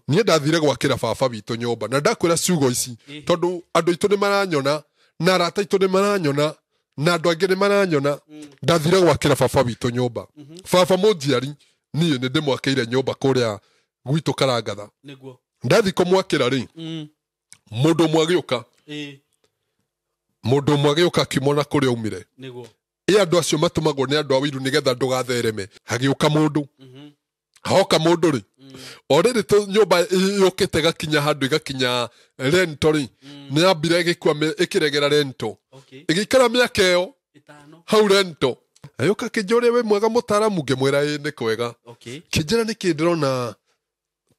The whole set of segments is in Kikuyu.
Niĩ ndathire gwakĩra baba witũ nyũmba na ndakwĩra ciugo ici tondũ andũ aitũ nĩ maranyona na arata aitũ nĩ maranyona na andũ angĩ nĩ maranyona. Ndathire gwakĩra baba witũ nyũmba. Baba mũnjiari niĩ nĩ ndĩmwakĩire nyũmba kũrĩa gwitũ Karangatha. Nĩguo. Ndathi kũmwakĩra rĩ, mũndũ ũmwe agĩũka, mũndũ ũmwe agĩũka akiuma na kũrĩa aumire. Nĩguo. Ĩ andũ acio matũmagwo nĩ andũ a wĩiru nĩgetha ndũgathereme. Hagĩũka mũndũ, hoka mũndũ rĩ, o rĩrĩ tũ nyũmba yũkĩte ĩgakinya handũ ĩgakinya rento rĩ, nĩ yambire ĩgĩkua ĩkĩregera rento. Okay. Ĩgĩikara mĩaka ĩyo 5. hau rento. Agĩũka akĩnjũria wĩ mwega mũtaaramu, ngĩmwĩra ĩ nĩ kwega. Okay. Kĩnjĩra nĩkĩ ndĩrona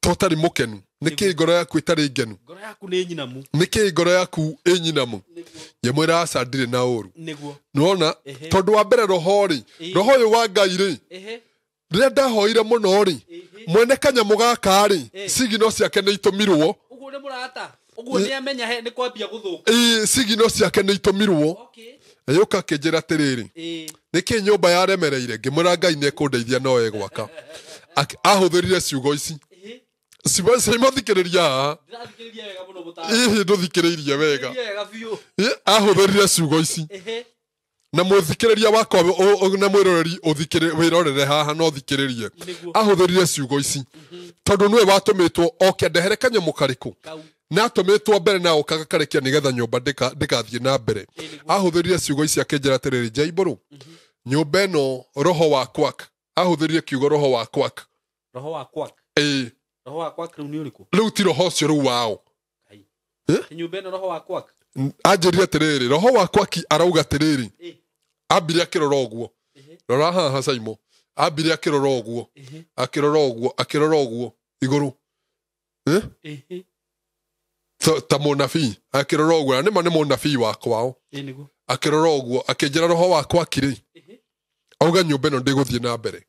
to ũtarĩ mũkenu, nĩkĩ ngoro yaku ĩtarĩ ngenu, Ngoro yaku nĩ nyinamu. nĩkĩ ngoro yaku ĩ nyinamu. Ngĩmwĩra aca ndirĩ na ũru. Nĩguo. Nĩwona Ehe. tondũ wa mbere roho rĩ, roho ũyũ wa Ngai rĩ, Ehe. rĩrĩa ndahoire mũno rĩ, mwene kanyamũ gaka rĩ, Eh. sigino ciake nĩ itũmirwo. Ũguo nĩ mũrata. Ũguo nĩ amenya he nĩ kwambia gũthũka. Ĩ, sigino ciake nĩ itũmirwo. Okay. Agĩũka akĩnjĩra atĩrĩrĩ, Ĩ. nĩkĩ nyũmba yaremereire? Ngĩmwĩra Ngai nĩ ekũndeithia no egwaka. Ahũthĩrire ciugo ici. Ehe. Cimo thikĩrĩria haha. Ndĩrathikĩrĩria wega mũno mũtaaramu. Hihi ndũthikĩrĩirie wega. Thikĩrĩria wega biũ. Ĩ, ahũthĩrire ciugo ici. Ehe. Na mũthikĩrĩria wakwa na mwĩroreri wĩrorere haha na ũthikĩrĩrie. Nĩguo. Ahũthĩrire ciugo ici tondũ nĩwe watũmĩtwo oke ndehere kanyamũ karĩkũ. Kau. Na atũmĩtwo mbere na oka gakarekia nĩgetha nyũmba ndĩgathiĩ na mbere. Ahũthĩrire ciugo ici akĩnjĩra atĩrĩrĩ, Jaibũrũ, nyũmba ĩno roho wa kwak. Ahũthĩrire kiugo roho wa kwak. Roho wa kwak. Ĩ. Roho wa kwak rĩu nĩ ũrĩkũ? Rĩu ti roho ũcio rĩu wao. Kai. Eh? Ti nyũmba ĩno roho wa kwak. Anjĩrire atĩrĩrĩ, roho wa kwaki arauga atĩrĩrĩ, Ĩ. ambire akĩrora ũguo. Ehe. Rora haha Saimo. Ambire akĩrora ũguo. Ehe. Akĩrora ũguo, akĩrora ũguo igũrũ. Eh? Ehe. Ta mũnabii akĩrora ũguo, na nĩma nĩ mũnabii wa kwao. Ĩ nĩguo. Akĩrora ũguo akĩnjĩra roho wa kwaki rĩ, Ehe. auga nyũmba ĩno ndĩgũthiĩ na mbere.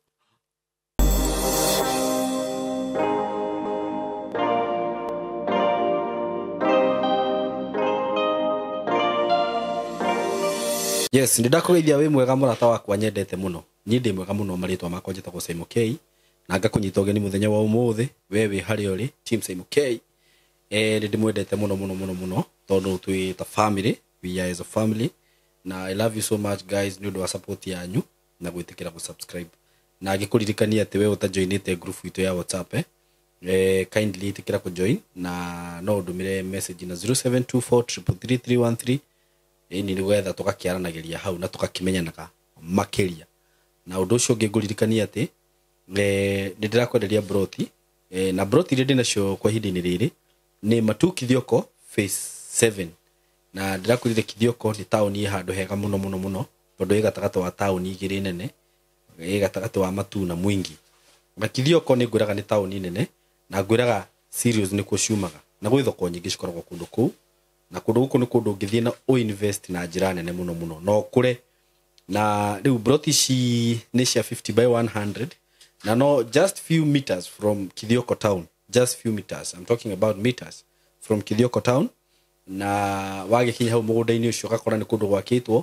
Yes, nĩ ndakũgeithia wĩ mwega mũrata wakwa nyendete mũno. Niĩ ndĩ mwega mũno, marĩtwa makwa njĩtagwo Saimo K na ngakũnyita ũgeni mũthenya wa ũmũthĩ, we wĩ harĩa ũrĩ, Team Saimo K. Nĩ ndĩmwendete mũno mũno mũno mũno tondũ twĩ ta family, we are as a family, na I love you so much guys nĩ ũndũ wa support yanyu na gwĩtĩkĩra gũ-subscribe. Na ngĩkũririkania atĩ we ũtajoinĩte group itũ ya WhatsApp, kindly ĩtĩkĩra kũjoin na no ũndũmĩre message na zero seven two four triple three three one three. Ĩni nĩ gwetha tũgakĩaranagĩria hau na tũgakĩmenyanaga makĩria. Na ũndũ ũcio ũngĩ ngũririkania atĩ, nĩ ndĩrakwenderia broti, na broti iria ndĩnacio kwa ihinda-inĩ rĩrĩ nĩ Matu Kithioko phase 7. Na ndĩrakwĩrire Kithioko nĩ taũni ĩ handũ hega mũno mũno mũno tondũ ĩ gatagatĩ wa taũni igĩrĩ nene, ĩ gatagatĩ wa Matu na Mwingi. Na Kithioko nĩ ngwĩraga nĩ taũni nene na ngwĩraga serious nĩkuo ciumaga, na gwĩ thoko nyingĩ cikoragwo kũndũ kũu, na kũndũ gũkũ nĩ kũndũ ũngĩthiĩ na ũinvest na njĩra nene mũno mũno na ũkũre. Na rĩu broti ici nĩ cia 50 by 100 na no just few meters from Kithioko town, just few meters, I'm talking about meters from Kithioko town. Na wagĩkinya hau mũgũnda-inĩ ũcio ũgakora nĩ kũndũ gwakĩtwo,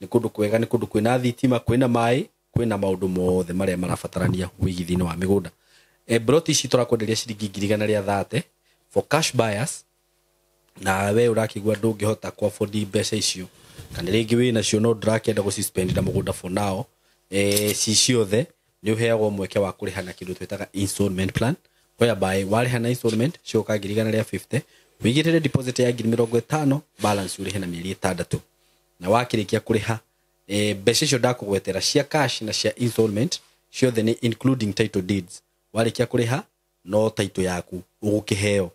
nĩ kũndũ kwega, nĩ kũndũ kwĩna thitima, kwĩna maĩ, kwĩna maũndũ mothe marĩa marabatarania wĩigithia-inĩ wa mĩgũnda. Broti ici tũrakwenderia ciringi ngiri igana rĩa thate for cash buyers, na we ũrakĩigua ndũngĩhota ku afford mbeca icio kana rĩngĩ wĩ nacio no ndũrakĩenda gũcispend na mũgũnda for now, ci ciothe nĩ ũheagwo mweke wa kũrĩha na kĩndũ twĩtaga installment plan, whereby warĩha na installment cigũka ngiri igana rĩa 50, wĩigĩrĩre deposit ya ngiri mĩrongo ĩtano, balance ũrĩhe na mĩeri ĩtandatũ. Na wakĩrĩkia kũrĩha, mbeca icio ndakũgwetera cia cash na cia installment ciothe nĩ including title deeds. Warĩkia kũrĩha no title yaku ũgũkĩheo.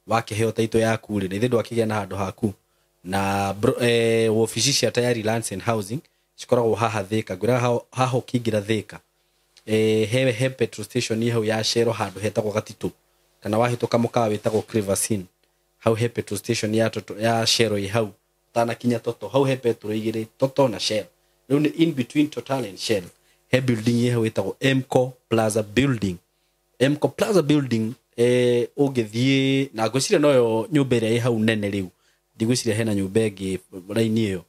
Wakĩheo title yaku rĩ, na ithe ndwakĩgĩa na handũ haku. Na wabici cia Tayari Lands and Housing cikoragwo haha Thika. Ngwĩraga haha ũkĩingĩra Thika, he petrol station hau ya Shell handũ hetagwo Gatitũ, kana wahĩtũka mũkawa wĩtagwo Crevasin, hau he petrol station ya Toto, ya Shell ĩ hau ũtanakinya Toto, hau he petrol igĩrĩ, Toto na Shell. Rĩu nĩ in between Total and Shell. He building ĩ hau ĩtagwo Mco Plaza Building. Mco Plaza Building, ũngĩthiĩ na ngwĩciria noyo nyũmba ĩrĩa ĩ hau nene rĩu, ndigwĩciria hena nyũmba ĩngĩ raini ĩyo.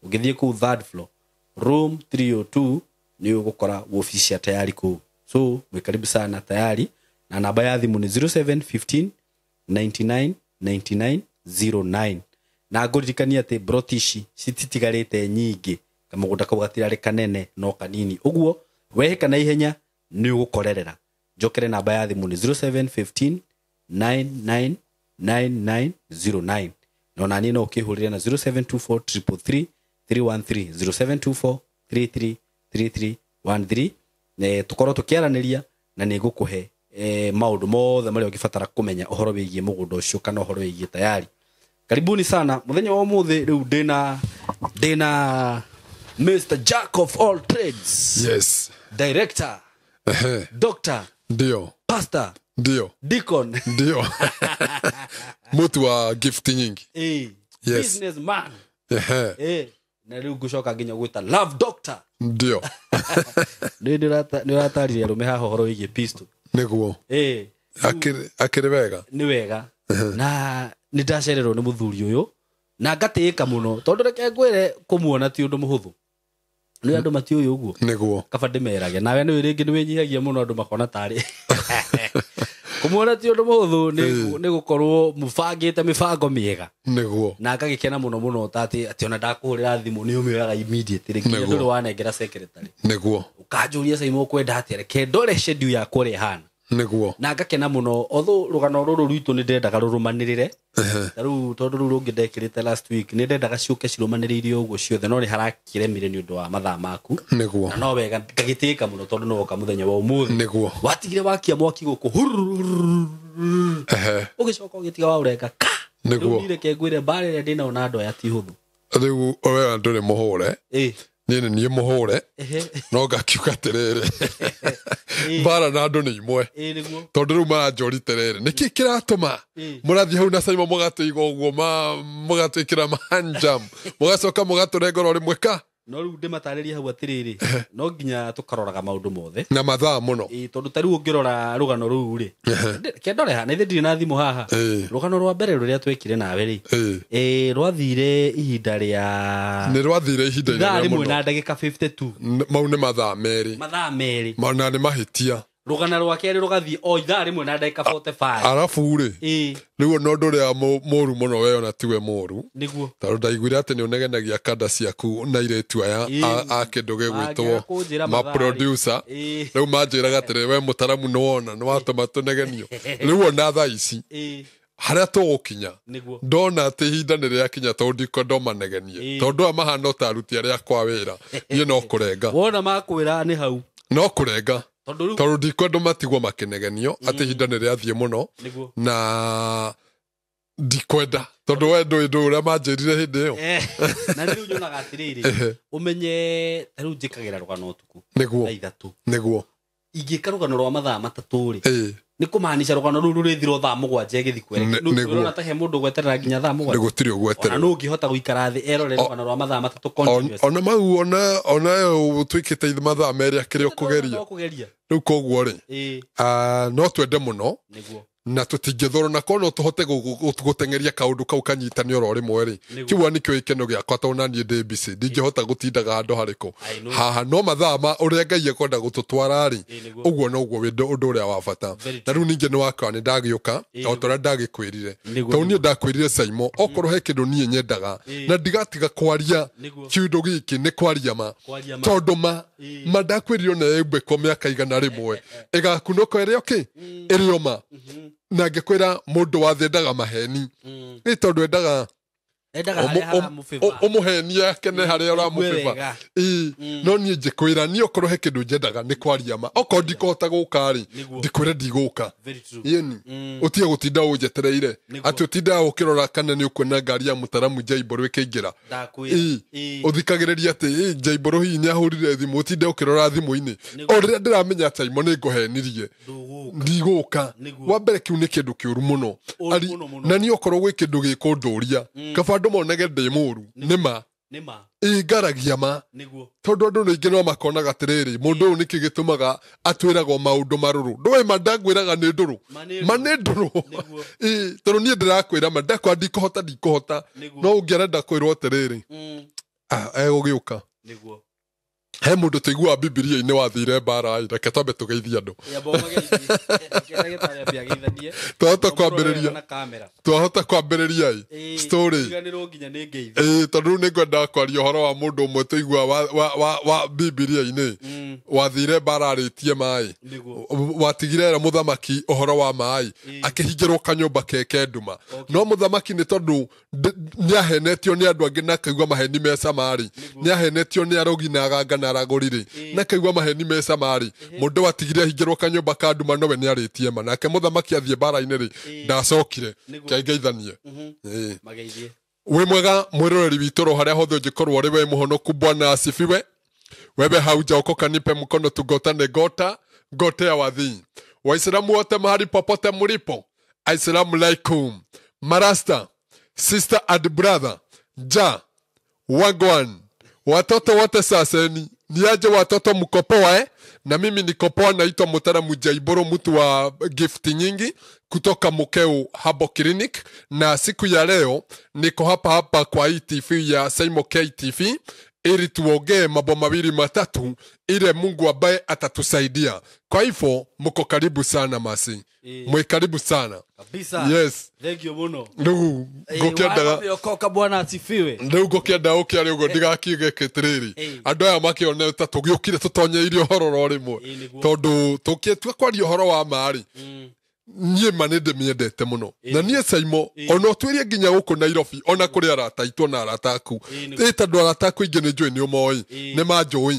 Ũngĩthiĩ kũu third floor room 302 nĩ ũgũkora wabici cia Tayari kũu. So mwĩ karibu sana Tayari, na namba ya thimũ nĩ zero seven fifteen 99 99 09. Na ngũririkania atĩ broti ici cititigarĩte nyingĩ, kamũgũnda kau gatirarĩ kanene no kanini, ũguo wehĩka na ihenya nĩ ũgũkorerera. Njokere namba ya thimũ nĩ 0715 99 9909, na ona niĩ no ũkĩhũrĩre na 0724 333 313, 0724 33 3313, tũkorwo tũkĩaranĩria na nĩ ngũkũhe maũndũ mothe marĩa ũngĩbatara kũmenya ũhoro wĩgiĩ mũgũnda ũcio kana ũhoro wĩgiĩ tayari. Karibuni sana mũthenya wa ũmũthĩ. Rĩu ndĩna Mr. Jack of all trades, Yes. director, doctor, Ndio. pastor, Ndio. deacon, Ndio. Mtu wa gift nyingi. Yes. Businessman, na rĩu ngũcoka nginya gwĩta love doctor. Ndio. Nĩ ũratarire arũme haha ũhoro wĩgiĩ pistol. Nĩguo. Akĩrĩ wega. Nĩ wega. Na nĩ ndacererwo nĩ mũthuri ũyũ na ngatĩĩka mũno, tondũ reke ngwĩre kũmuona ti ũndũ mũhũthũ. Nĩ andũ matiũĩ ũguo. Nĩguo. Kaba ndĩmerage nawe nĩ rĩngĩ nĩ wĩnyihagia mũno andũ makona tarĩ kũmuona ti ũndũ mũhũthũ, nĩ gũkorwo mũbangĩte mĩbango mĩega. Nĩguo. Na ngagĩkena mũno mũno ta atĩ ona ndakũhũrĩra thimũ nĩ ũmĩoyaga immediately, nginya Nĩguo. ndũrĩ wanengera secretary. Nĩguo. Ũkanjũria Simon ũkwenda atĩa, reke ndore schedule yakwa ũrĩa ĩhana. Nĩguo. Na ngakena mũno, although rũgano rũrũ rwitũ nĩ ndendaga rũrũmanĩrĩre ta rĩu, tondũ rũu rũngĩ ndekĩrĩte last week nĩ ndendaga ciũke cirũmanĩrĩire ũguo ciothe, no nĩ harakĩremire nĩ ũndũ wa mathaa maku. Nĩguo. Na no wega ngagĩtĩĩka mũno tondũ nĩ woka mũthenya wa ũmũthĩ. Nĩguo. Watigire wakia mwaki gũkũ ũgĩcoka ũgĩtiga waũrenga ka. Nĩguo. Rĩu reke ngwĩre mbara ĩrĩa ndĩnayo na andũ aya ti hũthũ. Rĩu we ndũrĩ mũhũre. Niĩ nĩ niĩ mũhũre. No ngakiuga atĩrĩrĩ, mbara na andũ nĩ imwe. Nĩguo. Tondũ rĩu maranjũria atĩrĩrĩ, nĩkĩ kĩratũma mũrathiĩ hau na Simon mũgatũiga ũguo, mũgatwĩkĩra mahanjam, mũgacoka mũgatũrengora rĩmwe ka? No rĩu ndĩmatarĩrie hau atĩrĩrĩ, no nginya tũkaroraga maũndũ mothe na mathaa mũno. Tondũ ta rĩu ũngĩrora rũgano rũu rĩ, kĩndore haha na ithe ndirĩ na thimũ haha. Rũgano rwa mbere rũrĩa twekire nawe rĩ, rwathire ihinda rĩa Nĩ rwathire ihinda ithaa inene rĩmwe mũno. na ndagĩka 52. Mau nĩ mathaa merĩ. Mathaa merĩ. Na nĩ mahĩtia. Rũgano rwa kerĩ rũgathiĩ o ithaa rĩmwe na ndagĩka 45. Arabu rĩ, rĩu ona ũndũ ũrĩa mũru mũno we ona tiwe mũru. Nĩguo. Tondũ ndaiguire atĩ nĩ ũnegenagia kanda ciaku na airĩtu aya a kĩndũ gĩgwĩtwo Mangĩaga kũnjĩra ma mathaa rĩ. producer. Rĩu manjĩraga atĩrĩ, we mũtaramu nĩ wona nĩ watũma tũnegenio. Rĩu ona thaa ici harĩa tũgũkinya, Nĩguo. ndona atĩ ihinda nĩ rĩakinya, tondũ ndikwenda ũmanegenie, tondũ aya mahana ta aruti arĩa akwa wĩra, niĩ no kũrenga. Wona makwĩra nĩ hau. No kũrenga. Tondũ rĩu Tondũ ndikwenda matigwo makĩnegenio atĩ ihinda nĩ rĩathiĩ mũno. Nĩguo. Na ndikwenda, tondũ we ndũĩ ndũ ũrĩa manjĩrire hĩndĩ ĩyo. Na rĩu nyonaga atĩrĩrĩ, ũmenye ta rĩu njĩkagĩra rũgano ũtukũ Nĩguo. thaa ithatũ. Nĩguo. Ingĩka rũgano rwa mathaa matatũ rĩ, nĩ kũmaanisha rũgano rũu rũrĩthirwo thaa mũgwanja ĩgĩthiĩ kwerekera. Nĩguo. Ũrona ta he mũndũ gweterera nginya thaa mũgwanja? Gũtirĩ ũgweterera. Ona nũ ũngĩhota gũikara thĩ erore rũgano rwa mathaa matatũ continuous? Ona mau ona ũtuĩkĩte mathaa merĩ akĩrĩ o kũgeria. No kũgeria. Rĩu koguo rĩ, no twende mũno. Nĩguo. Na tũtingĩthorwo na korwo no tũhote gũteng'eria kaũndũ kau kanyitane oro rĩmwe rĩ, Nĩguo. kĩu nĩkĩo gĩkeno gĩakwa, tondũ na niĩ ndĩ busy, ndingĩhota gũtindaga handũ harĩkũ I know. haha, no mathaa ma ũrĩa Ngai ekwenda gũtũtwara rĩ, Nĩguo. ũguo noguo ũndũ ũrĩa wa bata. Very Na rĩu ningĩ nĩ wakwa nĩ ndagĩũka o ta ũrĩa ndagĩkwĩrire, tondũ niĩ ndakwĩrire Simon, okorwo he kĩndũ niĩ nyendaga na ndigatiga kwaria kĩndũ gĩkĩ nĩ kwaria ma. Kwaria ma. Tondũ ma ndakwĩrire ona ĩmbĩkwo mĩaka 100 ĩgakunũka ĩrĩ okĩ ĩrĩ o ma. Na ngĩkwĩra mũndũ wa thĩ endaga maheni, nĩ tondũ endaga Endaga harĩa haramũbĩba. ũmũhenie akene harĩa Aigue ũramũbĩba. wega. No niĩ njĩkwĩra, niĩ okorwo he kĩndũ nyendaga nĩ kwaria ma, okorwo ndikũhota gũka rĩ, Nĩguo. ndikwĩre ndigũka. Very true. Yeni ũtige gũtinda ũnjetereire Nĩguo. atĩ ũtindaga ũkĩrora kana nĩ ũkuona ngari ya mũtaramu Jaimbũrũ ĩkĩingĩra. Ndakwĩra. Ũthikagĩrĩria atĩ Jaimbũrũ hihi nĩ ahũrire thimũ, ũtinde ũkĩrora thimũ-inĩ. Nĩguo. O rĩrĩa ndĩramenya Simon nĩ ngũhenirie, Ndũgũka. ndigũka. Nĩguo. Wa mbere kĩu nĩ kĩndũ kĩũru mũno. Ũru mũno mũno. Na niĩ okorwo gwĩ kĩndũ gĩkũndũria, kaba andũ monage ndĩ mũru, nĩ ma. Nĩ ma. Ngaragia ma. Nĩguo. Tondũ andũ ningĩ no makonaga atĩrĩrĩ, mũndũ ũyũ nĩkĩ gĩtũmaga atwĩraga maũndũ marũrũ? Ndũĩ ma ndangwĩraga nĩ ndũrũ. Ma nĩ Ma nĩ ndũrũ. Nĩguo. Tondũ niĩ ndĩrakwĩra ma ndakwa ndikũhota, ndikũhota. Nĩguo. No ũngĩ arenda kwĩrwo atĩrĩrĩ, egũgĩũka. Nĩguo. He mundu tuiguaga Bibilia-inĩ wathire mbara ĩ, reke twambe tũgeithie andũ. Twahota kwambĩrĩria, twahota kwambĩrĩria ĩ story ĩ, tondũ rĩu nĩngwendaga kwaria ũhoro wa mũndũ ũmwe tũiguaga wa Bibilia-inĩ wathire mbara arĩtie maĩ, watigire era mũthamaki ũhoro wa maĩ, akĩhingĩrwo kanyũmba ke nduma. No mũthamaki nĩ tondũ nĩahenetio nĩ andũ angĩ na akaigua maheni me cama-rĩ, nĩahenetio nĩ arogi na aganga na aragũri-rĩ, na akaigua maheni me cama-rĩ, mũndũ watigire ahingĩrwo kanyũmba ka nduma nowe nĩarĩtie ma. Nake mũthamaki athiĩ mbara-inĩ rĩ, ndacokire. Kĩangeithanie. Wĩ mwega mwĩroreri witũ ro harĩa hothe ũngĩkorwo ũrĩ, we mũhonoku, Bwana asifiwe. Wewe haujaokoka, nipe mkono tugotane gota gotea wadhi. Waislamu wote mahali popote mlipo, assalamu alaikum. Marasta, sister and brother, ja wagwan, watoto wote saseni niaje, watoto mko poa eh? Na mimi niko poa, naitwa Mutara Mujaiboro, mtu wa gift nyingi kutoka Mukeu Herbal Clinic, na siku ya leo niko hapa hapa kwa hii TV ya Saimo K TV ili tuongee mambo mawili matatu ile Mungu ambaye atatusaidia. Kwa hivyo mko karibu sana masi. Mwe karibu sana. Kabisa. Yes. Thank you muno. Ndugu ngũkĩendaga okoka, Bwana asifiwe. Rĩu ngũkĩenda ũke arĩ ũguo ndigakiuge kĩtĩrĩrĩ. Andũ aya makĩone ta tũgĩũkire tũtonyeirie ũhoro ro rĩmwe. Tondũ tũkĩtua kwaria ũhoro wa ma-rĩ, niĩ ma nĩ ndĩmĩendete mũno. Na niĩ Saimo, ona ũtuĩrie nginya gũkũ Nairobi, ona kũrĩ arata aitũ na arata aku. Ĩ tondũ arata aku aingĩ nĩ njũĩ nĩ ũmoĩ, nĩ manjũĩ.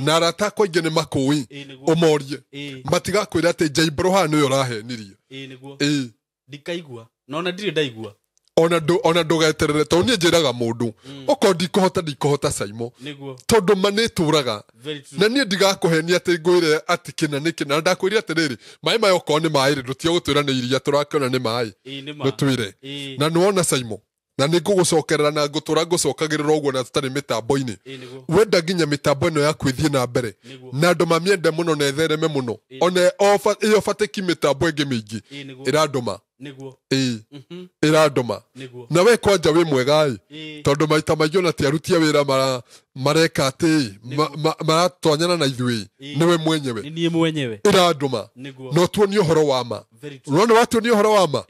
Na arata aku aingĩ nĩ makũĩ, ũmorie. Matigakwĩra atĩ Jaibro haha nĩwe ũrahenirie. Ĩĩ ndikaigua. Na ona ndirĩ ndaigua. Ona ndũgeterere tondũ niĩ njĩraga mũndũ okorwo ndikũhota Saimo, tondũ ma nĩ tũraga. Na niĩ ndigakũhenia atĩ ngwĩre atĩ kĩna nĩ kĩna. Na ndakwĩrire atĩrĩrĩ, maĩ maya okorwo nĩ maĩ rĩ, ndũtige gũtwĩra nĩ iria tũrakĩona nĩ maĩ. Ndũtwĩre. Na nĩwona Saimo, na nĩ ngũgũcokerera na ngũtũra ngũcokagĩrĩra ũguo na tũtarĩ mĩtambo-inĩ. Wenda nginya mĩtambo ĩno yaku ĩthiĩ na mbere na andũ mamĩende mũno na ĩthereme mũno, ona ĩyo batĩki mĩtambo ĩngĩ mĩingĩ ĩrandũma. Ĩrandũma. Na we kwanja wĩ mwega ĩ, tondũ maita maingĩ ona ti aruti a wĩra mareka atĩ maratwanyana na ithuĩ, nĩwe mwenyewe. Niĩ mwenyewe. Ĩrandũma. No tuonie ũhoro wa ma. Ũrona watuonia ũhoro wa ma,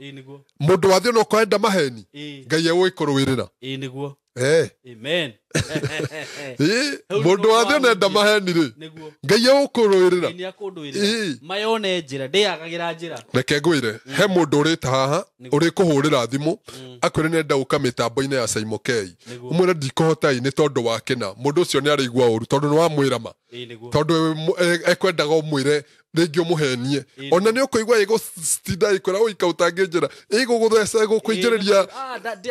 mũndũ wa thĩ ona okorwo enda maheni, Ngai egũgĩkũrũĩrĩra. Amen. Mũndũ wa thĩ ona enda maheni rĩ, Ngai egũkũrũĩrĩra. Mayone njĩra, ndĩyagagĩra njĩra. Reke ngwĩre, he mũndũ ũrĩta haha, ũrĩkũhũrĩra thimũ, akwĩre nĩenda gũka mĩtambo-inĩ ya Saimo K. Ũmwĩre ndikũhota ĩ nĩ tondũ wa kĩna. Mũndũ ũcio nĩ arĩigua ũru tondũ nĩ wamwĩra ma. Tondũ ekwendaga ũmwĩre rĩngĩ ũmũhenie. Ona nĩ ũkũigua ĩgũtinda ĩkwĩra ũika ũtangĩnjĩra, ĩgũgũtheca ĩgũkũingĩrĩria.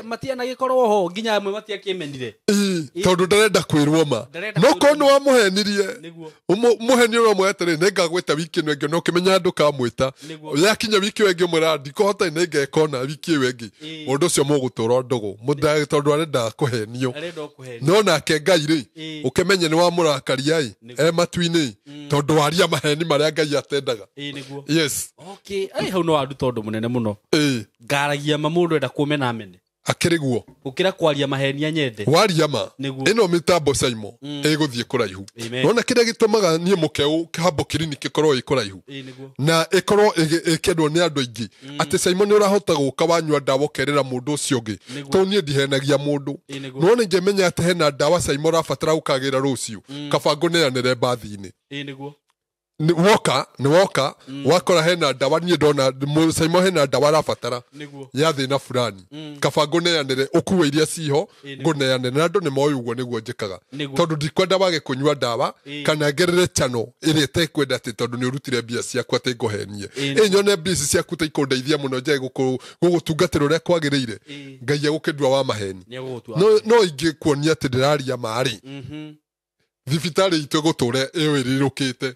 Matianagĩkorwo ho nginya amwe matiakĩmenire. Tondũ ndarenda kwĩrwo ma. No korwo nĩ wamũhenirie, mũhenie ũramwĩra atĩrĩ, nĩngagwĩta wiki ĩno ĩngĩ, na ũkĩmenya ndũkamwĩta. Yakinya wiki ĩyo ĩngĩ ũmwĩra ndikũhota nĩngeka ona wiki ĩyo ĩngĩ. Mũndũ ũcio mũgũtũra ndũgũ, tondũ arenda kũhenio. No nake Ngai rĩ, ũkĩmenye nĩ wamũrakaria ĩ, e matu-inĩ, tondũ waria maheni marĩa Ngai atendaga. Yes. Okay, ai hau no andu tondũ mũnene mũno. Ngaragia ma mũndũ enda kũmena amene. Akĩrĩ guo. Gũkĩra kwaria maheni anyende. Waria ma. Ĩno mĩtambo Saimo ĩgũthiĩ kũraihu. Nona kĩrĩa gĩtũmaga niĩ Mukeu Herbal Clinic ĩkorwo ĩ kũraihu. Na ĩkorwo ĩkĩendwo nĩ andũ aingĩ. Atĩ Saimo nĩ ũrahota gũka wanyua ndawa ũkerĩra mũndũ ũcio ũngĩ. Tondũ niĩ ndihenagia mũndũ. Nĩwona ingĩmenya atĩ hena ndawa Saimo ũrabatara gũkagĩra rũciũ, kaba ngũneanĩre mbathi-inĩ. Woka nĩ woka wakora hena ndawa niĩ ndona Saimo hena ndawa arabatara ya thĩna fulani, kaba ngũneanĩre ũkue iria ciho ngũneanĩre, na andũ nĩ moĩ ũguo nĩguo njĩkaga, tondũ ndikwenda wage kũnyua ndawa kana ngerere channel ĩrĩa ĩtekwenda atĩ tondũ nĩ ũrutire mbia ciaku atĩ ngũhenie. Ĩ nyone mbia ici ciaku ta ikũndeithia mũno njage gũgũtungatĩra ũrĩa kwagĩrĩire, Ngai egũkĩndua wa maheni. No ingĩkuonia atĩ ndĩraria ma-rĩ, thibitarĩ itũ ĩgũtũre ĩyo ĩrirũkĩte,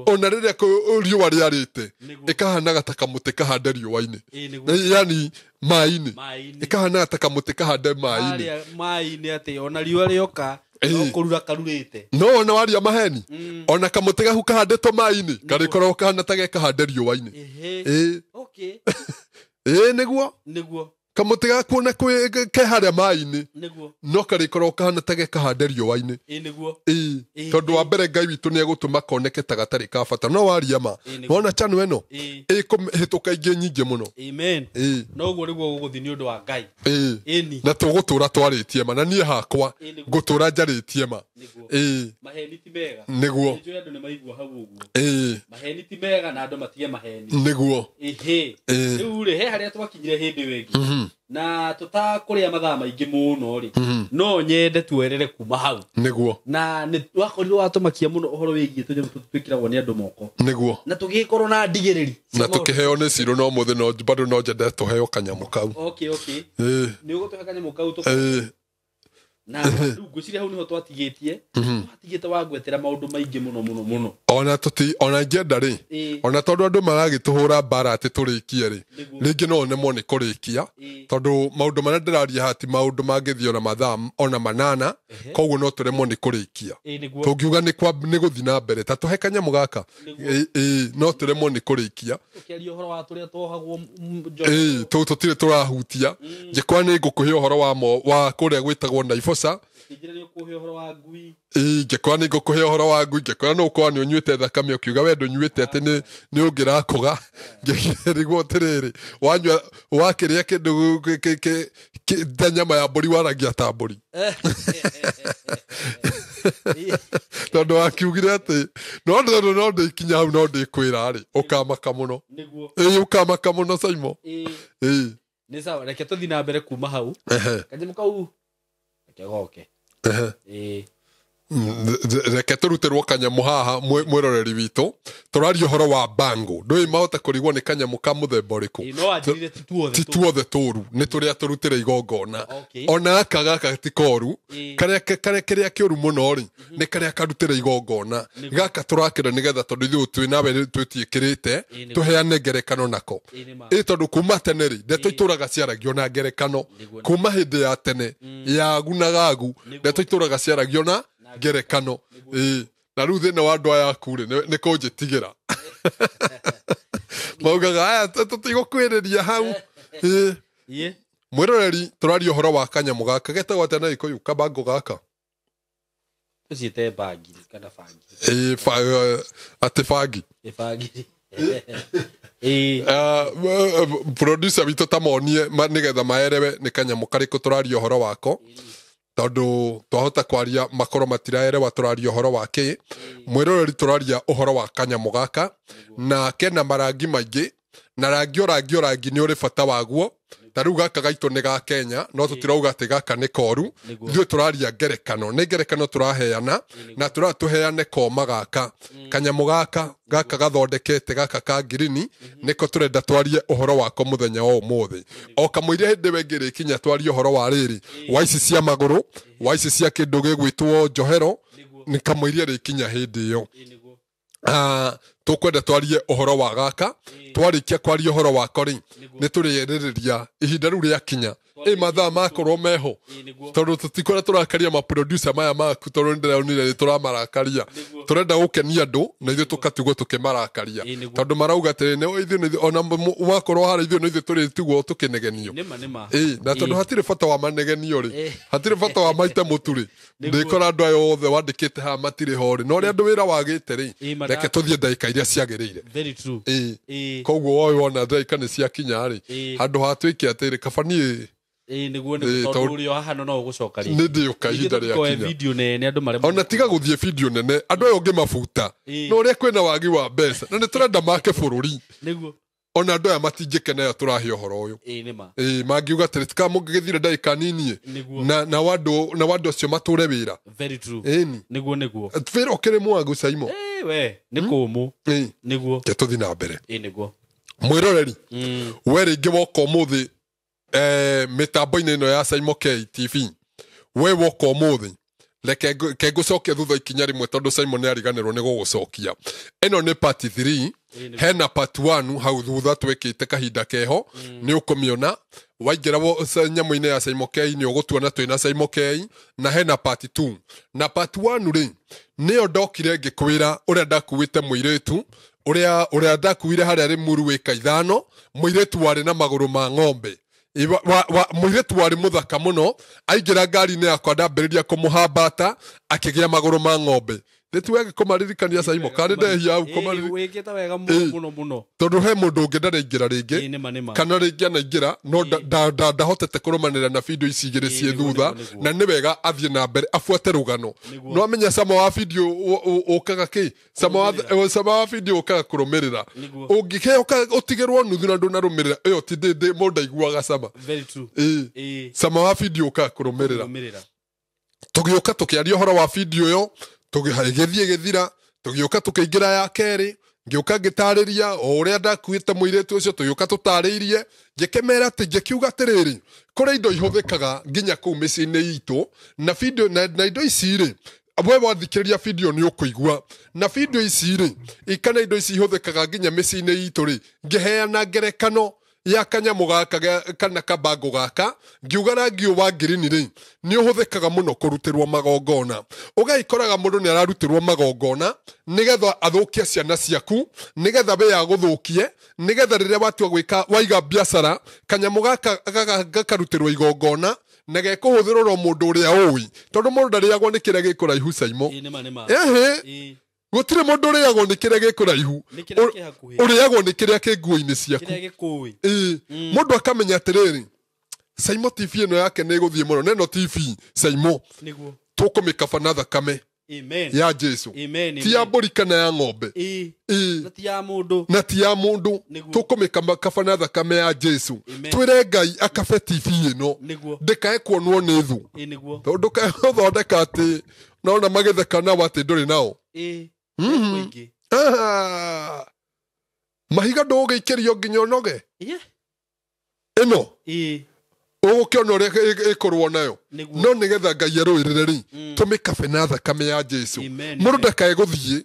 ona rĩrĩa riũa rĩarĩte ĩkahanaga ta kamũtĩ kahande riũa-inĩ, yani maĩ-inĩ, ĩkahanaga ta kamũtĩ kahande maĩ-inĩ, maĩ-inĩ atĩ ona riũa rĩoka no kũrura karurĩte. No ona waria maheni, ona kamũtĩ gaku kahandĩtwo maĩ-inĩ karĩkoragwo kahana ta ge kahande riũa-inĩ. Ĩĩ nĩguo. Kamũtĩ gakuona ke harĩa maĩ-inĩ Nĩguo. no karĩkorwo kahana ta ge kahande riũa-inĩ. Ĩ nĩguo. Ĩĩ, Ĩĩ, tondũ wa mbere Ngai witũ nĩ egũtũma koneke ta gatarĩ ka bata. No waria ma, Ĩĩ, nĩguo. wona channel ĩno Ĩĩ. ĩkũhĩtũka ingĩ nyingĩ mũno. Amen. Ĩĩ. No ũguo nĩguo gũgũthiĩ nĩ ũndũ wa Ngai. Ĩĩ. Ĩni. Na tũgũtũra twarĩtie ma, na niĩ hakwa Ĩĩ, nĩguo. ngũtũra njarĩtie ma. Nĩguo. Ĩĩ. Maheni ti mega. Nĩguo. Nĩnjũĩ andũ nĩ maigua hau ũguo. Ĩĩ. Maheni ti mega na andũ matige maheni. Nĩguo. Ĩhĩ. Ĩĩ. Rĩu rĩ, he harĩa twakinyire hĩndĩ ĩyo ĩngĩ. Na tũtakũrĩa mathaa maingĩ mũno rĩ, no nyende tuerere kuma hau. Nĩguo. Na nĩ wakorirwo watũmakia mũno ũhoro wĩgiĩ tũnyamũ tũtũ twĩkĩragwo nĩ andũ moko. Nĩguo. Na tũgĩkorwo na ndigĩrĩri. Na tũkĩheo nĩ Ciro, no mũthĩ no bado no nyende tũheo kanyamũ kau. Okay, okay. Ĩĩ. Nĩ ũgũtũhe kanyamũ kau tũ Ĩĩ. Na rĩu ngwĩciria hau nĩho twatigĩtie. Twatigĩte wangwetera maũndũ maingĩ mũno mũno mũno. Ona tũti ona ingĩenda rĩ, Ĩĩ. ona tondũ andũ maragĩtũhũra mbara atĩ tũrĩkie rĩ, Nĩguo. rĩngĩ no nemwo nĩ kũrĩkia, Ĩĩ. tondũ maũndũ marĩa ndĩraria haha ti maũndũ mangĩthiĩ ona mathaa ona manana, koguo no tũremwo nĩ kũrĩkia. Ĩĩ, nĩguo. Tũngiuga nĩ gũthiĩ na mbere, ta tũhe kanyamũ gaka. Nĩguo. Ĩĩ, ĩĩ, no tũremwo nĩ kũrĩkia. Ũkĩaria ũhoro wa tũrĩa twohagwo njohero. Ĩĩ, tũu tũtirĩ tũrahutia. Njĩkwa nĩ ngũkũhe ũhoro wa mo wa kũrĩa gwĩtagwo Naivasha. Ũkĩnjĩra nĩ ũkũhe ũhoro wa ngui. Ĩĩ, ngĩkora nĩ ngũkũhe ũhoro wa ngui, ngĩkora no ũkorwo nĩ ũnyuĩte thakame ũkiuga we ndũnyuĩte atĩ nĩ ũngĩrakũga. Ngĩrigwo atĩrĩrĩ, wanyua wakĩrĩa kĩndũ ta nyama ya mbũri waragia ta mbũri. Tondũ wakiugire atĩ no tondũ no ndĩkinya hau no ndĩkwĩra rĩ, ũkamaka mũno. Nĩguo. Ĩĩ, ũkamaka mũno Saimo. Ĩĩ. Ĩĩ. Nĩ sawa, reke tũthiĩ na mbere kuma hau. Ehe. Kanyamũ kau reke goke. Ehe. Ĩĩ. Reke tũrutĩrwo kanyamũ haha mwĩroreri witũ. Tũraria ũhoro wa bango. Ndũĩ mahota kũrigwo nĩ kanyamũ ka mũthemba ũrĩkũ. Ĩĩ, no wanjĩrire ti tuothe Ti tuothe tũru, nĩ tũrĩa tũrutĩre igongona. Okay. Ona aka gaka ti koru. Ĩĩ. Karĩa kĩrĩa kĩũru mũno rĩ, nĩ karĩa karutĩre igongona. Nĩguo. Gaka tũrakĩra nĩgetha tondũ ithuĩ twĩ nawe twĩtiĩkĩrĩte, Ĩĩ, nĩguo. tũheane ngerekano nako. Ĩĩ, nĩ ma. Ĩĩ, tondũ kuma tene rĩ, ndeto itũraga ciaragio na ngerekano. Nĩguo. Kuma hĩndĩ ya tene, ya agu na gagu, Nĩguo. ndeto itũraga ciaragio na ngerekano. Ĩĩ, na rĩu thĩna wa andũ aya aku rĩ, nĩ kũnjĩtigĩra. Maugaga aya tũtigũkwĩrĩria hau. Ĩĩ. Ĩĩ. Mwĩroreri, tũraria ũhoro wa kanyamũ gaka getagwo atĩa na Gĩkũyũ, kabango gaka. Tũciĩte bangiri kana bangi. Ĩĩ, atĩ bangi. Ĩ, bangiri. Ĩĩ. Producer witũ ta monie nĩgetha maerewe nĩ kanyamũ karĩkũ tũraria ũhoro wako. Tondũ twahota kwaria makorwo matiraerewa tũraria ũhoro wa kĩ. Mwĩroreri, tũraria ũhoro wa kanyamũ gaka na kena marangi maingĩ, na rangi o rangi o rangi nĩ ũrĩ bata waguo. Ta rĩu gaka gaitũ nĩ ga Kenya, no tũtirauga atĩ gaka nĩ koru. Nĩguo. Ithuĩ tũraria ngerekano, nĩ ngerekano tũraheana, na tũheane koma gaka. Kanyamũ gaka, gaka gathondekete gaka ka ngirini, nĩko tũrenda twarie ũhoro wako mũthenya wa ũmũthĩ. O kamũira hĩndĩ ĩyo ĩngĩ ĩrĩkinya twarie ũhoro wa rĩrĩ, wa ici cia magũrũ, wa ici cia kĩndũ gĩgwĩtwo njohero, Nĩguo. nĩ kamũira ĩrĩkinya hĩndĩ ĩyo. Ĩĩ, nĩguo. Tũkwenda twarie ũhoro wa gaka. Twarĩkia kwaria ũhoro wako rĩ, Nĩguo. nĩ tũrĩerĩrĩria ihinda rĩu rĩakinya. Ĩ, mathaa makorwo meho. Ĩĩ, nĩguo. Tondũ tũtikwenda tũrakaria maproducer maya maku, tondũ nĩndĩronire nĩ tũramarakaria. Nĩguo. Tũrenda gũkenia andũ na ithuĩ tũkatigwo tũkĩmarakaria. Ĩĩ, nĩguo. Tondũ marauga atĩrĩ, nĩ ithuĩ nĩ ithuĩ, ona wakorwo harĩa ithuĩ nĩ ithuĩ tũrĩtigwo tũkĩnegenio. Nĩma, nĩma. Ĩĩ, na tondũ Ĩĩ. hatirĩ bata wa manegenio rĩ, Ĩĩ. hatirĩ bata wa maite mũtu rĩ, Nĩguo. ndĩkora andũ aya othe wandĩkĩte haha matirĩ ho rĩ, na ũrĩa andũ wĩra wagĩte rĩ, Ĩĩ, reke tũthiĩ ndagĩka iria ciagĩrĩire. Very true. Ĩĩ. Ĩĩ. Koguo woĩ wona ndagĩka nĩ ciakinya rĩ, Ĩĩ. handũ ha twĩke atĩrĩ, kaba niĩ Ĩĩ, nĩguo, Ĩĩ, nĩguo, tondũ tondũ ũrĩ o haha no ũgũcoka rĩngĩ. nĩ ndĩũka ihinda Ithuĩ tũtikoe rĩakinya. video nene andũ maremwo. Ona tiga gũthiĩ video nene, andũ aya ũngĩmabuta, Ĩĩ. na ũrĩa kwĩna wagi wa mbeca, na nĩ tũrenda make bũrũri. Nĩguo. Ona andũ aya matingĩkena ĩyo tũrahe ũhoro ũyũ. Ĩĩ, nĩma. Ĩĩ, mangiuga atĩrĩ, tika mũngĩgĩthire ndagĩka nini ĩ, Nĩguo. na wandũ acio matũre wĩra. Very true. Ĩni. Nĩguo, nĩguo. Wĩra ũkĩrĩ mwagu, Saimo. Ĩĩ, we, nĩ kũmũ. Ĩĩ. Nĩguo. Reke tũthiĩ na mbere. Ĩĩ, nĩguo. Mwĩroreri, we rĩngĩ woka ũmũthĩ, mĩtambo-inĩ ĩno ya Saimo K TV, we woka ũmũthĩ, reke ngũcokie thutha ikinya rĩmwe tondũ Saimo nĩ ariganĩrwo nĩ gũgũcokia. Ĩno nĩ part 3, hena part 1 hau thutha twĩkĩte kahinda keho, nĩ ũkũmĩona. Waingĩra nyamũ-inĩ ya Saimo K nĩ ũgũtuona twĩna Saimo K, na hena part 2. Na part 1 rĩ, nĩyo ndokire ngĩkwĩra ũrĩa ndakuĩte mũirĩtu, ũrĩa ndakuire harĩa Rĩmuru wĩka ithano, mũirĩtu warĩ na magũrũ ma ng'ombe. Mũirĩtu warĩ mũthaka mũno aingĩra ngari-inĩ yakwa ndambĩrĩria kũmũhambata akĩgĩa magũrũ ma ng'ombe. Nĩtuwege kũmaririkania Saimo karĩ ndehia hau wĩkĩte wega mũno mũno mũno tondũ he mũndũ ũngĩ ndaraingĩra rĩngĩ kana rĩngĩ anaingĩra no ndahotete kũrũmanĩrĩra na video ici igĩrĩ ciĩ thutha na nĩ wega athiĩ na mbere abuate rũgano. No amenya cama wa video ũkaga kĩ cama wa video ũkaga kũrũmĩrĩra ũngĩkĩoka ũtigĩrwo nuthu na ndũnarũmĩrĩra ĩyo ti ndĩ mũndũ aiguaga cama. Very true. Cama wa video ũkaga kũrũmĩrĩra. Tũgĩũka tũkĩaria ũhoro wa video ĩyo tũgĩthiĩ gĩthira tũgĩũka tũkĩingĩra ya kerĩ ngĩũka ngĩtarĩria o ũrĩa ndakuĩte mũirĩtu ũcio tũgĩũka tũtarĩirie ngĩkĩmera atĩ ngĩkiuga atĩrĩrĩ kũrĩ indo ihũthĩkaga nginya kũu mĩciĩ-inĩ itũ na video na indo ici rĩ we wathikĩrĩria video nĩ ũkũigua na video ici rĩ ikana indo ici ihũthĩkaga nginya mĩciĩ-inĩ itũ rĩ ngĩheana ngerekano ya kanyamũ gaka kana kabango gaka ngiuga rangi wa ngirini rĩ nĩ ũhũthĩkaga mũno kũrutĩrwo magongona. Ũgaikoraga mũndũ nĩ ararutĩrwo magongona nĩgetha athũkie ciana ciaku nĩgetha we agũthũkie nĩgetha rĩrĩa watua gwĩka waiga biacara kanyamũ gaka gakarutĩrwo igongona na gekũhũthĩrwo o mũndũ ũrĩa ũĩ tondũ mũndũ ndarĩagwo nĩ kĩrĩa gĩkũraihu Saimo. Ehe gũtirĩ mũndũ ũrĩagwo nĩ kĩrĩa gĩkũraihu ũrĩagwo nĩ kĩrĩa kĩ nguo-inĩ ciaku. Mũndũ akamenya atĩrĩrĩ Saimo TV ĩno yake nĩ ĩgũthiĩ mũno neno TV Saimo tũkũmĩkaba na thakame ya Jesu ti ya mbũri kana ya ng'ombe na ti ya mũndũ tũkũmĩkaba na thakame ya Jesu twĩre Ngai akabe TV ĩno ndĩkae kuonwo nĩ thũ tondũ ndũkae atĩ naona magĩtheka nao atĩ ndũrĩ nao. Mahiga ndũgĩikĩrio nginya ũnoge ĩno ũgũkĩona ũrĩa ĩkũrwo nayo no nĩgetha Ngai arũĩrĩre rĩ tũmĩkabe na thakame ya Jesu. Mũndũ ndakae gũthiĩ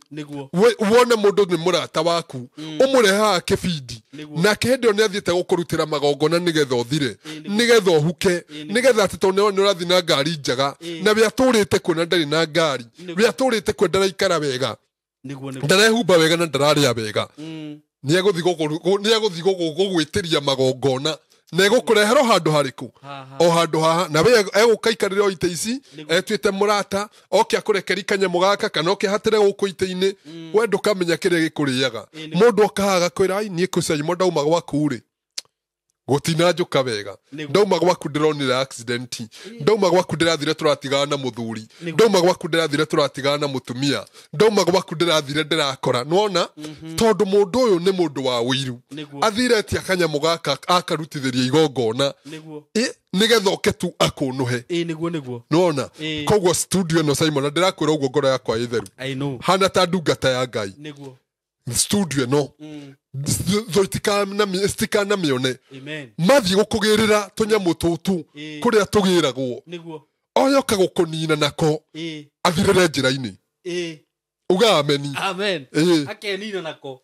wone mũndũ nĩ mũrata waku ũmũrehaga kĩbindi nake hĩndĩ ĩyo nĩ athiĩte gũkũrutĩra magongona nĩgetha ũthire nĩgetha ũhuke nĩgetha atĩ tondũ nĩ ũrathiĩ na ngari njega na we atũrĩte kuona ndarĩ na ngari we atũrĩte kuo ndaraikara wega ndarehumba wega na ndararĩa wega nĩ egũthiĩ gũgwĩtĩria magongona na egũkũrehera handũ harĩkũ o handũ haha na we egũkaikarĩra o itĩ ici etuĩte mũrata oke akũrekeri kanyamũ gaka kana oke ahatĩre gũkũ itĩ-inĩ we ndũkamenya kĩrĩa gĩkũrĩaga. Mũndũ okaga agakwĩra ai niĩ kũcaimo ndauma gwaku rĩ gũtinanjũka wega ndauma gwaku ndĩronire accident ndauma gwaku ndĩrathire tũratigana na mũthuri ndauma gwaku ndĩrathire tũratigana na mũtumia ndauma gwaku ndĩrathire ndĩrakora nĩwona tondũ mũndũ ũyũ nĩ mũndũ wa ũiru athire etia kanyamũ gaka akarutithĩria igongona nĩgetha oke tu akũnũhe nĩwona. Koguo studio ĩno Simon na ndĩrakwĩra ũguo ngoro yakwa ĩ theru hana ta ndungata ya Ngai studio ĩno citikanamĩone mathiĩ gũkũgĩrĩra tũnyamũ tũtũ kũrĩa tũgĩragwo oyoka gũkũnina nako athirĩre njĩra-inĩ uga ameni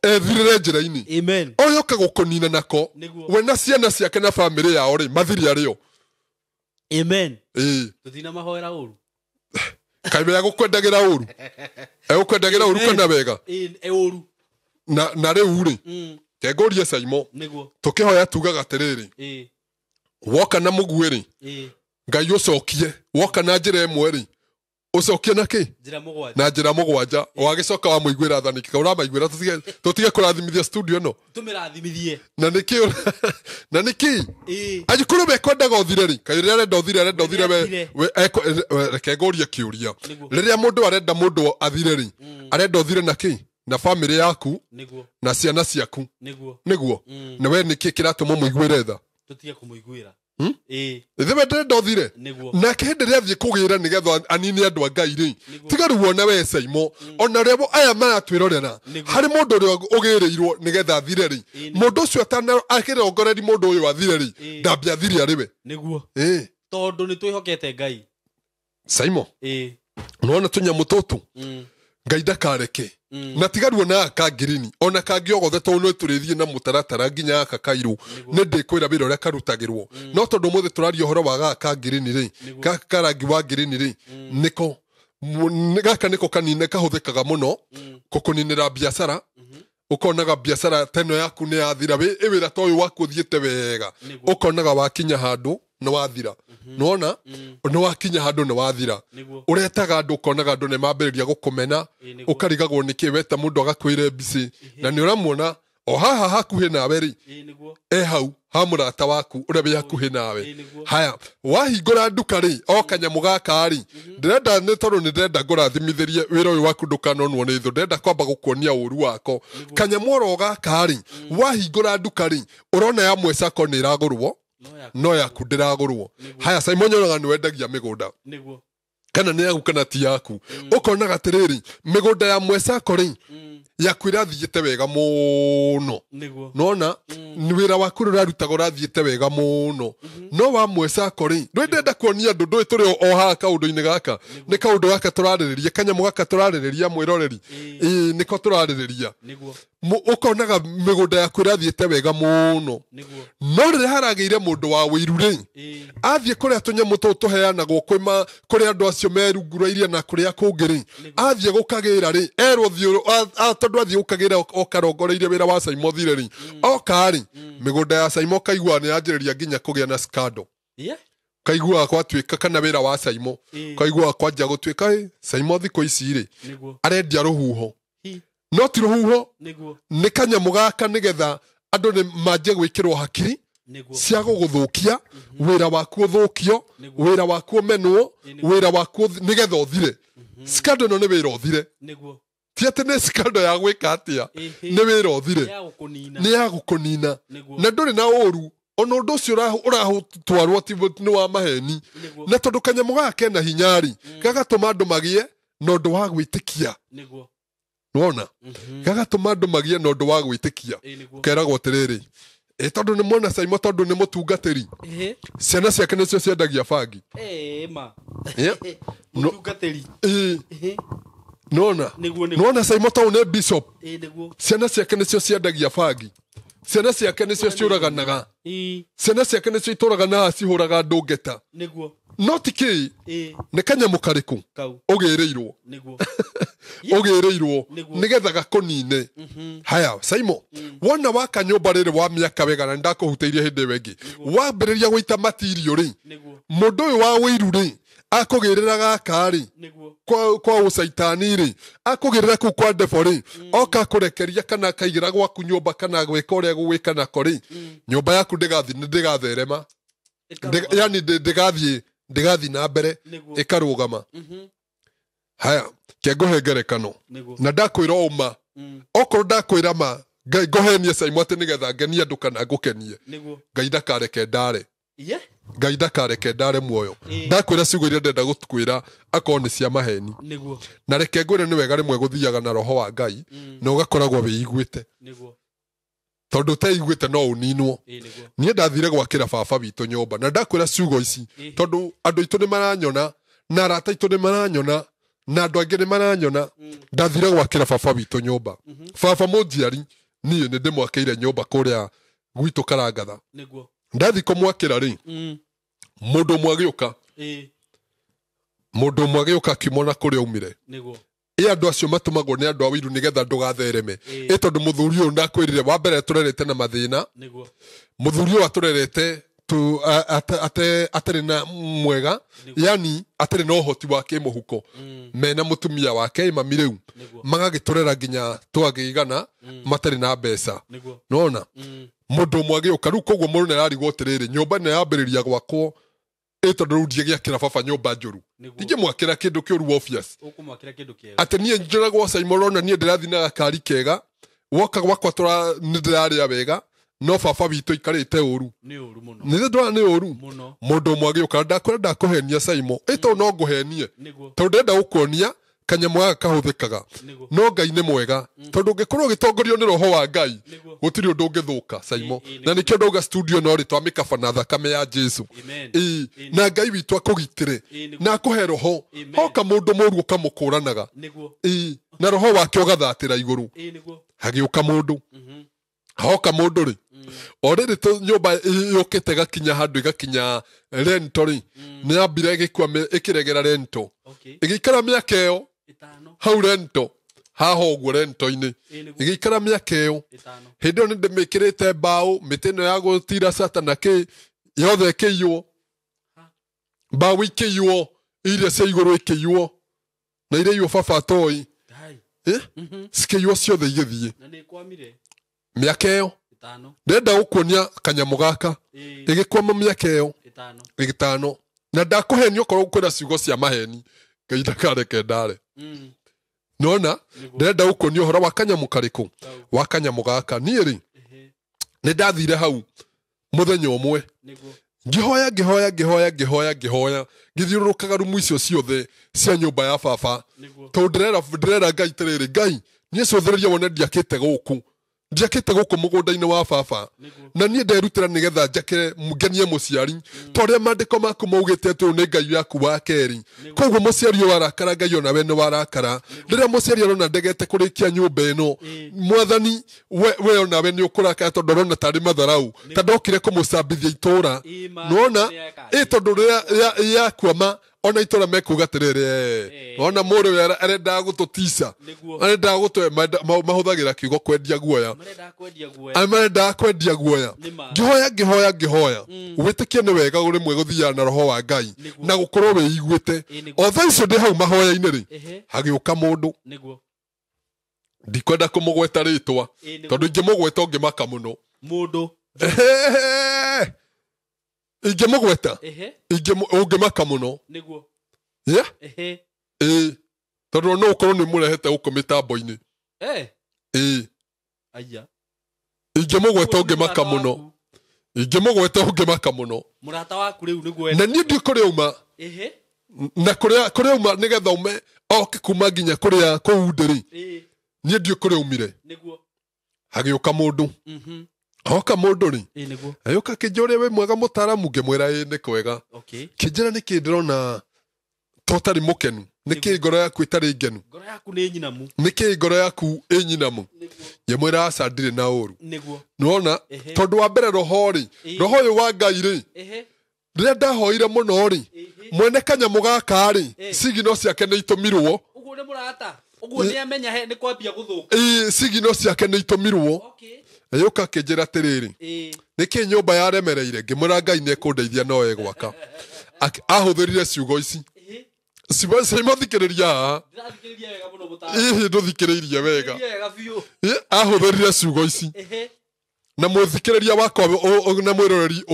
ethirĩre njĩra-inĩ oyoka gũkũnina nako we na ciana ciake na bamĩrĩ yao rĩ mathire arĩo. Tũtinamahoera ũru kaĩ we egũkwendagĩra ũru egũkwendagĩra ũru kana wega ũru na rĩu rĩ kengũrie Saimo tũkĩhoya tugaga atĩrĩrĩ woka na mũguĩ rĩ Ngai ũcokie woka na njĩra ĩmwe rĩ ũcokie na kĩ na njĩra mũgwanja wagĩcoka wamũiguĩra tha nĩkĩ ũramaiguĩra tũtige kũrathimithia studio ĩno tũmĩrathimithie na nĩkĩ na nĩkĩ angĩkorwo we kwendaga ũthire rĩ kaĩ rĩrĩa arenda ũthire arenda ũthire we reke ngũrie kĩũria rĩrĩa mũndũ arenda mũndũ athire rĩ arenda ũthire na kĩ na family yaku na ciana ciaku nĩguo na we nĩkĩ kĩratũma mũiguĩre tha tũtige kũmũiguĩra ithe we ndĩrenda ũthire nake hĩndĩ ĩrĩa athiĩ kũgĩra nĩgetha anine andũ a Ngai rĩ tiga rĩu ona we Saimo ona rĩo aya maratwĩrorera harĩ mũndũ ũrĩa ũgĩrĩirwo nĩgetha athire rĩ mũndũ ũcio akĩrongoreria mũndũ ũyũ athire rĩ ndambe athire arĩ we nĩguo tondũ nĩ twĩhokete Ngai Saimo nĩwona tũnyamũ tũtũ Ngai ndakareke na tiga ruo na aka ngirini ona kangĩ o gothe tondũ nĩ tũrĩthiĩ na mũtaratara nginya aka kairũ nĩ ndĩkwĩra wĩra ũrĩa karutagĩrwo no tondũ ũmũthĩ tũraria ũhoro wa gaka ngirini rĩ gaka karangi wa ngirini rĩ nĩko gaka nĩko kanine kahũthĩkaga mũno kũkũninĩra biacara Ukonaga biacara teno yaku nĩ yathira, wĩra ta ũyũ waku ũthiĩte wega, ũkonaga wakinya handũ nĩ wathira. Nĩwona nĩ wakinya handũ nĩ wathira, ũretaga andũ ũkonaga andũ nĩ mambĩrĩria gũkũmena, ũkarigagwo nĩkĩ weta mũndũ agakwĩre mbici, na nĩ ũramuona o haha hakuhĩ nawe rĩ, e hau ha mũrata waku ũrĩa wĩ hakuhĩ nawe. Haya, wahingũra nduka rĩ, o kanyamũ gaka rĩ, ndĩrenda nĩ tondũ nĩ ndĩrenda ngũrathimithĩrie wĩra ũyũ waku ndũkanonwo nĩ thũ, ndĩrenda kwamba gũkuonia ũru wako. Kanyamũ oro gaka rĩ, wahingũra nduka rĩ, ũrona ya Mwesako nĩ ĩragũrwo, no yaku ndĩragũrwo. Haya, Simon nyonaga nĩ wendagia mĩgũnda, kana nĩ yaku kana ti yaku. Ũkonaga atĩrĩrĩ, mĩgũnda ya Mwesako rĩ, yaku ĩrathiĩte wega mũno, nona wĩra waku ũrarutaga ũrathiĩte wega mũno, no wa Mwesako rĩ, ndũĩ ndĩrenda kuonia andũ, ndũĩ tũrĩ o haha kaũndũ-inĩ gaka, nĩ kaũndũ gaka tũrarĩrĩria, kanyamũ gaka tũrarĩrĩria mwĩroreri, ĩĩ nĩko tũrarĩrĩria. Ũkonaga mĩgũnda yaku ĩrathiĩte wega mũno, no rĩrĩa haragĩire mũndũ wa wĩiru rĩ, athiĩ kũrĩa tũnyamũ tũu tũheanagwo kũrĩ andũ acio merungurairie na kũrĩa kũngĩ rĩ, athiĩ gũkagĩra rĩ, erwo thiĩ, tondũ athiĩ gũkagĩra okarongoreirie wĩra wa Simon thire rĩ, oka rĩ, mĩgũnda ya Simon kaigua nĩ yanjĩrĩria nginya kũgĩa na scandal. Kaigua gwatuĩka kana wĩra wa Simon kaigua kwanjia gũtuĩka Simon thikũ ici rĩ arendia rũhuho, no ti rũhuho, nĩ kanyamũ gaka nĩgetha andũ nĩ manjie gwĩkĩrwo hakiri cia gũgũthũkia, wĩra waku ũthũkio, wĩra waku ũmenwo, wĩra waku nĩgetha ũthire. Scandal ĩno nĩ wĩra ũthire, ti atĩ nĩ scandal ya gwĩka atĩa, nĩ wĩra ũthire, nĩ ya gũkũnina, na ndũrĩ na ũru ona ũndũ ũcio ũrahũtwarwo ti nĩ wa maheni, na tondũ kanyamũ gaka kena hinya rĩ, gagatũma andũ magĩe na ũndũ wa gwĩtĩkia. Nĩwona gagatũma andũ magĩe na ũndũ wa gwĩtĩkia, keragwo atĩrĩrĩ, tondũ nĩ mwona Simon, tondũ nĩ mũtungatĩri, ciana ciake nĩcio ciendagia bangi. Nĩwona nĩwona Simon tondũ nĩ bishop, ciana ciake nĩcio ciendagia bangi, ciana ciake nĩcio ciũraganaga, ciana ciake nĩcio itũraganaga cihũraga andũ ngeta. No ti kĩ, nĩ kanyamũ karĩkũ ũgĩrĩirwo, ũgĩrĩirwo nĩgetha gakũnine. Haya, Simon, wona waka nyũmba rĩrĩ wa mĩaka wega, na nĩndakũhutĩirie hĩndĩ ĩyo ĩngĩ, wambĩrĩria gũita matirio rĩ, mũndũ ũyũ wa wĩiru rĩ, akũgĩrĩra gaka rĩ kwa ũcaitani rĩ, akũgĩrĩra kũu kwa ndebo rĩ, oka kũrekeria kana akaigĩra gwaku nyũmba kana gwĩka ũrĩa gũgwĩka nako rĩ, nyũmba yaku ndĩgatherema, yani ndĩgathiĩ na mbere, ĩkarũgama. Haya, kengũhe ngerekano, na ndakwĩra ũma, okorwo ndakwĩra ma, Ngai ngũhenie Simon atĩ nĩgetha ngenie andũ kana ngũkenie, Ngai ndakareke ndare, Ngai ndakareke ndare muoyo. Ndakwĩra ciugo iria ndĩrenda gũkwĩra akorwo nĩ cia maheni, na reke ngwĩre nĩ wega rĩmwe gũthiaga na roho wa Ngai, na ũgakoragwo wĩiguĩte, tondũ ũteiguĩte no ũninwo. Niĩ ndathire gwakĩra baba witũ nyũmba, na ndakwĩra ciugo ici tondũ andũ aitũ nĩ maranyona, na arata aitũ nĩ maranyona, na andũ angĩ nĩ maranyona. Ndathire gwakĩra baba witũ nyũmba. Baba mũnjiari niĩ nĩ ndĩmwakĩire nyũmba kũrĩa gwitũ Karangatha. Ndathi kũmwakĩra rĩ, mũndũ ũmwe agĩũka, mũndũ ũmwe agĩũka akĩmona kũrĩa aumire. Ĩ andũ acio matũmagwo nĩ andũ a wĩiru nĩgetha ndũgathereme. Ĩ tondũ mũthuri ũyũ ndakwĩrire wa mbere tũrerete na mathĩna, mũthuri ũyũ atũrerete atarĩ na mwega, yani atarĩ na ũhoti wa kĩmũhuko, mena mũtumia wake mami rĩu magagĩtũrera nginya twagĩigana matarĩ na mbeca. Nĩwona mũndũ ũmwe agĩũka rĩu, koguo mũndũ nĩararigwo atĩrĩrĩ, nyũmba ĩno yambĩrĩria gwakwo ĩ tondũ rĩu ndiagĩakĩra baba nyũmba njũru, ndingĩmwakĩra kĩndũ kĩũru obvious, atĩ niĩ njũragwo Simon, ũrona niĩ ndĩrathiĩ na gakari kega, woka gwakwa nĩ ndĩrarĩa wega, no baba witũ aikarĩte ũru, nĩ ndĩrona nĩ ũru. Mũndũ ũmwe agĩũka, ndakwĩra ndakũhenia Simon, ĩ tondũ no ngũhenie, tondũ ndĩrenda gũkuonia kanyamũ gaka kahũthĩkaga, no Ngai nĩ mwega, tondũ ũngĩkorwo ũgĩtongorio nĩ roho wa Ngai, gũtirĩ ũndũ ũngĩthũka Simon. Na nĩkĩo ndauga studio no rĩ twamĩkaba na thakame ya Jesu, na Ngai witũ akũgitĩre na akũhe roho. Hoka mũndũ mũru ũkamũkũranaga, na roho wake ũgathatĩra igũrũ. Hagĩũka mũndũ, hoka mũndũ rĩ, o rĩrĩ nyũmba yũkĩte ĩgakinya handũ ĩgakinya rento rĩ, nĩ yambire ĩgĩkua ĩkĩregera rento, ĩgĩikara mĩaka ĩyo hau rento. Haha ũguo rento-inĩ. Ĩĩ nĩguo. Ĩgĩikara mĩaka ĩyo. Ĩtano. Hĩndĩ ĩyo nĩ ndĩmĩkĩrĩte mbaũ, mĩtĩ ĩno ya gũtira cata na kĩ yothe ĩkĩiywo. Mbaũ ikĩiywo, iria cia igũrũ ikĩiywo, na iria iywo baba atoĩ. Ngai. Eh? Cikĩiywo ciothe igĩthiĩ. Na nĩ kwamire. Mĩaka ĩyo. Ĩtano. Ndĩrenda gũkuonia kanyamũ gaka. Ĩĩ. Ĩgĩkwama mĩaka ĩyo. Ĩtano. Ĩtano. Na ndakũhenia okorwo ngũkwĩra ciugo cia maheni. Ngai ndakareke ndare. Nona ndĩrenda gũkuonia ũhoro wa kanyamũ karĩkũ? Wa kanyamũ gaka. Niĩ rĩ, nĩ ndathire hau mũthenya ũmwe. Nĩguo. Ngĩhoya, ngĩhoya, ngĩhoya, ngĩhoya, ngĩhoya, ngĩthiũrũrũkaga rumu icio ciothe cia nyũmba ya baba. Nĩguo. Tondũ ndĩrera Ngai atĩrĩrĩ, Ngai, niĩ cũthĩrĩria wone ndiakĩte gũkũ. Ndiakĩte gũkũ mũgũnda-inĩ wa baba. Nĩguo. Na niĩ nderutĩra nĩgetha njakĩre ngenie mũciari. Ta ũrĩa maandĩko maku maugĩte atĩ ũyũ nĩ Ngai yaku wa kerĩ. Koguo mũciari ũyũ arakara, Ngai ona we nĩ warakara. Rĩrĩa mũciari arona ndegete kũrĩkia nyũmba ĩno, mwathani, we ona we nĩ ũkũrakara tondũ arona tarĩ matharau. Ta ndokire kũmũcambithia itũũra. Nĩwona? Tondũ rĩrĩa yakwama, ona itũũra mekuga atĩrĩrĩ, wona mũrũ ũyũ arendaga gũtũtica. Arendaga mahũthagĩra kiugo kwendia guoya. Marendaga kwendia guoya. Marendaga kwendia guoya. Ngĩhoya, ngĩhoya, ngĩhoya. Wĩtĩkie nĩ wega rĩmwe gũthiaga na roho wa Ngai na gũkorwo wĩiguĩte. O thaa icio ndĩ hau mahoya-inĩ rĩ, hagĩũka mũndũ. Nĩguo. Ndikwenda kũmũgweta rĩtwa, tondũ ingĩmũgweta ũngĩmaka mũno. Mũndũ. Ingĩmũgweta, ũngĩmaka mũno. Nĩguo. Yeah? Ĩĩ. Tondũ no ũkorwo nĩ mũrehete gũkũ mĩtambo-inĩ. Ĩĩ. Aya. Ingĩmũgweta ũngĩmaka mũno. Ingĩmũgweta ũngĩmaka mũno. Mũrata waku rĩu nĩguo. Na niĩ ndiũ kũrĩa uma. Na kũrĩa uma nĩgetha ume oke kuma nginya kũrĩa kũu ndĩrĩ. Niĩ ndiũ kũrĩa umire. Nĩguo. Hagĩũka mũndũ. Oka mũndũ rĩ. Nĩguo. Agĩũka akĩnjũria wĩ mwega mũtaaramu, ngĩmwĩra ĩĩ nĩ kwega. Okay. Kĩnjĩra nĩkĩ ndĩrona ta ũtarĩ mũkenu. Nĩkĩ ngoro yaku ĩtarĩ ngenu? Ngoro yaku nĩ nyinamu. Nĩkĩ ngoro yaku ĩ nyinamu? Ngĩmwĩra aca ndirĩ na ũru. Nĩguo. Nĩwona? Tondũ wa mbere roho rĩ, roho ũyũ wa Ngai rĩ, rĩrĩa ndahoire mũno rĩ, mwene kanyamũ gaka rĩ, cigino ciake nĩ itũmirwo. Ũguo nĩ mũrata. Ũguo nĩ amenya he nĩ kwambia gũthũka. Cigino ciake nĩ itũmirwo. Agĩũka akĩnjĩra atĩrĩrĩ, nĩkĩ nyũmba yaremereire? Ngĩmwĩra Ngai nĩ ekũndeithia no egwaka. Ahũthĩrire ciugo ici. Cimothikĩrĩria haha. Ndĩrathikĩrĩria wega mũno mũtaaramu. Hihi ndũthikĩrĩirie wega. Wega biũ. Ahũthĩrire ciugo ici. Na mũthikĩrĩria wakwa na mwĩroreri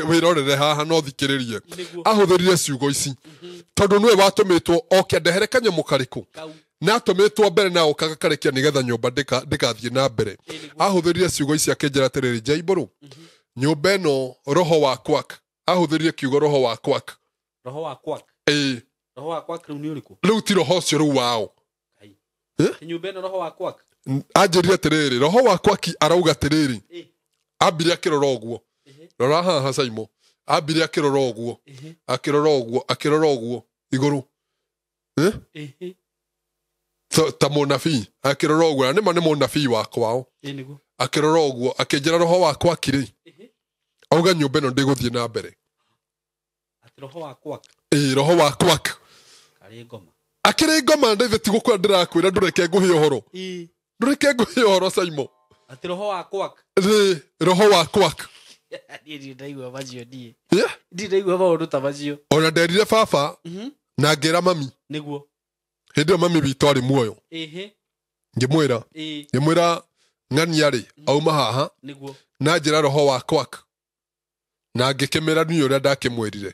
wĩrorere haha no ũthikĩrĩrie. Ahũthĩrire ciugo ici. Tondũ nĩwe watũmĩtwo oke ndehere kanyamũ karĩkũ. Na atũmĩtwo mbere na oka gakarekia nĩgetha nyũmba ndĩgathiĩ na mbere. Ahũthĩrire ciugo ici akĩnjĩra atĩrĩrĩ, Jaibũrũ, nyũmba ĩno roho wa kwak. Ahũthĩrire kiugo roho wa kwak. Roho wa kwak. Ĩĩ. Roho wa kwak rĩu nĩ ũrĩkũ? Rĩu ti roho ũcio rĩu wao. Nyũmba ĩno roho wa kwak. Anjĩrire atĩrĩrĩ, roho wa kwaki arauga atĩrĩrĩ. Ambire akĩrora ũguo. Rora haha Saimo. Ambire akĩrora ũguo. Akĩrora ũguo, akĩrora ũguo igũrũ. Ta mũnabii akĩrora ũguo, na nĩma nĩ mũnabii wa kwao. Akĩrora ũguo, akĩnjĩra roho wa kwaki rĩ. Auga nyũmba ĩno ndĩgũthiĩ na mbere. Atĩ roho wa kwak. Ĩĩ, roho wa kwak. Karĩ ngoma. Akĩrĩ ngoma ndĩthĩ ti gũkwĩra ndĩrakwĩra ndũreke ngũhe ũhoro. Ndũreke ngũhe ũhoro Saimo. Atĩ roho wa kwak. Ĩĩ, roho wa kwak. Niĩ ndirĩ ndaigua macio niĩ. Ndirĩ ndaigua maũndũ ta macio. Ona nderire baba na ngĩra mami. Nĩguo. Hĩndĩ ĩyo mami witũ arĩ muoyo. Ngĩmwĩra. Ngĩmwĩra ng'ania rĩ, auma haha. Nĩguo. Na njĩra roho wa kwak. Na ngĩkĩmĩra niĩ ũrĩa ndakĩmwĩrire.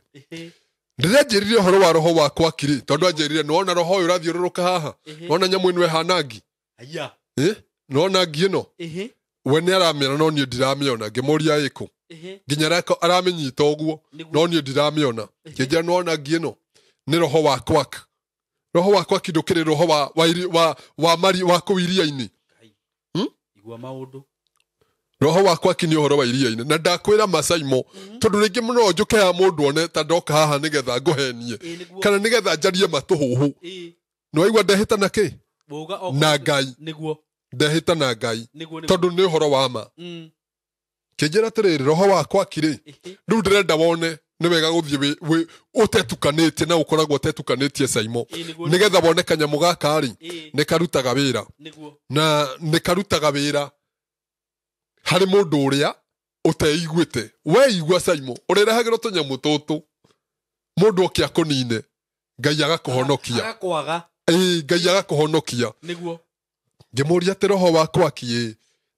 Rĩrĩa anjĩrire ũhoro wa roho wa kwaki rĩ, tondũ anjĩrire nĩwona roho ũyũ ũrathiũrũrũka haha. Nĩwona nyamũ ĩno ĩhana ngi. Aya. Nĩwona ngi ĩno? We nĩ aramĩona no niĩ ndiramĩona. Ngĩmũria ĩkũ. Nginya aramĩnyita ũguo, no niĩ ndiramĩona. Ngĩnjĩra nĩwona ngi ĩno? Nĩ roho wa kwak. Roho wa kwaki ndũkĩrĩ roho wa kũu iria-inĩ. Igua maũndũ. Roho wa kwaki nĩ ũhoro wa iria-inĩ. Na ndakwĩra Masaimo, tondũ rĩngĩ mũno njũke ya mũndũ one ta ndoka haha nĩgetha ngũhenie. Kana nĩgetha njarie matũhũhũ. Nĩwaigua ndehĩta na kĩ? Na Ngai. Nĩguo. Ndehĩta na Ngai. Tondũ nĩ ũhoro wa ma. Kĩnjĩra atĩrĩrĩ, roho wa kwaki rĩ, rĩu ndĩrenda wone Nĩ wega gũthiĩ ũtetukanĩtie na ũkoragwo ũtetukanĩtie Saimo. Nĩgetha wone kanyamũ gaka rĩ nĩ karutaga wĩra. Na nĩ karutaga wĩra harĩ mũndũ ũrĩa ũteiguĩte. Weigua Saimo ũrĩrehagĩrwo tũnyamũ tũtũ. Mũndũ oke akũnine Ngai agakũhonokia. Agakwaga. Ngai agakũhonokia. Nĩguo. Ngĩmũria atĩ roho wa kwaki ĩ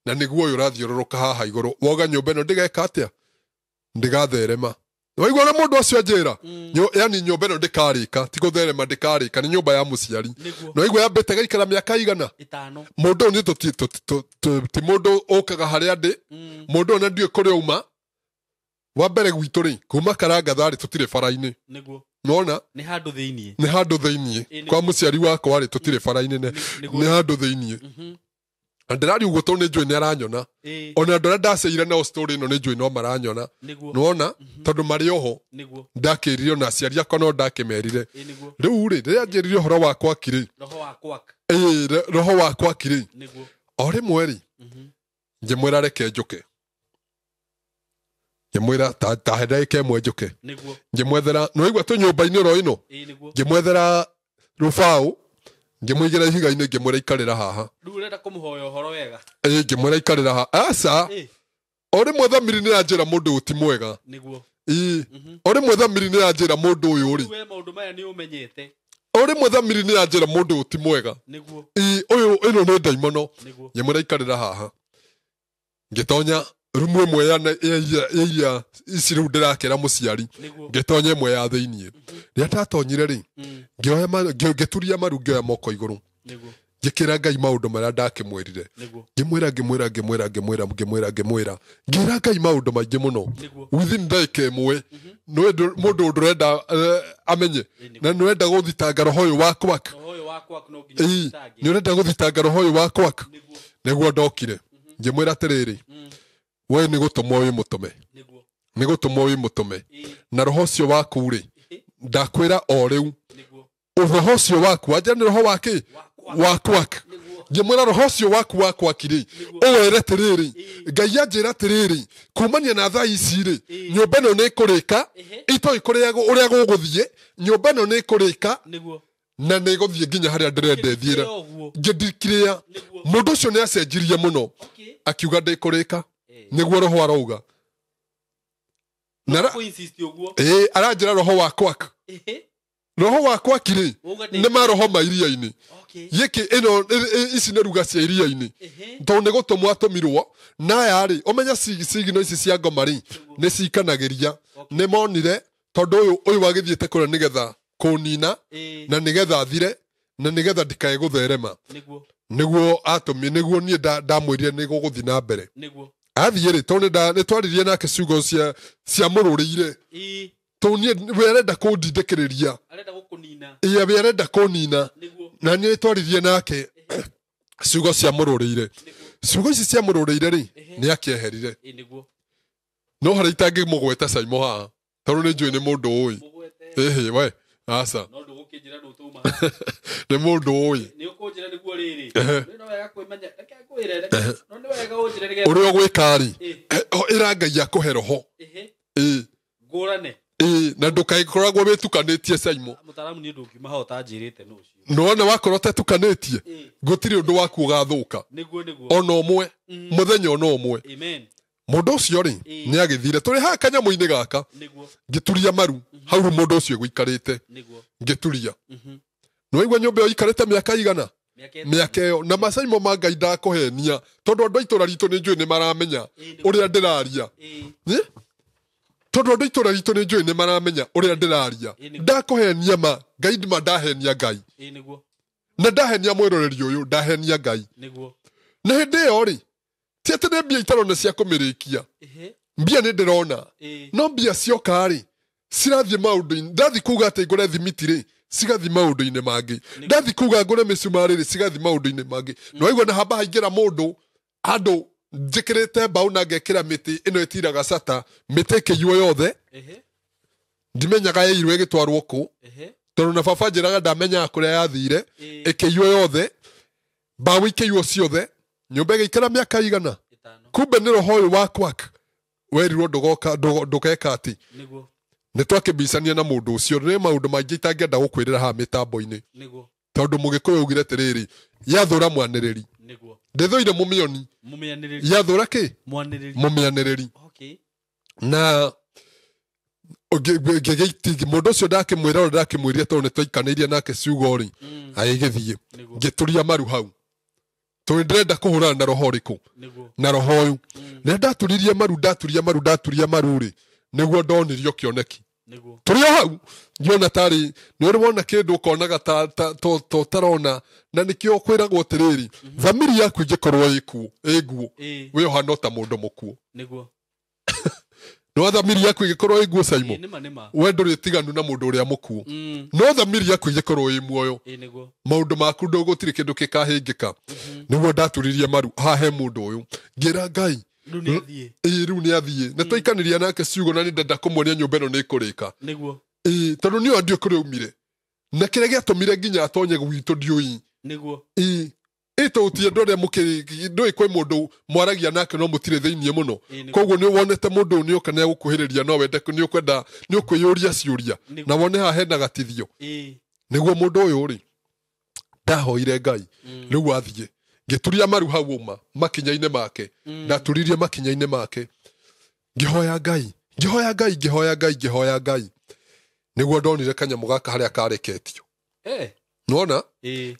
na nĩguo ũyũ ũrathiũrũrũka haha igũrũ. Woga nyũmba ĩno ndĩgeka atĩa? Ndĩgatherema. Waigua ũrĩa mũndũ ũcio anjĩra? Yani nyũmba ĩno ndĩkarĩka, ti gũtherema ndĩkarĩka, nĩ nyũmba ya mũciari. Na waigua yambĩte gaikara mĩaka igana? 5. Mũndũ ũyũ ti mũndũ ũkaga harĩa ndĩ. Mũndũ ũyũ na ndiũĩ kũrĩa auma. Wa mbere gwitũ rĩ, kuma Karangatha rĩ tũtirĩ bara-inĩ. Nĩguo. Nona? Nĩ handũ thĩiniĩ. Nĩ handũ thĩiniĩ. Kwa mũciari wakwa rĩ tũtirĩ bara-inĩ nĩ handũ thĩiniĩ. Na ndĩraria ũguo tondũ nĩ njũĩ nĩ aranyona. Ona andũ arĩa ndaceire nao story ĩno nĩ njũĩ no maranyona. Nĩwona? Tondũ marĩ oho. Ndakĩrire ona aciari akwa no ndakĩmerire. Rĩu rĩ, rĩrĩa anjĩrire ũhoro wa kwaki rĩ. Roho wa kwaki. Roho wa kwaki rĩ. O rĩmwe rĩ, ngĩmwĩra reke njũke. Ngĩmwĩra ta ndagĩka ĩmwe njũke. Ngĩmwethera, nĩwaigua twĩ nyũmba-inĩ oro ĩno? Ngĩmwethera rũbaũ, ngĩmũigĩra ihiga-inĩ ngĩmwĩra ikarĩra haha. Rĩu ũrenda kũmũhoya ũhoro wega? Ngĩmwĩra ikarĩra haha. Aca. O rĩmwe thamiri nĩ yanjĩra mũndũ ũyũ ti mwega. Nĩguo. O rĩmwe thamiri nĩ yanjĩra mũndũ ũyũ rĩ. We maũndũ maya nĩ ũmenyete. O rĩmwe thamiri nĩ yanjĩra mũndũ ũyũ ti mwega. Nĩguo. Ũyũ ĩno nĩ ndaimono. Nĩguo. Ngĩmwĩra ikarĩra haha. Ngĩtonya rumu ĩmwe ya iria ici rĩu ndĩrakĩra mũciari. Ngĩtonya ĩmwe ya thĩiniĩ. Rĩrĩa ndatonyire rĩ, ngĩturia maru ngĩoya moko igũrũ. Ngĩkĩra Ngai maũndũ marĩa ndakĩmwĩrire. Ngĩmwĩra ngĩmwĩra ngĩmwĩra ngĩmwĩra ngĩmwĩra ngĩmwĩra. Ngĩra Ngai maũndũ maingĩ mũno. Within ndagĩka ĩmwe, mũndũ ndũrenda amenye. Na nĩũrenda gũthitanga roho ũyũ wa kwak. Nĩũrenda gũthitanga roho ũyũ wa kwak. Nĩguo ndokire. Ngĩmwĩra atĩrĩrĩ, we nĩ gũtũmwo wĩ mũtũme. Nĩ gũtũmwo wĩ mũtũme. Na roho ũcio waku rĩ, ndakwĩra o rĩu. Roho ũcio waku, anja nĩ roho wa kĩ? Wa kwak. Ngĩmwĩra roho ũcio waku wa kwaki rĩ, ũwere atĩrĩrĩ, Ngai anjĩra atĩrĩrĩ, kumania na thaa ici rĩ, nyũmba ĩno nĩ ĩkũrĩka, itoĩ kũrĩa ũrĩa gũgũthiĩ, nyũmba ĩno nĩ ĩkũrĩka, na nĩ ĩgũthiĩ nginya harĩa ndĩrenda ĩthiĩre. Ngĩndikĩrĩa. Mũndũ ũcio nĩ acenjirie mũno. Akiuga ndĩkũrĩka. Nĩguo roho arauga. Aranjĩra roho wa kwak. Roho wa kwaki rĩ, nĩ maroho ma iria-inĩ. Gĩkĩ ĩno ici nĩ ruga cia iria-inĩ. Tondũ nĩ gũtũmwo atũmirwo, na aya rĩ, ũmenye cigino ici cia ngoma rĩ, nĩ cikanagĩria. Nĩ monire tondũ ũyũ wagĩthiĩte kũrĩa nĩgetha kũnina, na nĩgetha athire, na nĩgetha ndikae gũtherema. Nĩguo atũmi, nĩguo niĩ ndamwĩrire nĩ gũgũthiĩ na mbere. Athiĩ rĩ, tondũ nĩ twaririe nake ciugo cia mũrũrĩire. Tondũ niĩ we arenda kũndindĩkĩrĩria. Arenda gũkũnina. Ĩĩ, we arenda kũnina. Na niĩ twaririe nake ciugo cia mũrũrĩire. Ciugo ici cia mũrũrĩire rĩ, nĩ akĩeherire. No harĩa itangĩmũgweta Saimo haha, tondũ nĩ njũĩ nĩ mũndũ ũĩ. Ĩhĩ, we, aca. No ndũgũkĩnjĩra nũ tũma. Nĩ mũndũ ũĩ. Nĩ ũkũnjĩra nĩguo rĩrĩ. No wega kwĩmenya, reke ngwĩre, no nĩ wega ũnjĩre nĩgetha. Ũrĩa ũgwĩka rĩ, ĩra Ngai akũhe roho. Ngũrane. Na ndũkakoragwo wĩtukanĩtie Saimo. Mũtaaramu niĩ ndũngiuma haha ũtanjĩrĩte nũ ũcio. Nĩwona wakorwo ũtetukanĩtie, gũtirĩ ũndũ waku ũgathũka. Nĩguo, nĩguo. Ona ũmwe, mũthenya ona ũmwe. Amen. Mũndũ ũcio rĩ, nĩ agĩthire. Tũrĩ haha kanyamũ-inĩ gaka. Ngĩturia maru, hau rĩu mũndũ ũcio gũikarĩte. Ngĩturia. Nĩwaigua nyũmba ĩyo ĩikarĩte mĩaka igana? Mĩaka ĩyo. Na macaimo ma Ngai ndakũhenia, tondũ andũ a itũũra ritũ nĩ njũĩ nĩ maramenya ũrĩa ndĩraria. Tondũ andũ a itũũra ritũ nĩ njũĩ nĩ maramenya ũrĩa ndĩraria. Ndakũhenia ma, Ngai ndima ndahenia Ngai. Na ndahenia mwĩroreri ũyũ, ndahenia Ngai. Na hĩndĩ ĩyo rĩ, ti atĩ nĩ mbia itarona cia kũmĩrĩkia. Mbia nĩ ndĩrona. No mbia cioka rĩ, cirathiĩ maũndũ-inĩ. Ndathiĩ kuga atĩ ngũre thimiti rĩ, cigathiĩ maũndũ-inĩ mangĩ. Ndathiĩ kuga ngũre mĩcumarĩ rĩ, cigathiĩ maũndũ-inĩ mangĩ. Nĩwaigua na hamba haingĩra mũndũ, andũ njĩkĩrĩte mbaũ na ngekĩra mĩtĩ ĩno ĩtiraga cata, mĩtĩ ĩkĩiywo yothe. Ndimenyaga yaiyirwo ĩgĩtwarwo kũ. Tondũ na baba anjĩraga ndamenyaga kũrĩa yathire, ĩkĩiywo yothe, mbaũ ikĩiywo ciothe, nyũmba ĩgĩikara mĩaka igana. Kumbe nĩ roho ũyũ wa kwak werirwo ndũgeka atĩ. Nĩ twakĩmbicania na mũndũ ũcio nĩ maũndũ maingĩ itangĩenda gũkwĩrĩra haha mĩtambo-inĩ. Nĩguo. Tondũ mũgĩkũyũ augire atĩrĩrĩ, yathũra mwanĩrĩri. Nĩguo. Ndĩthũire mũmĩoni. Mũmĩanĩrĩri. Yathũra kĩ? Mwanĩrĩri. Mũmĩanĩrĩri. Okay. Na mũndũ ũcio ndakĩmwĩra ũrĩa ndakĩmwĩrire tondũ nĩ twaikanĩirie nake ciugo rĩ, agĩgĩthiĩ. Nĩguo. Ngĩturia maru hau. Tondũ ndĩrenda kũhũrana na roho ũrĩkũ? Nĩguo. Na roho ũyũ. Rĩrĩa ndaturirie maru, ndaturia maru, ndaturia maru rĩ, nĩguo ndonirio kĩoneki. Nĩguo. Tũrĩ o hau ngĩona tarĩ nĩ ũrĩ wona kĩndũ ũkonaga ta ũtarona, na nĩkĩo kwĩragwo atĩrĩrĩ, thamiri yaku ĩngĩkorwo ĩkuo, ĩnguo, wĩ ũhana ta mũndũ mũkuũ. Nĩguo. No thamiri yaku ĩngĩkorwo ĩnguo, Simon, Nĩma, nĩma. we ndũrĩ tiganu na mũndũ ũrĩa mũkuũ. No thamiri yaku ĩngĩkorwo ĩ muoyo, Nĩguo. maũndũ maku ndũgũtirĩ kĩndũ gĩkahĩngĩka. Nĩguo ndaturirie maru haha he mũndũ ũyũ, ngĩra Ngai, Rĩu nĩ athiĩ. Ĩĩ, rĩu nĩ athiĩ. Na twaikanĩria nake ciugo na nĩ ndenda kũmuonia nyũmba ĩno nĩ ĩkũrĩka. Nĩguo. Ĩĩ, tondũ niĩ ndiũĩ kũrĩa aumire. Na kĩrĩa gĩatũmire nginya atonye gwitũ ndiũĩ. Nĩguo. Ĩĩ. Ĩĩ, tondũ ti andũ arĩa mũkĩrĩ, ndũĩ kwĩ mũndũ mwaragia nake no mũtirĩ thĩiniĩ mũno. Ĩĩ, nĩguo. Koguo nĩ wonete mũndũ ũyũ nĩoka nĩ agũkuhĩrĩria, no wende, nĩ ũkwenda, nĩ ũkwĩyũria ciũria. Nĩguo. Na wone haha hena gatithio. Ĩĩ. Nĩguo mũndũ ũyũ rĩ, ndahoire Ngai. Rĩu athiĩ. Ngĩturia maru hau ũma, makinya-inĩ make. Ndaturirie makinya-inĩ make. Ngĩhoya Ngai, ngĩhoya Ngai, ngĩhoya Ngai, ngĩhoya Ngai. Nĩguo ndonire kanyamũ gaka harĩa kareketio. Nĩwona?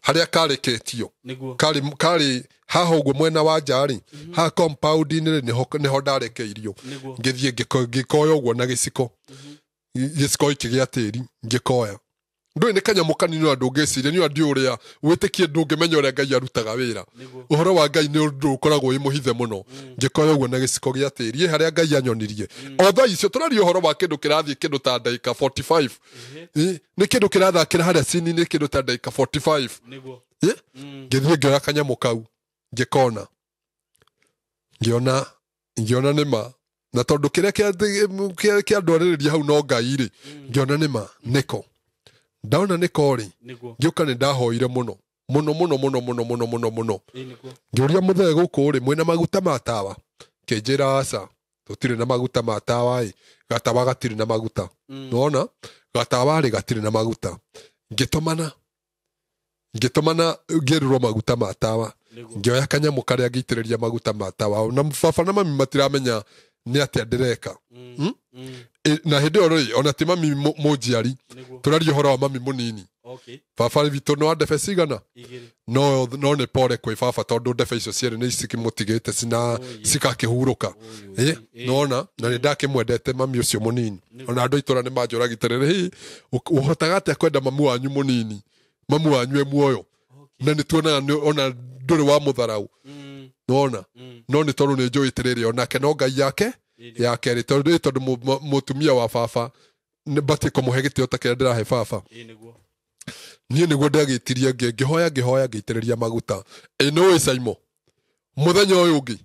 Harĩa kareketio. Nĩguo. Karĩ haha ũguo mwena wa nja rĩ, haha compound-inĩ rĩ, nĩho ndarekeirio. Nĩguo. Ngĩthiĩ ngĩkoya ũguo na gĩciko. Gĩciko gĩkĩ gĩa tĩri, ngĩkoya. Ndũĩ nĩ kanyamũ kanini na ndũngĩciria, nĩ ũndũ ũrĩa wĩtĩkie ndũngĩmenya ũrĩa Ngai arutaga wĩra. Nĩguo. Ũhoro wa Ngai nĩ ũndũ ũkoragwo wĩ mũhithe mũno. Ngĩkoya ũguo na gĩciko gĩa tĩri, ĩ harĩa Ngai anyonirie. O thaa icio tũraria ũhoro wa kĩndũ kĩrathiĩ kĩndũ ta ndagĩka 45. Nĩ kĩndũ kĩrathakĩra harĩa cini-inĩ kĩndũ ta ndagĩka 45. Nĩguo. Ngĩthiĩ ngĩoya kanyamũ kau, ngĩkona. Ngĩona nĩ ma. Na tondũ kĩrĩa kĩandwarĩrĩria hau no Ngai rĩ, ngĩona nĩ ma, nĩko. Ndaona nĩko rĩ, Nĩguo. ngĩũka nĩ ndahoire mũno. Mũno, mũno, mũno, mũno, mũno, mũno, mũno. Nĩguo. Ngĩũria mũthee gũkũ rĩ, mwĩna maguta ma tawa? Kĩnjĩra aca, tũtirĩ na maguta ma tawa ĩ. Gatawa gatirĩ na maguta. Nĩwona? Gatawa rĩ gatirĩ na maguta. Ngĩtũmana. Ngĩtũmana ngĩrũrwo maguta ma tawa. Nĩguo. Ngĩoya kanyamũ karĩa ngĩitĩrĩria maguta ma tawa. Na baba na mami matiramenya nĩ atĩa ndĩreka. Na hĩndĩ ĩyo rĩ, ona ti mami mũnjiari. Nĩguo. Tũraria ũhoro wa mami mũnini. Okay. Baba witũ no ndebe cigana? Igĩrĩ. No, no nĩ pore kwĩ baba tondũ ndebe icio cierĩ nĩ cikĩmũtigĩte cikakĩhurũka. Nĩwona? Na nĩ ndakĩmwendete mami ũcio mũnini. Ona andũ a itũũra nĩ manjũragia atĩrĩrĩ, hĩ, ũhotaga atĩa kwenda mamu wanyu mũnini? Mamu wanyu e muoyo. Na nĩ tuonaga ona ndũrĩ wa mũtharau. Nĩwona? No nĩ tondũ nĩ njũĩ atĩrĩrĩ, onake no Ngai yake ya kerĩ, tondũ mũtumia wa baba nĩ batiĩ kũmũhe gĩtĩo ta kĩrĩa ndĩrahe baba. Nĩguo. Niĩ nĩguo ndagĩtirie ngĩhoya, ngĩhoya, ngĩitĩrĩria maguta. Ĩ nĩũĩ Simon, mũthenya ũyũ ũngĩ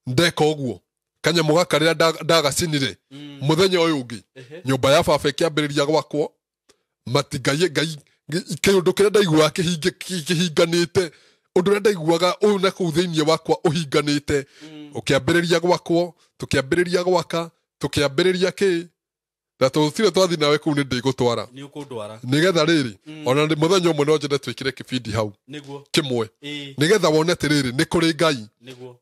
ndeka ũguo, kanyamũ gaka rĩrĩa ndagacinire, mũthenya ũyũ ũngĩ, nyũmba ya baba ĩkĩambĩrĩria gwakwo, mati Ngai, Ngai, kĩũndũ kĩrĩa ndaiguaga kĩhinganĩte, ũndũ ũrĩa ndaiguaga ũyũ na kũu thĩinĩ wakwa ũhinganĩte, ũkĩambĩrĩria gwakwo, tũkĩambĩrĩria gwaka, tũkĩambĩrĩria kĩ, na tũtirĩ twathiĩ nawe kũu nĩ ndĩgũtwara. Nĩ ũkũndwara. Nĩgetha rĩrĩ, ona mũthenya ũmwe no njende twĩkĩre kĩbindi hau. Nĩguo. Kĩmwe. Nĩgetha wone atĩrĩrĩ, nĩ kũrĩ Ngai. Nĩguo.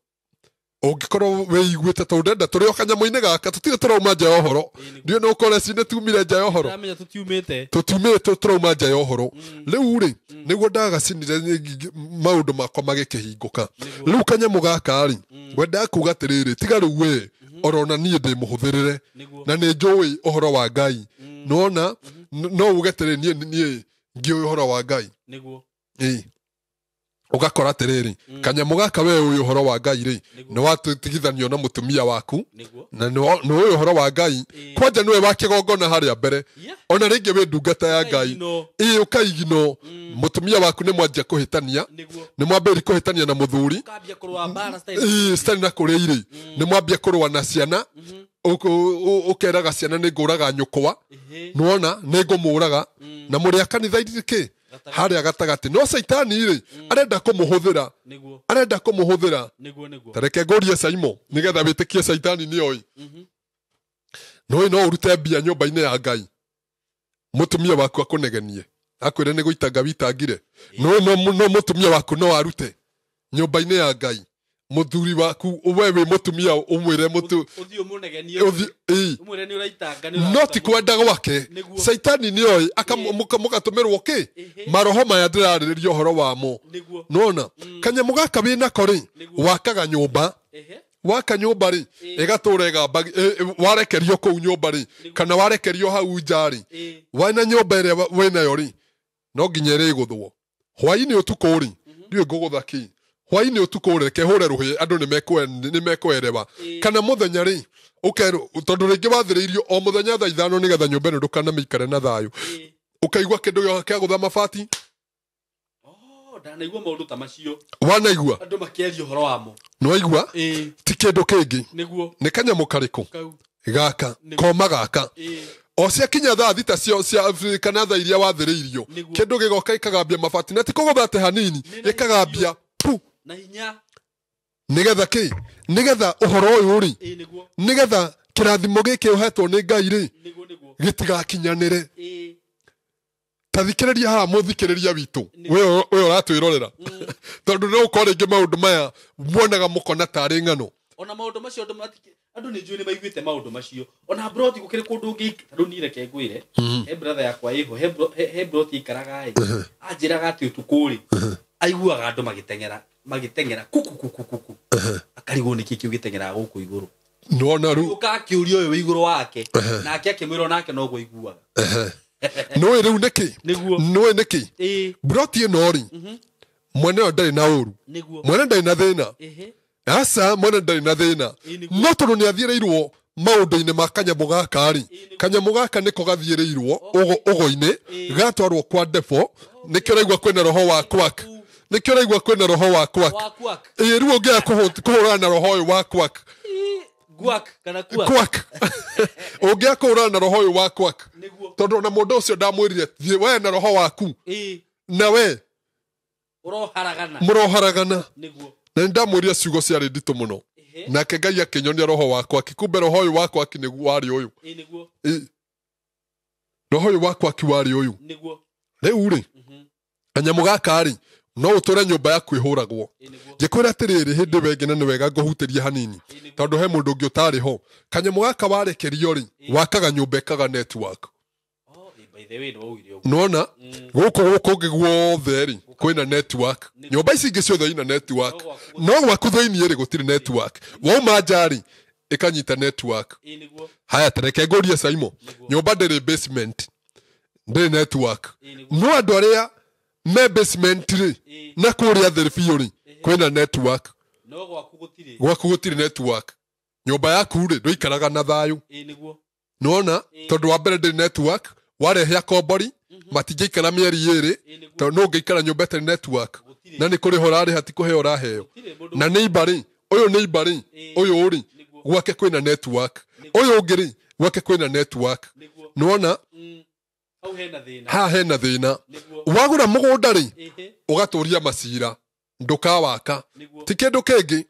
Ũngĩkorwo wĩiguĩte tondũ ndenda tũrĩ o kanyamũ-inĩ gaka, tũtirĩ tũrauma nja ya ũhoro. Ndiũĩ nĩ ũkore ci nĩ tumire nja ya ũhoro. Ndĩramenya tũtiumĩte. Tũtiumĩte, tũrauma nja ya ũhoro. Rĩu rĩ, nĩguo ndagacinire maũndũ makwa magĩkĩhingũka. Nĩguo. Rĩu kanyamũ gaka rĩ, ngwendaga kuga atĩrĩrĩ, tiga rĩu we, orona niĩ ndĩmũhũthĩrĩre. Nĩguo. Na nĩ njũĩ ũhoro wa Ngai. Nĩwona? No uge atĩrĩrĩ, niĩ ngĩũĩ ũhoro wa Ngai. Nĩguo. Ũgakora atĩrĩrĩ, kanyamũ gaka we ũĩ ũhoro wa Ngai rĩ, Nĩguo. nĩ watigithanio na mũtumia waku, Nĩguo. na nĩ ũĩ ũhoro wa Ngai. Kwanja nĩwe wa kĩgongona harĩa mbere. Ona rĩngĩ wĩ ndungata ya Ngai. Ũkaigino. Ũkaigino. Mũtumia waku nĩ mwanjia kũhĩtania. Nĩguo. Nĩ mwambĩrĩria kũhĩtania na mũthuri. Ũkambia kũrũa mbara style. Style na kũrĩa irĩ. Nĩ mwambia kũrũa na ciana. Ũkeraga ciana nĩ ngũraga nyũkwa. Nĩwona? Nĩ ngũmũraga. Na mũrĩ a kanitha-inĩ kĩ? Harĩa gatagatĩ. No Caitani rĩ, arenda kũmũhũthĩra. Nĩguo. Arenda kũmũhũthĩra. Nĩguo, nĩguo. Ta reke ngũrie Saimo, nĩgetha wĩtĩkie Caitani nĩoĩ. No no urute mbia nyũmba-inĩ ya Ngai mutumia waku akunegenie akwire ni guitanga witangire. No no mutumia waku no arute nyũmba-inĩ ya Ngai muthuri waku we wi mutumia umwire mutu uthi umunegenie umwire ni uraitanga ni no ti kwenda gwake. Saitani ni oi akamukatumirwo ki maroho maya ndirarĩrĩria ũhoro wamo. Nona kanyamũ gaka wĩnako rĩ wakaga nyũmba waka nyũmba rĩ ĩgatũra ĩgamba warekerio kũu nyũmba rĩ kana warekerio hau nja rĩ wena nyũmba ĩrĩa wĩnayo rĩ no nginya ĩrĩgũthwo hwainĩ ũtukũ rĩ ndiũĩ ngũgũtha kĩ hwainĩ ũtukũ rĩ reke hũre rũhĩ andũ nĩmekwerewa kana mũthenya rĩ ũkerwo tondũ rĩngĩ wathĩrĩirio o mũthenya thaa 5 nĩgetha nyũmba ĩno ndũkanamĩikare na thayũ ũkaigua kĩndũ gĩa gũtha mabati. Ndanaigua maũndũ ta macio. Wanaigua andũ makĩaria ũhoro wamo. Nĩwaigua ti kĩndũ kĩngĩ nĩ kanyamũ karĩkũ gaka koma gaka o ciakinya thaa 6 cia kana thaa iria wathĩrĩirio kĩndũ gĩgoka gĩkagambia mabati na ti kũgũtha atĩ hanini gĩkagambia pu na hinya nĩgetha kĩ nĩgetha ũhoro ũyũ rĩ nĩgetha kĩrathimo gĩkĩ ũhetwo nĩ Ngai rĩ gĩtigakinyanĩre. Tathikĩrĩria haha mũthikĩrĩria witũ we ũratwĩrorera tondũ no ũkorwo rĩngĩ maũndũ maya muonaga mũkona tarĩ ng'ano. Ona maũndũ macio andũ nĩ njũĩ nĩ maiguĩte maũndũ macio ona broti gũkĩrĩ kũndũ ũngĩ tondũ niĩ reke ngwĩre he brother yakwa ĩho he broti ikaraga ĩ anjĩraga atĩ ũtukũ rĩ aiguaga andũ magĩteng'era kuku akarigwo nĩkĩ kĩu gĩteng'eraga gũkũ igũrũ. Nĩwona rĩu ũkakĩũria ũyũ wĩ igũrũ wake nake akĩmwĩra onake noguo aiguaga. Nĩũĩ rĩu nĩkĩ nĩũĩ nĩkĩ broti ĩno rĩ mwene ũyũ ndarĩ na ũru mwene ndarĩ na thĩna aca mwene ndarĩ na thĩna no tondũ nĩ athiĩrĩirwo maũndũ-inĩ ma kanyamũ gaka rĩ kanyamũ gaka nĩko gathiĩrĩirwo ũgo-inĩ gatwarwo kwa debo nĩkĩo ũraigua kwĩna roho wa kwak nĩkĩo ũraigua kwĩna roho wa kwak ĩĩ rĩu ũngĩaga kũhũrana na roho ũyũ wa kwak kwak ũngĩaga kũhũrana na roho ũyũ wa kwak tondũ ona mũndũ ũcio ndamwĩrire thiĩ we na roho waku na we mũroharagana na nĩndamwĩrire ciugo ciarĩ nditũ mũno nake Ngai akĩnyonia roho wa kwaki kumbe roho ũyũ wa kwaki nĩguo warĩ ũyũ roho ũyũ wa kwaki warĩ ũyũ rĩu rĩ kanyamũ gaka rĩ no ũtũre nyũmba yaku ĩhũragwo ngĩkwĩra atĩrĩrĩ hĩndĩ ĩyo ĩngĩ na nĩ wega ngũhutĩrie hanini tondũ he mũndũ ũngĩ ũtarĩ ho kanyamũ gaka warekerio rĩ wakaga nyũmba ĩkaga network. Nĩwona gũkũ gũkũ guothe rĩ kwĩna network nyũmba ici ingĩ ciothe ina network no gwaku thĩinĩ rĩ gũtirĩ network wauma nja rĩ ĩkanyita network. Haya tareke ngũrie Saimo nyũmba ndĩrĩ basement ndĩrĩ network no andũ arĩa me basement rĩ na kũrĩa thĩ biũ rĩ kwĩna network no gwaku gũtirĩ network nyũmba yaku rĩ ndũikaraga na thayũ. Nĩwona tondũ wa mbere ndĩrĩ network warehe akombori matingĩikara mĩeri ĩĩrĩ tondũ no ũngĩikara nyũmba ĩtarĩ network na nĩ kũrĩha ũrarĩha ti kũheo ũraheo na neighbor rĩ ũyũ neighbor rĩ ũyũ rĩ gwake kwĩna network ũyũ ũngĩ rĩ gwake kwĩna network. Nĩwona haha hena thĩna wagũra mũgũnda rĩ ũgatũria macira ndũkawaka ti kĩndũ kĩngĩ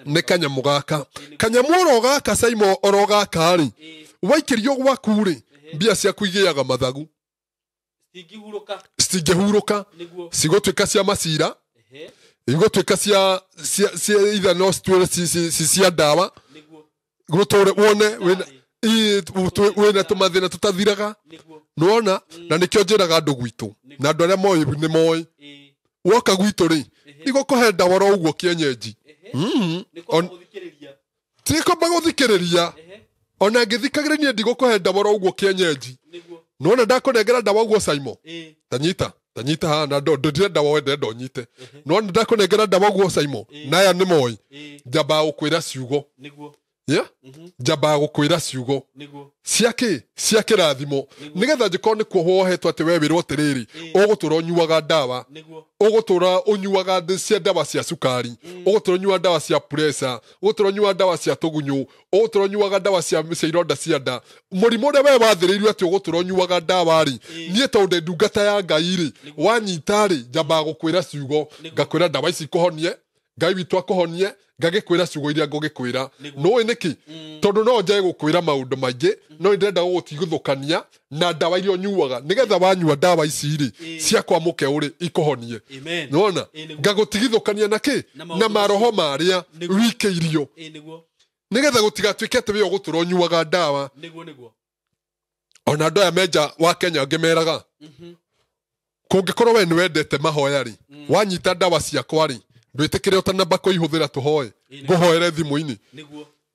nĩ kanyamũ gaka kanyamũ oro gaka Saimo oro gaka rĩ waikĩrio gwaku rĩ mbia ciaku igĩaga mathagu citingĩhurũka cigũtuĩka cia macira igũtuĩka cia either no cituĩre cia ndawa gũtũre wone wĩna tũmathĩna tũtathiraga. Nĩwona na nĩkĩo njĩraga andũ gwitũ na andũ arĩa moĩ nĩ moĩ woka gwitũ rĩ ndigũkũhe ndawa oro ũguo kĩenyenji ti kwamba gũthikĩrĩria ona ngĩthikagĩrĩria ndigũkũhe ndawa oro ũguo kĩenyenji. Nĩwona ndakũnengera ndawa ũguo Saimo tanyita haha na ndirenda woe ndĩrenda ũnyite nĩwona ndakũnengera ndawa ũguo Saimo na aya nĩ moĩ njambaga gũkwĩra ciugo njambaga gũkwĩra ciugo cia kĩ cia kĩrathimo nĩgetha angĩkorwo nĩ kuohwo wohetwo atĩ we wĩrwo atĩrĩrĩ ũgũtũra ũnyuaga ndawa ũgũtũra ũnyuaga cia ndawa cia cukari ũgũtũra ũnyuaga ndawa cia pressure ũgũtũra ũnyuaga ndawa cia tũgunyũ ũgũtũra ũnyuaga ndawa cia ironda cia nda mũrimũ ũrĩa we wathĩrĩirio atĩ ũgũtũra ũnyuaga ndawa rĩ niĩ tondũ ndĩ ndungata ya Ngai rĩ wanyita rĩ njambaga gũkwĩra ciugo ngakwĩra ndawa ici ikũhonie Ngai witũ akũhonie, ngagĩkwĩra ciugo iria ngũgĩkwĩra. Nũĩ nĩkĩ? Tondũ no njae gũkwĩra maũndũ maingĩ, no ndĩrenda gũgũtigithũkania na ndawa iria ũnyuaga, nĩgetha wanyua ndawa ici rĩ cia kwa mũkeũ rĩ ikũhonie. Nĩwona? Ngagũtigithũkania na kĩ? Na maroho marĩa wikĩirio, nĩgetha gũtigatuĩke atĩ we ũgũtũra ũnyuaga ndawa. Ona andũ aya menja wa Kenya ngĩmeraga, kũngĩkorwo we nĩwendete mahoya rĩ, wanyita ndawa ciakwa rĩ, ndwĩtĩkĩre ũtanamba kũihũthĩra tũhoe, ngũhoere thimũ-inĩ,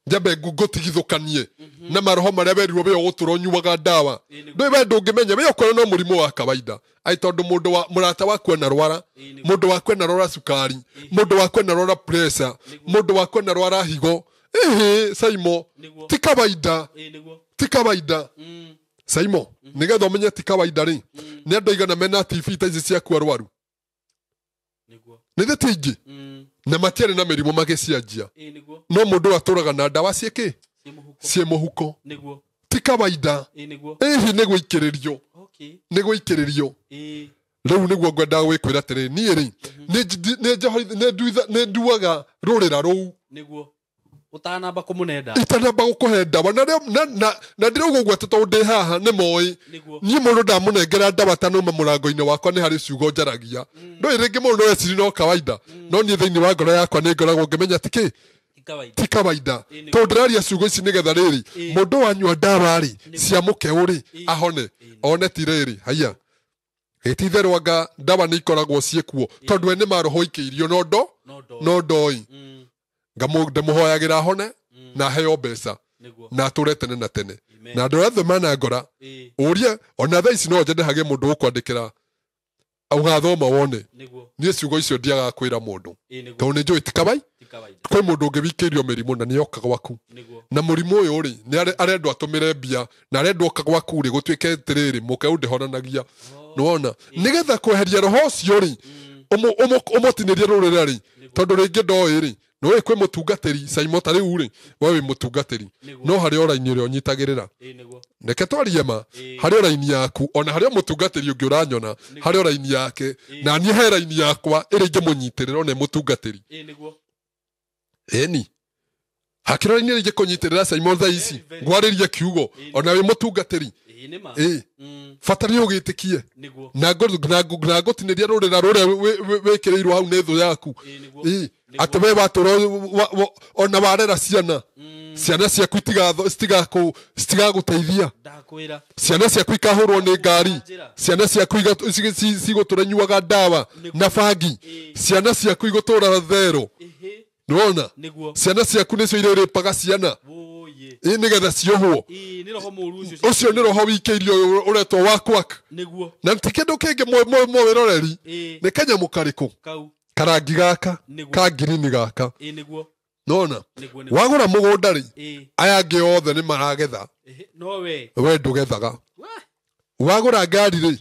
njambe ngũtigithũkanie na maroho marĩa werirwo we ũgũtũra ũnyuaga ndawa. Ndũĩ we ndũngĩmenya, we ũkora no mũrimũ wa kawaida. Ai tondũ mũndũ wa mũrata waku anarwara, mũndũ waku anarwara cukari, mũndũ waku anarwara pressure, mũndũ waku anarwara higo. Ĩhĩ Saimo, ti kawaida, ti kawaida. Saimo, nĩgetha ũmenye ti kawaida rĩ, nĩ andũ aigana mena TV ta ici ciaku arwaru? Nĩ thĩ ti ingĩ na matiarĩ na mĩrimũ magĩcianjia, no mũndũ atũraga na ndawa ciĩkĩ ciĩ mũhuko. Ti kawaida. Ĩhĩ nĩ gũikĩrĩrio, nĩ gũikĩrĩrio. Rĩu nĩguo ngwendaga gwĩkwĩra atĩrĩ, niĩ rĩ nĩ nduaga rũrĩra rũu utanamba kumunenda, itanamba gũkũhe ndawa. Na ndĩrauga ũguo atĩ tondũ ndĩ haha nĩ moĩ niĩ mũndũ ndamũnengera ndawa ta nũme mũrango-inĩ wakwa nĩ harĩ ciugo njaragia. Ndũĩ rĩngĩ mũndũ no eciri no kawaida, no niĩ thĩinĩ wa ngoro yakwa nĩ ngoragwo ngĩmenya ti kĩ, ti kawaida. Tondũ ndĩraria ciugo ici nĩgetha rĩrĩ mũndũ wanyua ndawa rĩ cia mũkeũ rĩ ahone, one ti rĩrĩ haiya ĩtitherũ anga ndawa nĩ ikoragwo ciĩkuo, tondũ we nĩ maroho ikĩirio no ndo no ndoi. Ndĩmũhoyagĩra ahone na aheo mbeca na atũre tene na tene. Na andũ arĩa othe manangora ũrie, ona thaa ici no njende hagĩe mũndũ ũkwandĩkĩra ũgathoma wone. Niĩ ciugo icio ndiagaga kwĩra mũndũ, tondũ nĩ njũĩ ti kawaida. Kwĩ mũndũ ũngĩ wikĩirio mĩrimũ na nĩoka gwaku, na mũrimũ ũyũ rĩ nĩ arendwo atũmĩre mbia, na arendwo oka gwaku rĩ gũtuĩke atĩrĩrĩ mũkeũ ndĩhonanagia. Nĩwona? Nĩgetha kweheria roho ũcio rĩ, ũmũtinĩrie rũrĩra rĩ, tondũ rĩngĩ ndoĩ rĩ, nĩũĩ kwĩ mũtungatĩri Saimo ta rĩu rĩ, we wĩ mũtungatĩri, no harĩ o raini ĩrĩa ũnyitagĩrĩra. Reke twarie ma, harĩ o raini yaku, ona harĩ o mũtungatĩri ũngĩ ũranyona, harĩ o raini yake, na niĩ he raini yakwa ĩrĩa ingĩmũnyitĩrĩra ona mũtungatĩri. Ĩni hakĩrĩ raini ĩrĩa ingĩkũnyitĩrĩra Saimo thaa ici ngwarĩrie kiugo ona wĩ mũtungatĩri. Ĩ bata nĩ ũgĩtĩkie na ngũtinĩria rũrĩra rũrĩa wĩkĩrĩirwo hau nĩ thũ yaku. Ĩ atĩ we watũra ona warera ciana, ciana ciaku citigagũteithia, ciana ciaku ikahũrwo nĩ ngari, ciana ciaku cigũtũra nyuaga ndawa na bangi, ciana ciaku igũtũra thero. Nĩwona? Ciana ciaku nĩcio irĩrĩpaga ciana ĩ nĩgetha ciohwo. Ũcio nĩ roho wikĩirio ũretwo wa kwak. Na ti kĩndũ kĩngĩ mwĩroreri, nĩ kanyamũ karĩkũ karangi gaka ka ngirini gaka. Nona wagũra mũgũnda rĩ, aya angĩ othe nĩ maragetha, we ndũgethaga. Wagũra ngari rĩ,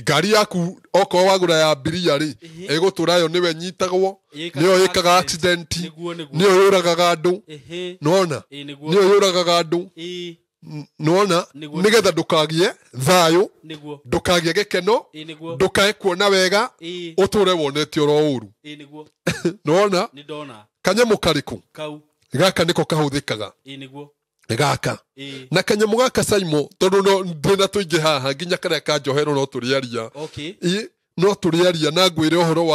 ngari yaku okorwo wagũra ya mbiria rĩ, ĩgũtũra yo nĩwe nyitagwo, nĩyo ĩkaga accident, nĩyo yũragaga andũ. Nĩwona? Nĩyo yũragaga andũ. Nĩwona? Nĩgetha ndũkagĩe thayũ, ndũkagĩe gĩkeno, ndũkae kuona wega, ũtũre wonete oro ũru. Nĩwona? Kanyamũ karĩkũ gaka nĩko kahũthĩkaga gaka na kanyamũ gaka Saimo, tondũ no ndĩna tũingĩ haha nginya karĩa ka njohero no tũrĩaria. No tũrĩaria na ngwĩre ũhoro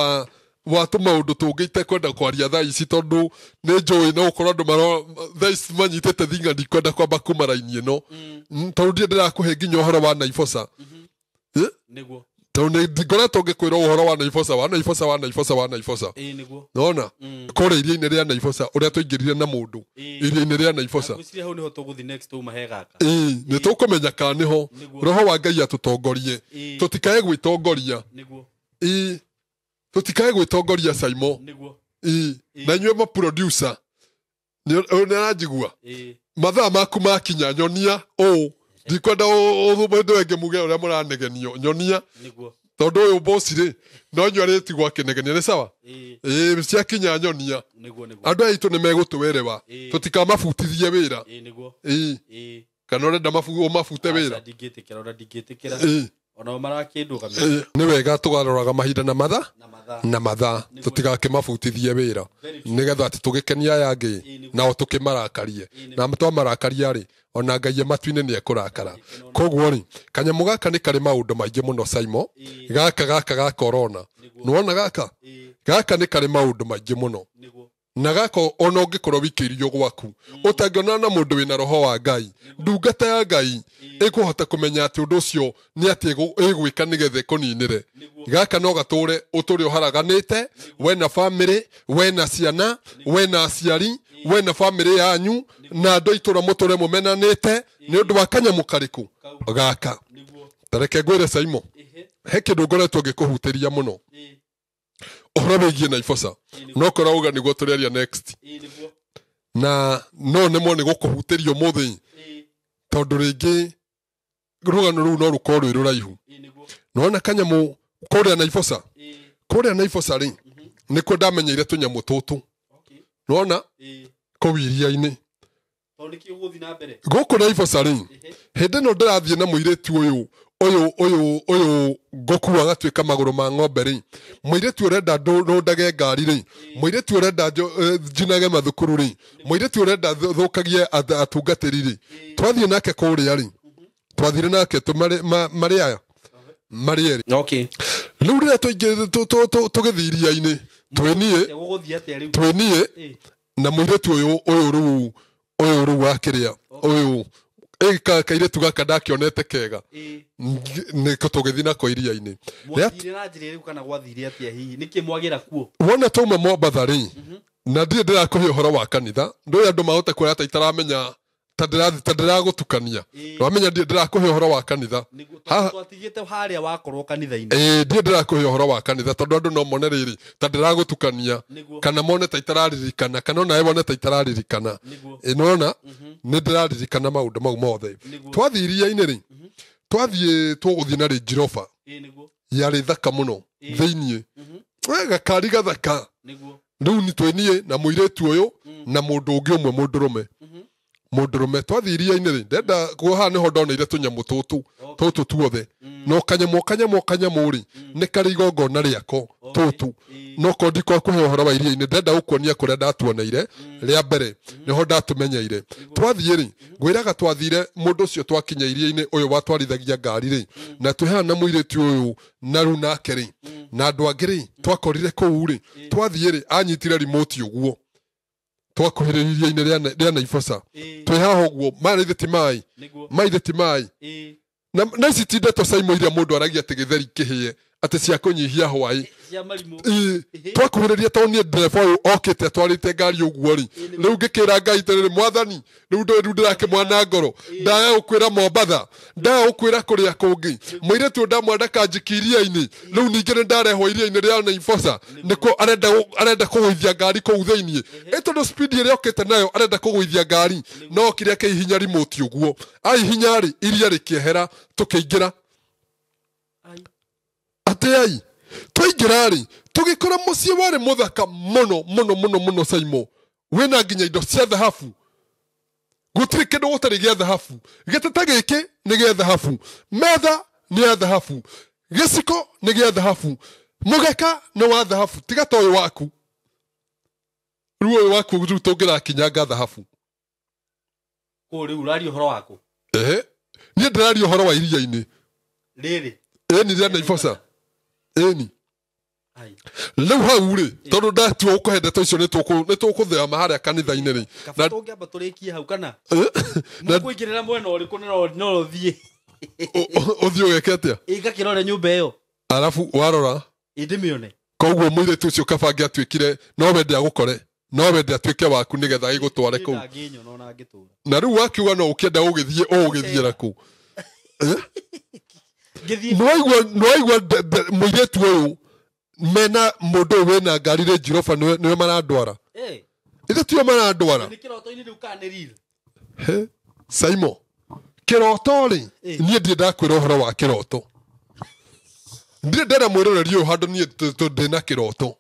wa tũmaũndũ tũngĩ itekwenda kwaria thaa ici, tondũ nĩ njũĩ no gũkorwo andũ thaa ici manyitĩte thinga, ndikwenda kwamba kuma raini ĩno, tondũ ndirĩ ndĩrakũhe nginya ũhoro wa Naiboca. Tondũ nĩ ngoretwo ngĩkwĩra ũhoro wa Naiboca, wa Naiboca, wa Naiboca, wa Naiboca. Nona kũrĩa iria-inĩ rĩa Naiboca ũrĩa tũingĩrire na mũndũ iria-inĩ rĩa Naiboca. Nĩ tũkũmenya kana nĩho roho wa Ngai atũtongorie, tũtikae gwĩtongoria. Tũtikae gwĩtongoria Saimo. Na inyuĩ ma producer nĩ aranjigua mathaa maku makinya, nyonia ũũ, ndikwenda mũndũ wengĩ muge ũrĩa mũranegenio, nyonia tondũ ũyũ bosi rĩ no inyuĩ arĩtigwo akĩnegenia, nĩ sawa? Ĩ ciakinya nyonia. Andũ aya aitũ nĩ megũtũerewa, tũtikamabutithie wĩra. Ĩ kana ũrenda ũmabute wĩra? Ndingĩtĩkĩra, ona ndingĩtĩkĩra. Ona marakĩndũgamia. Nĩ wega tũgaroraga mahinda na mathaa Na mathaa. Na mathaa tũtigakĩmabutithie wĩra nĩgetha atĩ tũgĩkenia aya angĩ nao tũkĩmarakarie, na twamarakaria rĩ, ona Ngai e matu-inĩ nĩ ekũrakara. Koguo rĩ, kanyamũ gaka nĩ karĩ maũndũ maingĩ mũno, Saimo. Gaka ga corona, nĩwona gaka gaka nĩ karĩ maũndũ maingĩ mũno. Na gaka ona ũngĩkorwo wikĩirio gwaku, ũtangĩonana na mũndũ wĩna roho wa Ngai, ndungata ya Ngai ĩkũhota kũmenya atĩ ũndũ ũcio nĩ atĩ ĩgwĩka nĩgetha ĩkũninĩre. Gaka no gatũre ũtũre ũharaganĩte, we na bamĩrĩ, we na ciana, we na aciari, we na bamĩrĩ yanyu na andũ a itũra, mũtũre mũmenanĩte nĩ ũndũ wa kanyamũ karĩkũ? Gaka. Tareke ngwĩre, Saimo, he kĩndũ ngoretwo ngĩkũhutĩria mũno ũhoro wĩgiĩ Naiboca, no korwo auga nĩguo tũrĩaria next. Na no nemwo nĩ gũkũhutĩria ũmũthĩ tondũ rĩngĩ rũgano rũu no rũkorwo rwĩ rũraihu. Nona kanyamũ kũrĩa Naiboca, kũrĩa Naiboca rĩ, nĩkuo ndamenyeire tũnyamũ tũtũ. Nona kũu iria-inĩ. Tondũ nĩkĩ ũgũthiĩ na mbere? Gũkũ Naiboca rĩ, hĩndĩ ĩno ndĩrathiĩ na mũirĩtu ũyũ ũyũ ũyũ ũyũ ngũkua agatuĩka magũrũ ma ng'ombe rĩ, mũirĩtu ũrenda nũndage ngari rĩ, mũirĩtu ũrenda njinage mathukuru rĩ, mũirĩtu ũrenda thũkagie atungatĩri rĩ, twathiĩ nake kũrĩa rĩ, twathire nake marĩ aya marĩ erĩ. Rĩu rĩrĩa tũingĩ tũgĩthiĩ iria-inĩ twĩ niĩ Gũgũthiĩ atĩa rĩu? Twĩ niĩ na mũirĩtu ũyũ ũyũ rĩu ũyũ rĩu wakĩrĩa ũyũ kairĩtu gaka ndakĩonete kega. Nĩko tũgĩthiĩ nako iria-inĩ. Mwathire na njĩra ĩrĩkũ kana gwathire atĩa hihi? Nĩkĩ mwagĩra kuo? Wona twauma Mombatha rĩ, na ndirĩ ndĩrakũhe ũhoro wa kanitha, ndũĩ andũ mahota kuona ta itaramenya ta ndĩrathi ta ndĩragũtukania. Wamenya ndirĩ ndĩrakũhe ũhoro wa kanitha. Nĩguo. Haha. Tondũ twatigĩte harĩa wakorwo kanitha-inĩ. Ĩĩ, ndirĩ ndĩrakũhe ũhoro wa kanitha tondũ andũ no mone rĩrĩ ta ndĩragũtukania kana mone ta itararirikana, kana onawe wone ta itararirikana. Ĩ, nĩwona nĩ ndĩraririkana maũndũ mau mothe. Twathiĩ iria-inĩ rĩ, twathiĩ tũgũthiĩ na Range Rover yarĩ thaka mũno thĩiniĩ. We, gakari gathaka. Rĩu nĩ twĩ niĩ na mũirĩtu ũyũ na mũndũ ũngĩ ũmwe mũndũrũme. Mũndũrũme twathiĩ iria-inĩ rĩ, ndenda kuo haha nĩho ndoneire tũnyamũ tũtũ tũtũ tuothe. No kanyamũ kanyamũ kanyamũ rĩ, nĩ karĩ igongona rĩako tũtũ. No korwo ndikwa ũhoro wa iria-inĩ, ndenda gũkuonia kũrĩa ndatuoneire rĩa mbere, nĩho ndatumenyeire. Twathiĩ rĩ, ngwĩraga twathire mũndũ ũcio twakinya iria-inĩ ũyũ watwarithagia ngari rĩ, na twĩ haha na mũirĩtu ũyũ na rĩu nake rĩ na andũ angĩ rĩ twakorire kũu rĩ, twathiĩ rĩ, anyitire remote ũguo twakuhĩrĩria iria-inĩ rĩa Naiboca. Twĩ haha ũguo maya ithe ti maĩ, maya ithe ti maĩ. Na ici ti ndeto Saimo iria mũndũ aragia atĩ gĩtheri kĩhĩe atĩ cia kũnyihia hwaĩ. Cia marimũ. Ĩ, twakuhĩrĩria tondũ niĩ ndereba ũyũ okĩte atwarĩte ngari ũguo rĩ, rĩu ngĩkĩra Ngai atĩrĩrĩ, Mwathani, rĩu ndũĩ rĩu ndĩrakĩmwana ngoro, ndaga gũkwĩra Mombatha, ndaga gũkwĩra kũrĩa kũngĩ, mũirĩtu ũyũ ndamwenda kanjiki iria-inĩ, rĩu ningĩ nĩ ndarehwo iria-inĩ rĩa Naiboca nĩkuo arenda kũgũithia ngari kũu thĩiniĩ. Ĩ tondũ speed ĩrĩa okĩte nayo arenda kũgũithia ngari, no okire akĩhihinya remote ũguo, aihinya rĩ, iria rĩkĩehera, tũkĩingĩra. Atĩ ai twaingĩra rĩ, tũgĩkora mũciĩ warĩ mũthaka mũno mũno mũno mũno, Saimo, wĩna nginya indo cia thahabu, gũtirĩ kĩndũ gũtarĩ gĩa thahabu. Gĩtĩ ta gĩkĩ nĩ gĩa thahabu, metha nĩ ya thahabu, gĩciko nĩ gĩa thahabu, mũgeka nĩ wa thahabu, tiga ta ũyũ waku rĩu, ũyũ waku rĩu tũngĩrakinyanga thahabu. Kũu rĩu ũraria ũhoro waku? Ehe, niĩ ndĩraria ũhoro wa iria-inĩ. Rĩrĩ. Ĩni, rĩa Naiboca, ĩni. Rĩu hau rĩ, tondũ ndatua gũkũhe ndeto icio, nĩ tũkũthema harĩa kanitha-inĩ rĩ. Kaba tũngĩamba tũrĩkie hau kana mũkũingĩrĩra mwena ũrĩkũ no ũthiĩ. Ũthiĩ ũgeke atĩa? Ĩngakĩrore nyũmba ĩyo. Arabu warora. Ĩndĩmĩone. Koguo mũirĩtu ũcio kaba angĩatuĩkire no wende agũkore, no wende atuĩke waku nĩgetha agĩgũtware kũu. Ndangĩnyona ona angĩtũra. Na rĩu wakiuga no ũkĩenda ũgĩthiĩ ũgũgĩthiĩra kũ? Ngĩthiĩ. Nĩwaigua mũirĩtu ũyũ mena mũndũ ũyũ wĩna ngari Range Rover nĩwe marandwara. Ithe tio marandwara. Nĩ kĩroto-inĩ rĩu kana nĩ real? He, Saimo, kĩroto rĩ, niĩ ndirĩ ndakwĩra ũhoro wa kĩroto, ndirĩ ndera mwĩroreri ũyũ handũ niĩ ndĩna kĩroto.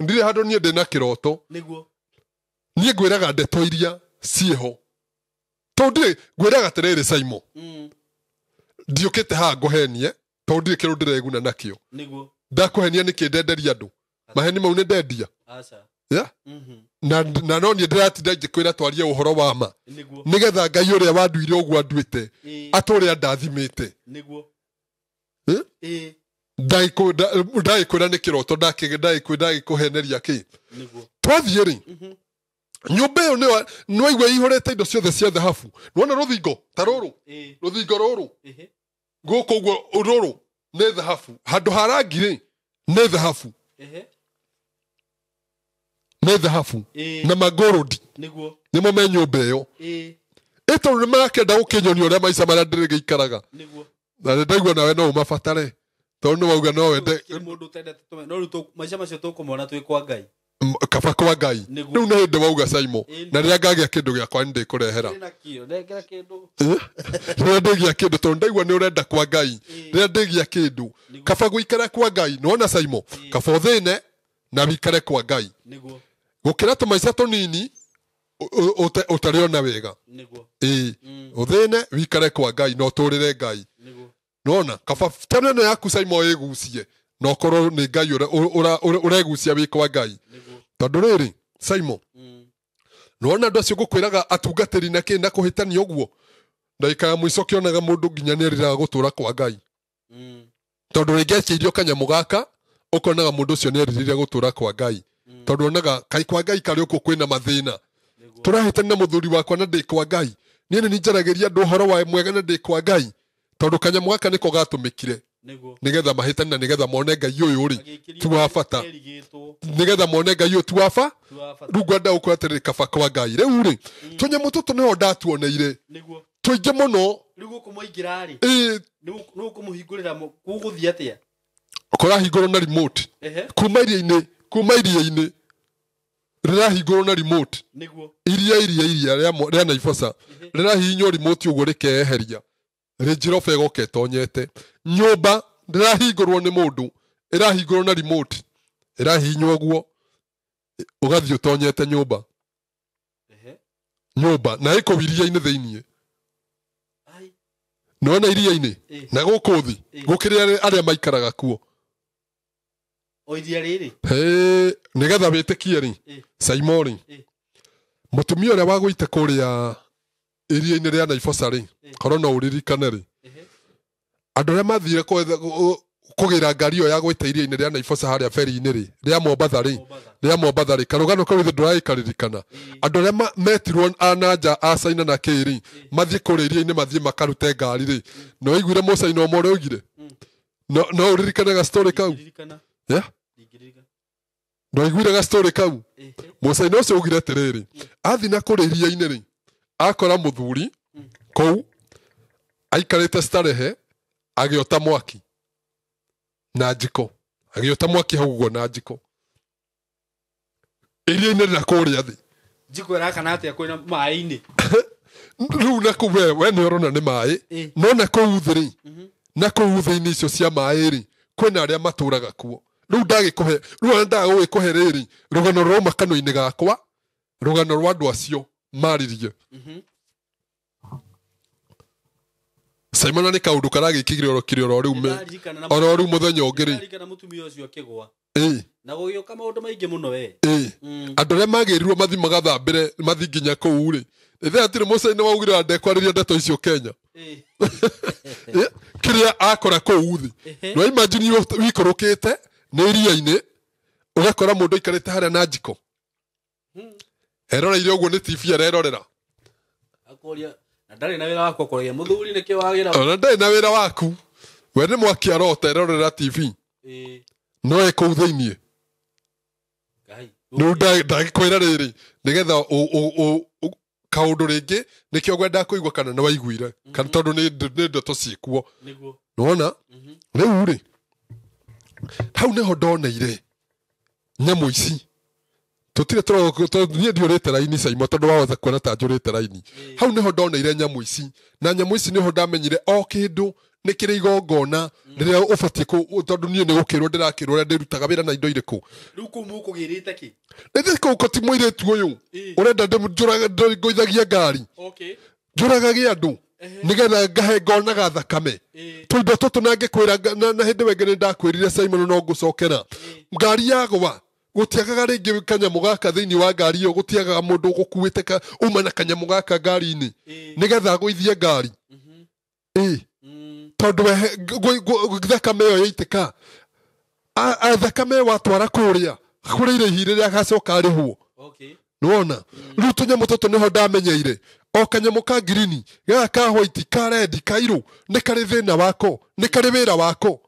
Ndirĩ handũ niĩ ndĩna kĩroto. Niĩ ngwĩraga ndeto iria ciĩho tondũ ndirĩ ngwĩraga atĩrĩrĩ, Saimo, Ndiũkĩte haha ngũhenie tondũ ndirĩ kĩndũ ndĩreguna nakĩo. Nĩguo. Ndakũhenia nĩkĩ ndenderia andũ? Maheni mau nĩ ndendia. Aca. Yeah? Mhm. Na no niĩ ndĩratinda ngĩkwĩra twarie ũhoro wa ma. Nĩguo. Nĩgetha Ngai ũrĩa wanduire ũguo anduĩte Ĩĩ. atũre andathimĩte. Nĩguo. Eh? Ĩĩ. Ndagĩkwĩra nĩ kĩroto ndagĩkũheneria kĩ. Nĩguo. Twathiĩ rĩ, Mhm. nyũmba ĩyo nĩwaigua ĩihũrĩte indo ciothe cia thahabu. Nĩwona rũthingo ta rũrũ, Ĩĩ. rũthingo rũrũ Ĩhĩ. gũkũ ũguo rũrũ nĩ thahabu. Handũ ha rangi rĩ nĩ thahabu. Ĩhĩ. Nĩ thahabu Ĩĩ. na magorodi Nĩguo. nĩmo me nyũmba ĩyo. Ĩĩ. Ĩ tondũ nĩmarakĩenda gũkĩnyonia ũrĩa maica marĩa ndĩrĩgĩikaraga. Nĩguo. Na nĩndaigua nawe no ũmabatare tondũ nĩwauga no wende Gũtirĩ mũndũ ũtendete no rĩu maica macio tũkũmona twĩ kwa Ngai. Kaba kwa Ngai. Nĩguo. Rĩu nĩ hĩndĩ wauga Saimo Ĩĩ. na rĩrĩa ngagĩa kĩndũ gĩakwa nĩndĩkũrehera. Ndĩ nakĩo, nengera kĩndũ. Rĩrĩa ndĩgĩa kĩndũ tondũ ndaigua nĩ ũrenda kwa Ngai. Ĩĩ. Rĩrĩa ndĩgĩa kĩndũ Nĩguo. kaba gũikara kwa Ngai. Nĩwona Saimo, Ĩĩ. kaba ũthĩne na wĩikare kwa Ngai Nĩguo. gũkĩra tũmaica tũnini ũtarĩona wega. Nĩguo. Ĩĩ. Mm. Ũthĩne wĩikare kwa Ngai na ũtũrĩre Ngai. Nĩguo. Nĩwona kaba tene ĩno yaku Saimo ĩgucie na ũkorwo nĩ Ngai ũregucia wĩ kwa Ngai. Nĩguo. Tondũ rĩrĩ Saimo, Mm. nĩwona andũ acio ngũkwĩraga atungatĩri na kĩ na kũhĩtania ũguo, ndagĩka ya mũico kĩonaga mũndũ nginya nĩeriraga gũtũra kwa Ngai. Mm. Tondũ rĩngĩ akĩirio kanyamũ gaka ũkonaga mũndũ ũcio nĩeririre gũtũra kwa Ngai. Mm. Tondũ onaga kai kwa Ngai karĩ ũkũ kwĩna mathĩna. Nĩguo. Tũrahĩtania na mũthuri wakwa na ndĩ kwa Ngai. Niĩ nĩ njaragĩria andũ ũhoro wa mwega na ndĩ kwa Ngai. Tondũ kanyamũ gaka nĩko gatũmĩkire Nĩguo. nĩgetha mahĩtanie na nĩgetha mone Ngai ũyũ rĩ Agĩkĩrio ti wa bata. erigĩtwo, Nĩgetha mone Ngai ũyũ ti wa ba. ti wa bata. Rĩu ngwenda gũkwĩra atĩrĩrĩ kaba kwa Ngai. Rĩu rĩ tũnyamũ tũtũ nĩho ndatuoneire Nĩguo. tũingĩ mũno. Rĩu gũkũ mwaingĩra rĩ, Ĩĩ, nĩ ũkũmũhingũrĩra gũgũthiĩ atĩa? kũrahingũrwo na remote. Ehe. Kuma iria-inĩ, kuma iria-inĩ rĩrahingũrwo na remote. Nĩguo. Iria iria iria rĩa Naivasha rĩrahihinywo remote ũguo rĩkeyeheria. Range Rover ĩgoka ĩtonyete. Nyũmba ndĩrahingũrwo nĩ mũndũ, ĩrahingũrwo na remote. Ĩrahihinywo ũguo ũgathiĩ ũtonyete nyũmba. Ehe. Nyũmba na ĩkũu iria-inĩ thĩiniĩ. Ai. Nĩwona iria-inĩ Ĩĩ. na gũkũ thĩ Ĩĩ. gũkĩrĩ arĩa maikaraga kuo. O iria rĩrĩ. Hĩ, nĩgetha wĩtĩkie rĩ, Ĩĩ. Saimo rĩ, Ĩĩ. mũtumia ũrĩa wagũite kũrĩa iria-inĩ rĩa Naivasha rĩ, Ĩĩ. korwo no ũririkane rĩ, Ehe. andũ arĩa mathire kũgĩra ngari ĩyo ya gwĩta iria-inĩ rĩa Naivasha harĩa beri-inĩ rĩ, rĩa Mombatha rĩ, Mombatha. rĩa Mombatha rĩ, karũgano kau ithe ndũragĩkaririkana. Ĩĩ. Andũ arĩa metirwo a na nja a Caina na kĩ rĩ, mathiĩ kũrĩa iria-inĩ mathiĩ makarute ngari rĩ, no waiguire mũcaina ũmwe ũrĩa oigire? No ũririkane ga story kau? Ndingĩririkana. Yeah? Ndingĩririkana. Ndwaiguire ga story kau? Ehe. Mũcaina ũcio augire atĩrĩrĩ, athiĩ na kũrĩa iria-inĩ rĩ, akora mũthuri kũu aikarĩte starehe agĩota mwaki na njiko, agĩota mwaki hau ũguo na njiko iria-inĩ na kũrĩa thĩ. Njiko ĩrakana atĩa kwĩna maĩ-inĩ? Rĩu na kũu we nĩ ũrona nĩ maĩ, Ĩĩ. no na kũu thĩ rĩ, na kũu thĩ-inĩ icio cia maĩ rĩ, kwĩna arĩa matũraga kuo. Rĩu ndagĩkũhe, rĩu ona ndagũgĩkũhe rĩrĩ rũgano rwauma kanua-inĩ gakwa, rũgano rwa andũ acio maririe. Simon nĩ kaũndũ karagĩkĩire oro kĩrĩ oro rĩu Nĩndaririkana na oro rĩu mũthenya ũngĩ rĩ. Nĩndaririkana mũtumia ũcio akĩgũa. Ĩĩ. Na gũgĩũka maũndũ maingĩ mũno we. Ĩĩ. Andũ arĩa magĩrirwo mathi magathambĩre mathi nginya kũu rĩ, ithe hatirĩ mũcaina waugire ndekwarĩria ndeto icio Kenya. Ĩĩ. Kĩrĩa akora kũu thĩ. Ehe. No imagine wikũrũkĩte nĩ iria-inĩ ũgakora mũndũ aikarĩte harĩa na njiko. Eroreire ũguo nĩ TV arerorera. Akoria na ndarĩ na wĩra wakwa kũrĩa mũthuri nĩkĩ wagĩra. Ona ndarĩ na wĩra waku. We nĩ mwaki arota erorera TV. Ĩĩ. No e kũu thĩiniĩ. Ngai. Rĩu ndagĩkwĩra rĩrĩ nĩgetha kaũndũ rĩngĩ nĩkĩo ngwendaga kũigua kana nĩ waiguire kana tondũ nĩ ndeto ciĩkuo. Nĩguo. Nĩwona? Rĩu rĩ hau nĩho ndoneire nyamũ ici. Tũtirĩ niĩ ndiũrĩte raini Saimo tondũ wahota kuona ta njũrĩte raini. Hau nĩho ndoneire nyamũ ici na nyamũ ici nĩho ndamenyire o kĩndũ nĩ kĩrĩ igongona rĩrĩa ũbatiĩ tondũ niĩ nĩ gũkĩrwo ndĩrakĩrwo ũrĩa ndĩrutaga wĩra na indo irĩkũ. Rĩu kũu mũkũgĩrĩte kĩ? Nĩthiĩ kũu ko ti mũirĩtu ũyũ Ĩĩ. ũrenda ngũithagie ngari. Okay. Njũragage andũ. Nĩgetha ngahe ngonaga thakame. Tũindo tũtũ na ngĩkwĩra na hĩndĩ wengĩ nĩ ndakwĩrire Simon no ngũcokera. Ngari yagwa gũtiagaga rĩngĩ kanyamũ gaka thĩinĩ wa ngari ĩyo, gũtiagaga mũndũ ũgũkuĩte ka uma na kanyamũ gaka ngari-inĩ nĩgetha agũithie ngari. Tondũ thakame ĩyo yaitĩka, thakame ĩyo watwara kũrĩa kũrĩ irĩhi rĩrĩa agacoka arĩhwo. Nĩwona? Rĩu tũnyamũ tũtũ nĩho ndamenyeire. O kanyamũ ka ngirini, gaka ka white, ka red, ka irũ, nĩ karĩ thĩna wako, nĩ karĩ wĩra wako.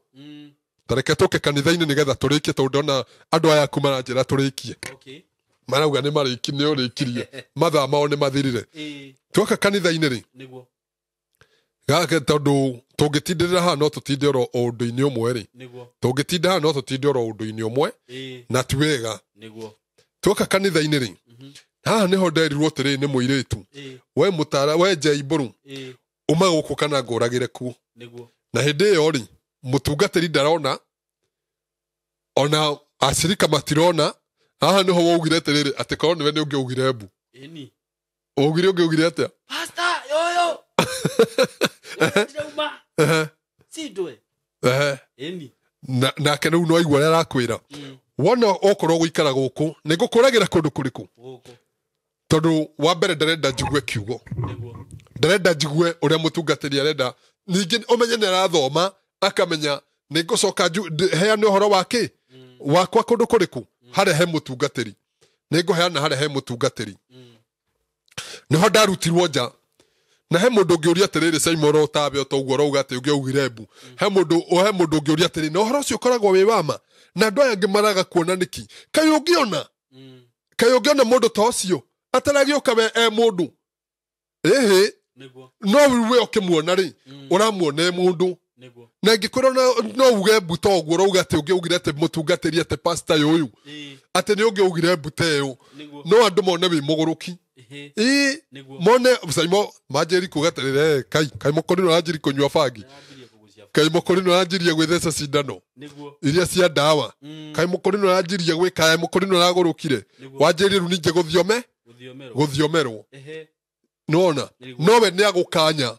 Tareke tũke kanitha-inĩ nĩgetha tũrĩkie, tondũ ndona andũ aya aku maranjĩra tũrĩkie. Marauga nĩ marĩki, nĩ ũrĩkirie. Mathaa mao nĩ mathirire. Twoka kanitha-inĩ rĩ, gake tondũ tũngĩtindĩrĩra haha no tũtinde oro ũndũ-inĩ ũmwe rĩ. Tũngĩtinda haha no tũtinde oro ũndũ-inĩ ũmwe, na ti wega. Twoka kanitha-inĩ rĩ, haha nĩho nderirwo atĩrĩrĩ nĩ mũirĩtu. We mũtara, we Njaibũrũ, uma gũkũ kana ngũragĩre kuo. Na hĩndĩ ĩyo rĩ, mũtungatĩri ndarona, ona acirika matirona. Haha nĩho waugire atĩrĩrĩ, atĩ korwo nĩwe nĩ ũngĩaugire mbu. Waugire ũngĩaugire atĩa? Pastor, yoyo. Ndirauma. Sindwe. Nake rĩu no aigua ũrĩa arakwĩra. Wona okorwo gũikara gũkũ, nĩ ngũkũragĩra kũndũ kũrĩkũ? Tondũ wa mbere ndarenda njigue kiugo. Ndarenda njigue ũrĩa mũtungatĩri arenda. Ningĩ ũmenye nĩ arathoma, akamenya nĩ ngũcoka heane ũhoro wa kĩ? Wakwa kũndũ kũrĩkũ? Harĩa he mũtungatĩri. Nĩ ngũheana harĩa he mũtungatĩri. Nĩho ndarutirwo nja. Na he mũndũ ũngĩũria atĩrĩrĩ, Simon ũtabe o toguo ũrauga atĩ ũngĩaugire mbu. He mũndũ ũngĩũria atĩrĩrĩ, na ũhoro ũcio ũkoragwo wĩ wa ma? Na andũ aya angĩ maraga kuona nĩkĩ? Kaĩ ũngĩona? Kaĩ ũngĩona mũndũ ta ũcio ataragĩũka we e mũndũ? Ĩhĩ. No we ũkĩmuona rĩ, ũramuona e mũndũ. Na ingĩkwĩra no uge mbu ta ũguo ũrauga atĩ ũngĩaugire atĩ mũtungatĩri atĩ pastor ũyũ. Atĩ nĩ ũngĩaugire mbu ta ĩyo. No andũ mone wĩ mũgũrũki. Mone Simon manjĩri kuga atĩrĩrĩ, kai kai mũkorino aranjĩri kũnyua bangi. Kai mũkorino aranjĩria gwĩtheca cindano. Iria cia ndawa. Kai mũkorino aranjĩria gwĩka, kai mũkorino aragũrũkire. Wanjĩri rĩu ningĩ gũthiomerwo. Nĩwona? Nowe nĩ agũkanya.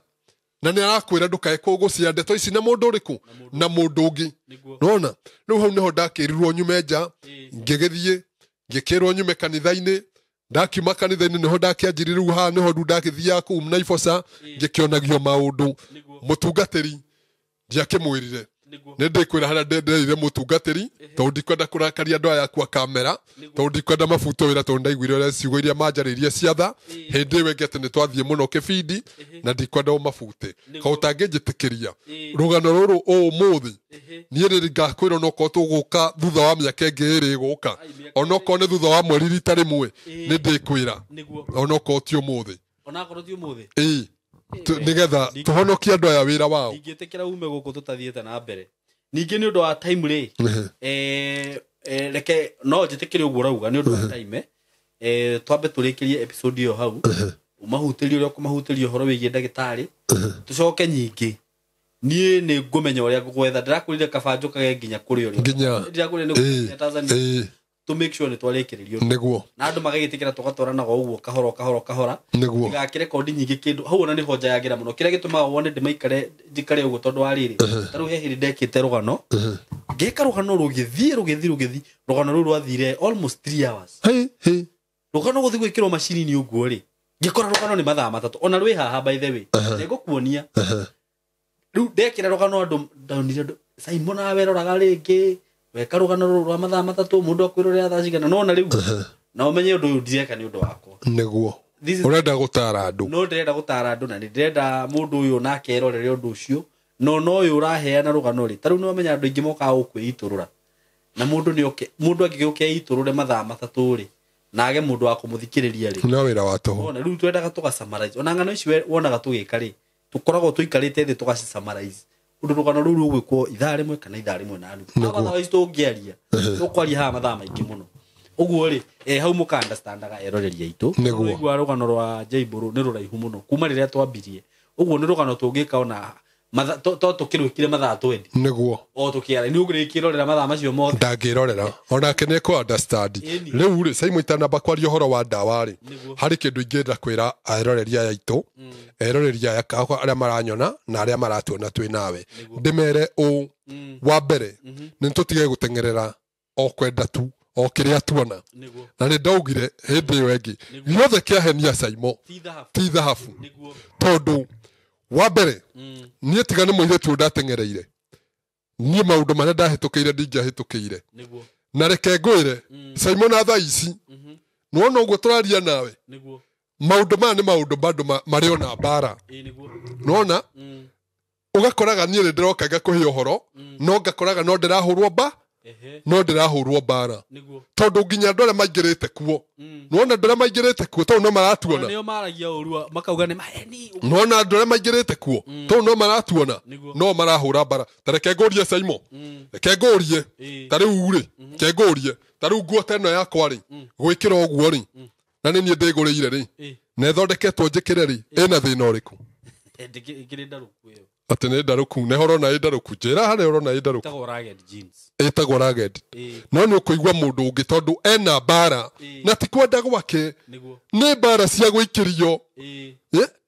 Na nĩ arakwĩra ndũkae kũgũcia ndeto ici na mũndũ ũrĩkũ? Na mũndũ ũngĩ. Nĩwona? Rĩu hau nĩho ndakĩrirwo nyume nja, ngĩgĩthiĩ, ngĩkĩrwo nyume kanitha-inĩ. Ndakiuma kanitha-inĩ nĩho ndakĩanjirie rĩu haha nĩho rĩu ndagĩthiaga kũu Naiboca, ngĩkĩonagio maũndũ. Mũtungatĩri ndiakĩmwĩrire. Nĩ ndĩkwĩra harĩa ndendereire mũtungatĩri, tondũ ndikwenda kũrakaria andũ aya akwa kamera, tondũ ndikwenda mabutwo wĩra, tondũ ndaiguire ũrĩa ciugo iria manjarĩirie cia tha. Hĩndĩ ĩyo ĩngĩ atĩ nĩ twathiĩ mũno kĩbindi, na ndikwenda ũmabute. Kaũ ũtangĩnjĩtĩkĩria. Rũgano rũrũ ũmũthĩ, niĩ rĩrĩ ngakwĩra onokorwo tũgũka thutha wa mĩaka ĩngĩ ĩrĩ ĩgũka, onokorwo nĩ thutha wa mweri rita rĩmwe, nĩ ndĩkwĩra. Onokorwo ti ũmũthĩ. Onakorwo ti ũmũthĩ. Nĩgetha tũhonokie andũ aya wĩra wao. Ndingĩtĩkĩra ume gũkũ tũtathiĩte na mbere. Ningĩ nĩ ũndũ wa time rĩ, reke no njĩtĩkĩre ũguo ũrauga nĩ ũndũ wa time, twambe tũrĩkĩrie episode ĩyo hau. Ũmahutĩrie ũrĩa ũkũmahutĩria ũhoro wĩgiĩ ndagĩtarĩ. Tũcoke nyingĩ. Niĩ nĩ ngũmenya ũrĩa ngũgwetha. Ndĩrakwĩrire kaba njũkage nginya kũrĩa ũrĩ. Nginya. Ndĩrakwĩrire nĩ ngũkinya Tanzania. To make sure nĩ twarĩkĩrĩrio. Na andũ magagĩtĩkĩra tũgatwaranaga ũguo kahora kahora kahora. Ndigakĩre kondi nyingĩ kĩndũ. Hau ona nĩho njayagĩra mũno. Kĩrĩa gĩtũmaga wone ndĩmaikare, njikare ũguo tondũ wa rĩrĩ. Ta rĩu he hĩndĩ ndekĩte rũgano. Ngĩka rũgano rũgĩthiĩ, rũgĩthiĩ, rũgĩthiĩ. Rũgano rũu rwathire almost 3 hours. Rũgano gũthiĩ gwĩkĩrwo macini-inĩ ũguo rĩ. Ngĩkora rũgano nĩ mathaa matatũ. Ona rwĩ haha by the way. Nĩngũkuonia. Rĩu ndekĩra rũgano andũ ndonire andũ, Simon nawe roraga rĩngĩ. Weka rũgano rũrũ rwa mathaa matatũ, mũndũ akwĩrorera thaa cigana. No ona rĩu, na ũmenye ũndũ ũyũ ndireka nĩ ũndũ wakwa. This is Ũrenda gũtara andũ. No ndĩrenda gũtara andũ na nĩ ndĩrenda mũndũ ũyũ nake erorere ũndũ ũcio. No no ũyũ ũraheana rũgano rĩ, ta rĩu nĩ wamenya andũ aingĩ mokaga gũkwĩitũrũra. Na mũndũ nĩ oke, mũndũ angĩgĩũka eitũrũre mathaa matatũ rĩ, na age mũndũ wa kũmũthikĩrĩria rĩ. No wĩra wa tũhũ. Ona rĩu twendaga tũga summarize. Ona ng'ano ici wonaga tũgĩka rĩ, tũkoragwo tũikarĩte thĩ tũgaci summarize. Ũndũ rũgano rũu rũgwĩkwo ithaa rĩmwe kana ithaa rĩmwe na nuthu. Haha mathaa ici tũngĩaria, tũkwaria haha mathaa maingĩ mũno. Ũguo rĩ, hau mũka-understandaga eroreri aitũ. Ũguo rũgano rwa Jaibũrũ nĩ rũraihu mũno kuma rĩrĩa twambirie. Ũguo nĩ rũgano tũngĩka ona To tũkĩrwĩkire mathaa 20. Nĩguo. O tũkĩara nĩ ũngĩrĩkĩrorera mathaa macio mothe. Ndangĩrorera onake nĩ kũ understand. Rĩu rĩ Simon itanamba kwaria ũhoro wa ndawa rĩ, harĩ kĩndũ ingĩenda kwĩra eroreri aya aitũ, eroreri aya arĩa maranyona na arĩa maratuona twĩ nawe, ndĩmere ũũ. Wa mbere nĩ tũtige gũteng'erera o kwenda tu o kĩrĩa tuona. Na nĩ ndaugire hĩndĩ ĩyo ĩngĩ gĩothe kĩahenia Simon ti thahabu. Tondũ wa mbere niĩ tiga nĩ mũirĩtu ũyũ ndateng'ereire, niĩ maũndũ marĩa ndahĩtũkĩire ndingĩahĩtũkĩire. Na reke ngwĩre Simon na thaa ici nĩwona ũguo tũraria nawe, maũndũ maya nĩ maũndũ bado marĩ ona mbara. Nĩwona ũgakoraga niĩ nĩ ndĩroka ngakũhe ũhoro, no ngakoraga no ndĩrahũrwo mba, no ndĩrahũrwo mbara. Tondũ nginya andũ arĩa maingĩrĩte kuo, nĩwona andũ arĩa maingĩrĩte kuo tondũ no maratuona. Nĩo maragia ũru makauga nĩ maheni. Nĩwona andũ arĩa maingĩrĩte kuo tondũ no maratuona, no marahũra mbara. Ta reke ngũrie Simon, reke ngũrie ta rĩu rĩ, reke ngũrie ta rĩu nguo ta ĩno yakwa rĩ, gwĩkĩra ũguo rĩ, na nĩ niĩ ndĩgũrĩire rĩ, na ĩthondeketwo njĩkĩre rĩ, ĩna thĩna ũrĩkũ? Ĩkĩrĩ ndarũku ĩyo. Atĩ nĩ ndarũku, nĩ horona ĩ ndarũku, njĩra harĩa ũrona ĩ ndarũku. Ĩtagwo ragged jeans. Ĩtagwo ragged. No nĩ ũkũigua mũndũ ũngĩ tondũ ena mbara na ti kwenda gwake, nĩ mbara cia gwĩkĩrio.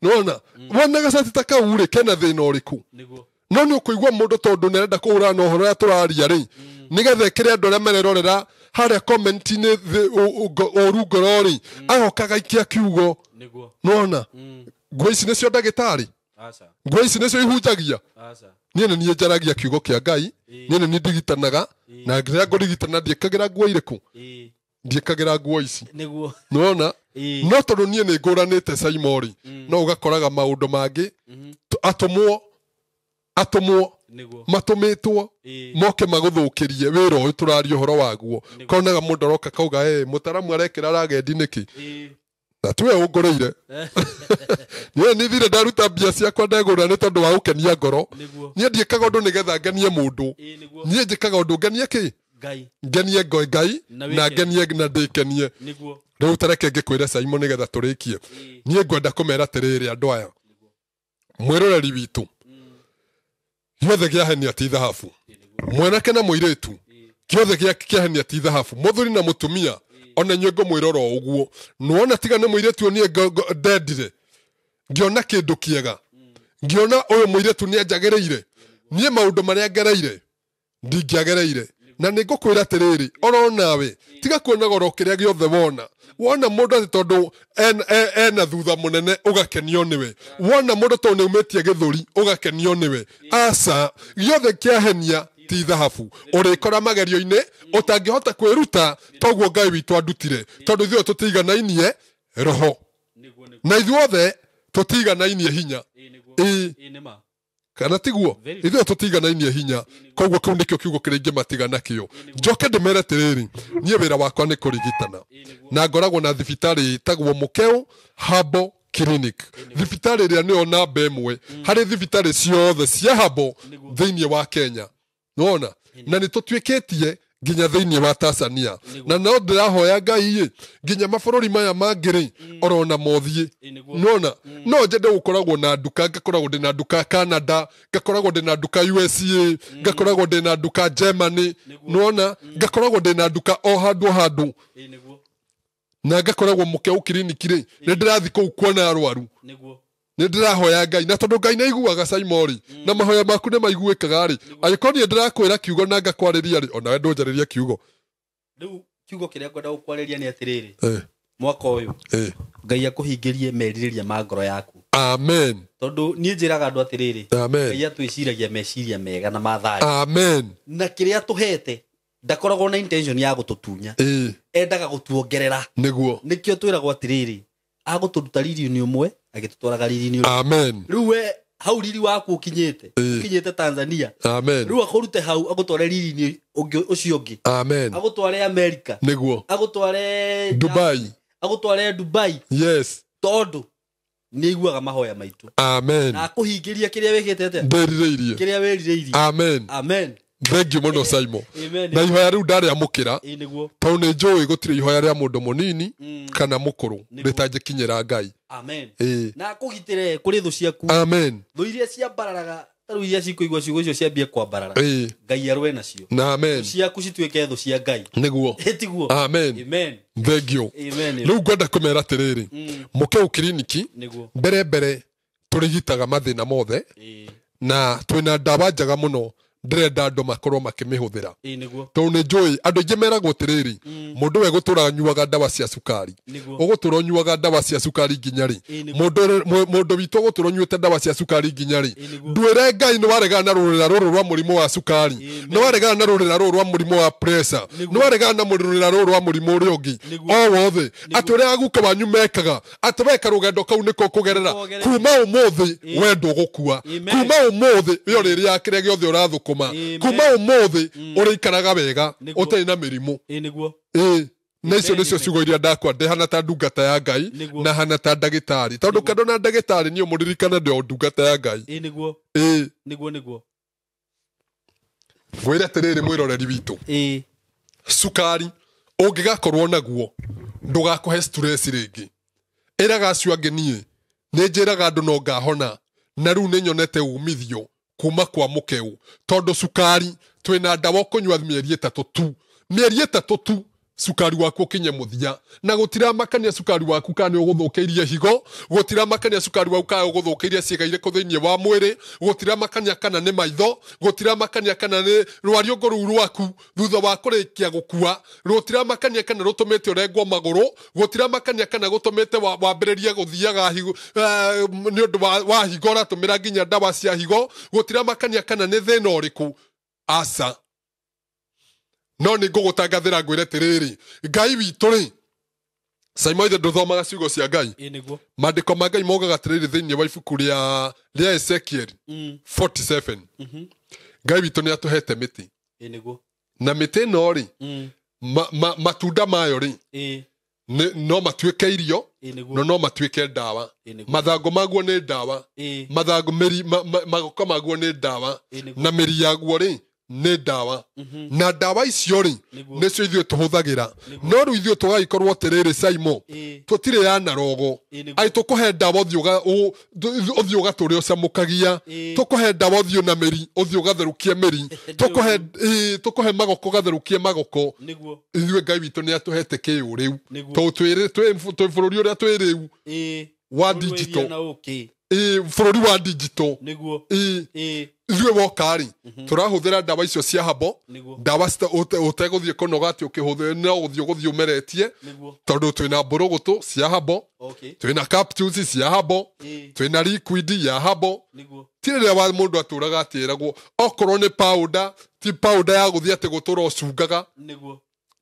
Nĩwona wona gacati ta kau rĩ kena thĩna ũrĩkũ? No nĩ ũkũigua mũndũ tondũ nĩ arenda kũhũrana na ũhoro ũrĩa tũraria rĩ, nĩgetha ĩkĩre andũ arĩa marerorera harĩa comment-inĩ ũru ngoro rĩ, agoka agaikia kiugo. Nĩwona nguo ici nĩcio ndagĩtarĩ, nguo ici nĩcio ihunjagia. Niĩ nĩ niĩ njaragia kiugo kĩa Ngai, niĩ nĩ niĩ ndigitanaga, na rĩrĩa ngũrigitana ndiĩkagĩra nguo irĩkũ, ndiĩkagĩra nguo ici. Nĩwona no tondũ niĩ nĩ ngũranĩte Simon rĩ, no ũgakoraga maũndũ mangĩ atũmwo matũmĩtwo moke magũthũkĩrie wĩra ũyũ tũraria ũhoro waguo. Konaga mũndũ aroka kauga mũtaramu arekĩra ragendi nĩkĩ, na tiwe ũngũrĩire. Niĩ nĩ thire ndaruta mbia ciakwa ndegũra nĩ tondũ wa gũkenia ngoro. Niĩ ndiĩkaga ũndũ nĩgetha ngenie mũndũ, niĩ njĩkaga ũndũ ngenie kĩ? Ngenie Ngai na ngenie na ndĩkenie. Rĩu ta reke ngĩkwĩre Simon nĩgetha tũrĩkie. Niĩ ngwenda kũmera atĩrĩrĩ andũ aya, mwĩroreri witũ, gĩothe kĩahenia ti thahabu, mwanake na mũirĩtu, gĩothe kĩahenia ti thahabu, mũthuri na mũtumia, ona inyuĩ ngũmwĩrora o ũguo. Nĩwona tiga nĩ mũirĩtu ũyũ niĩ ndendire, ngĩona kĩndũ kĩega, ngĩona ũyũ mũirĩtu nĩ anjagĩrĩire, niĩ maũndũ marĩa ngereire ndingĩagereire. Na nĩ ngũkwĩra atĩrĩrĩ, oro nawe tiga kuona goro kĩrĩa gĩothe wona. Wona mũndũ atĩ tondũ ena thutha mũnene ũgakenio nĩwe, wona mũndũ tondũ nĩaumĩtie gĩthũri ũgakenio nĩwe. Aca, gĩothe kĩahenia ti thahabu. Ũrĩkora magerio-inĩ ũtangĩhota kwĩruta toguo Ngai witũ andutire, tondũ ithuĩ tũtiganainie roho na ithuothe tũtiganainie hinya. Kana tiguo ithuĩ tũtiganainie hinya, koguo kĩu nĩkĩo kiugo kĩrĩa ingĩmatiga nakĩo. Njoke ndĩmere atĩrĩrĩ, niĩ wĩra wakwa nĩ kũrigitana, na ngoragwo na thibitarĩ ĩtagwo Mũkeu Herbal Clinic. Thibitarĩ ĩrĩa nĩyo namba ĩmwe harĩ thibitarĩ ciothe cia herbal thĩinĩ wa Kenya. Nĩwona na nĩ tũtuĩkĩtie nginya thĩinĩ wa Tanzania, na no ndĩrahoya Ngai nginya mabũrũri maya mangĩ rĩ orona mothiĩ. Nĩwona no njende gũkoragwo na nduka, ngakoragwo ndĩna nduka Canada, ngakoragwo ndĩna nduka USA, ngakoragwo ndĩna nduka Germany. Nĩwona ngakoragwo ndĩna nduka o handũ handũ, na ngakoragwo Mũkeu Clinic rĩ, nĩ ndĩrathiĩ kũu kuona arwaru. Nĩ ndĩrahoya Ngai, na tondũ Ngai nĩaiguaga Simon rĩ, na mahoya maku nĩ maiguĩkaga rĩ, angĩkorwo niĩ ndĩrakwĩra kiugo na ngakwarĩria rĩ, onawe ndũnjarĩria kiugo. Rĩu kiugo kĩrĩa ngwenda gũkwarĩria nĩ atĩrĩrĩ, mwaka ũyũ Ngai akũhingĩrie merirĩria ma ngoro yaku. Amen. Tondũ niĩ njĩraga andũ atĩrĩrĩ, Amen, Ngai atwĩciragia meciria mega na ma thayũ. Amen. Na kĩrĩa atũhete ndakoragwo na intention ya gũtũtunya, endaga gũtuongerera. Nĩguo. Nĩkĩo twĩragwo atĩrĩrĩ, agũtũruta riri-inĩ ũmwe agĩtũtwaraga riri-inĩ ũrĩa. Amen. Rĩu we hau riri waku ũkinyĩte, ũkinyĩte Tanzania. Amen. Rĩu akũrute hau agũtware riri-inĩ ũcio ũngĩ. Amen. Agũtware America. Nĩguo. Agũtware Dubai. Agũtware Dubai. Yes. Tondũ nĩ aiguaga mahoya maitũ. Amen. Na akũhingĩria kĩrĩa wĩkĩte atĩa? Ndĩrirĩirie. Kĩrĩa wĩrirĩirie. Amen. Amen. Thank you mũno Simon. Amen. Na ihoya rĩu ndarĩamũkĩra, Nĩguo. tondũ nĩ njũĩ gũtirĩ ihoya rĩa mũndũ mũnini kana mũkũrũ rĩtangĩkinyĩra Ngai. Amen. Na akũgitĩre kũrĩ thũ ciaku. Amen. Thũ iria ciambararaga Tarĩu iria cikũigua ciugo icio ciambie kwambarara. Ngai arũe nacio. Na amen. Ciaku cituĩke thũ cia Ngai. Nĩguo. Tiguo. Amen. Amen. Thank you. Amen. Rĩu ngwenda kũmera atĩrĩrĩ, mũkeu kiriniki Nĩguo. mbere mbere tũrigitaga mathĩna mothe na twĩna ndawa njega mũno ndĩrenda andũ makorwo makĩmĩhũthĩra. Nĩguo. Tondũ nĩ njũĩ andũ aingĩ meragwo atĩrĩrĩ, mũndũ we gũtũra anyuaga ndawa cia cukari, Nĩguo. ũgũtũra ũnyuaga ndawa cia cukari nginya rĩ? Nĩguo. Mũndũ witũ ũgũtũra ũnyuĩte ndawa cia cukari nginya rĩ? Nĩguo. Ndwĩre Ngai nĩ waregana na rũrĩra rũrũ rwa mũrimũ wa cukari, Amen. nĩ waregana na rũrĩra rũrũ rwa mũrimũ wa pressure, Nĩguo. nĩ waregana na rũrĩra rũrũ rwa mũrimũ ũrĩa ũngĩ Nĩguo. o wothe, atĩ ũrĩa aguka wanyu mekaga, atĩ weka rũgendo kau nĩko kũgerera. Nĩko ũgerete. Kuma ũmũthĩ we ndũgũkua. Amen. Kuma ũmũthĩ we ũrĩrĩaga kĩrĩa gĩothe ũrathũkũma. Amen. Kuma ũmũthĩ ũrĩikaraga wega Nĩguo. ũtarĩ na mĩrimũ. Nĩguo. Na icio Amen, nĩcio amen. ciugo iria ndakwa ndĩhana ta ndungata ya Ngai Nĩguo. na hana ta ndagĩtarĩ, tondũ kando na ndagĩtarĩ niĩ mũririkane ndĩ o ndungata ya Ngai. Nĩguo. Nĩguo nĩguo. Ngwĩre atĩrĩrĩ mwĩroreri witũ, cukari ũngĩgakorwo naguo ndũgakũhe stress rĩngĩ. Ĩraga acio angĩ niĩ nĩ njĩraga andũ no ngahona, na rĩu nĩ nyonete umithio kuma kwa mũkeu, tondũ cukari twĩna ndawa ũkũnyua mĩeri 3 tu, mĩeri 3 tu cukari waku ũkinye mũthia, na gũtiramakania cukari waku kana nĩ ũgũthũkĩirie higo, gũtiramakania cukari waku kana ũgũthũkĩirie ciĩga irĩkũ thĩinĩ wa mwĩrĩ, gũtiramakania kana nĩ maitho, gũtiramakania kana nĩ rwariũngũ rũu rwaku thutha wa kũrĩkia gũkua, gũtiramakania kana rũtũmĩte ũrengwo magũrũ, gũtiramakania kana gũtũmĩte wambĩrĩrie gũthiaga higo, nĩ ũndũ wa higo ũratũmĩra nginya ndawa cia higo, gũtiramakania kana nĩ thĩna ũrĩkũ. Aca, no nĩ ngũgũtangathĩra ngwĩre atĩrĩrĩ, Ngai witũ rĩ, Simon ithe ndũthomaga ciugo cia Ngai. Nĩguo. Maandĩko ma Ngai maugaga atĩrĩrĩ thĩinĩ wa ibuku rĩa Ezekiel 47, Ngai witũ nĩ atũhete mĩtĩ. Nĩguo. Na mĩtĩ ĩno rĩ, matunda mayo rĩ, no matuĩke irio, Nĩguo. no matuĩke ndawa. Nĩguo. Mathangũ maguo nĩ ndawa, mathangũ mĩri magoka maguo nĩ ndawa, Nĩguo. na mĩri yaguo rĩ nĩ ndawa. Na ndawa icio rĩ nĩcio ithuĩ tũhũthagĩra. No rĩu ithuĩ tũgagĩkorwo atĩrĩrĩ Simon, tũtirĩ ya narogo. Ai tũkũhe ndawa ũthiĩ ũgatũre ũcamũkagia, tũkũhe ndawa ũthiĩ na mĩri ũthiĩ ũgatherũkie mĩri, tũkũhe magoko ũgatherũkie magoko. Nĩguo. Ithuĩ Ngai witũ nĩ atũhete kĩũrĩu, Nĩguo. tondũ twĩ bũrũri ũrĩa twĩ rĩu wa digital. Bũrũri wa digital. Nĩguo. Ithuĩ woka rĩ, tũrahũthĩra ndawa icio cia habo, ndawa ũtegũthiĩ kũnoga atĩ ũkĩhũthĩra, no gũthiĩ ũgũthiĩ ũmeretie, tondũ twĩna mbũrũgũtũ cia habo, twĩna capsules cia habo, twĩna liquid ya habo. Ti rĩrĩa wa mũndũ atũraga atĩragwo okorwo nĩ powder, ti powder ya gũthiĩ atĩ gũtũra ũcungaga. Nĩguo.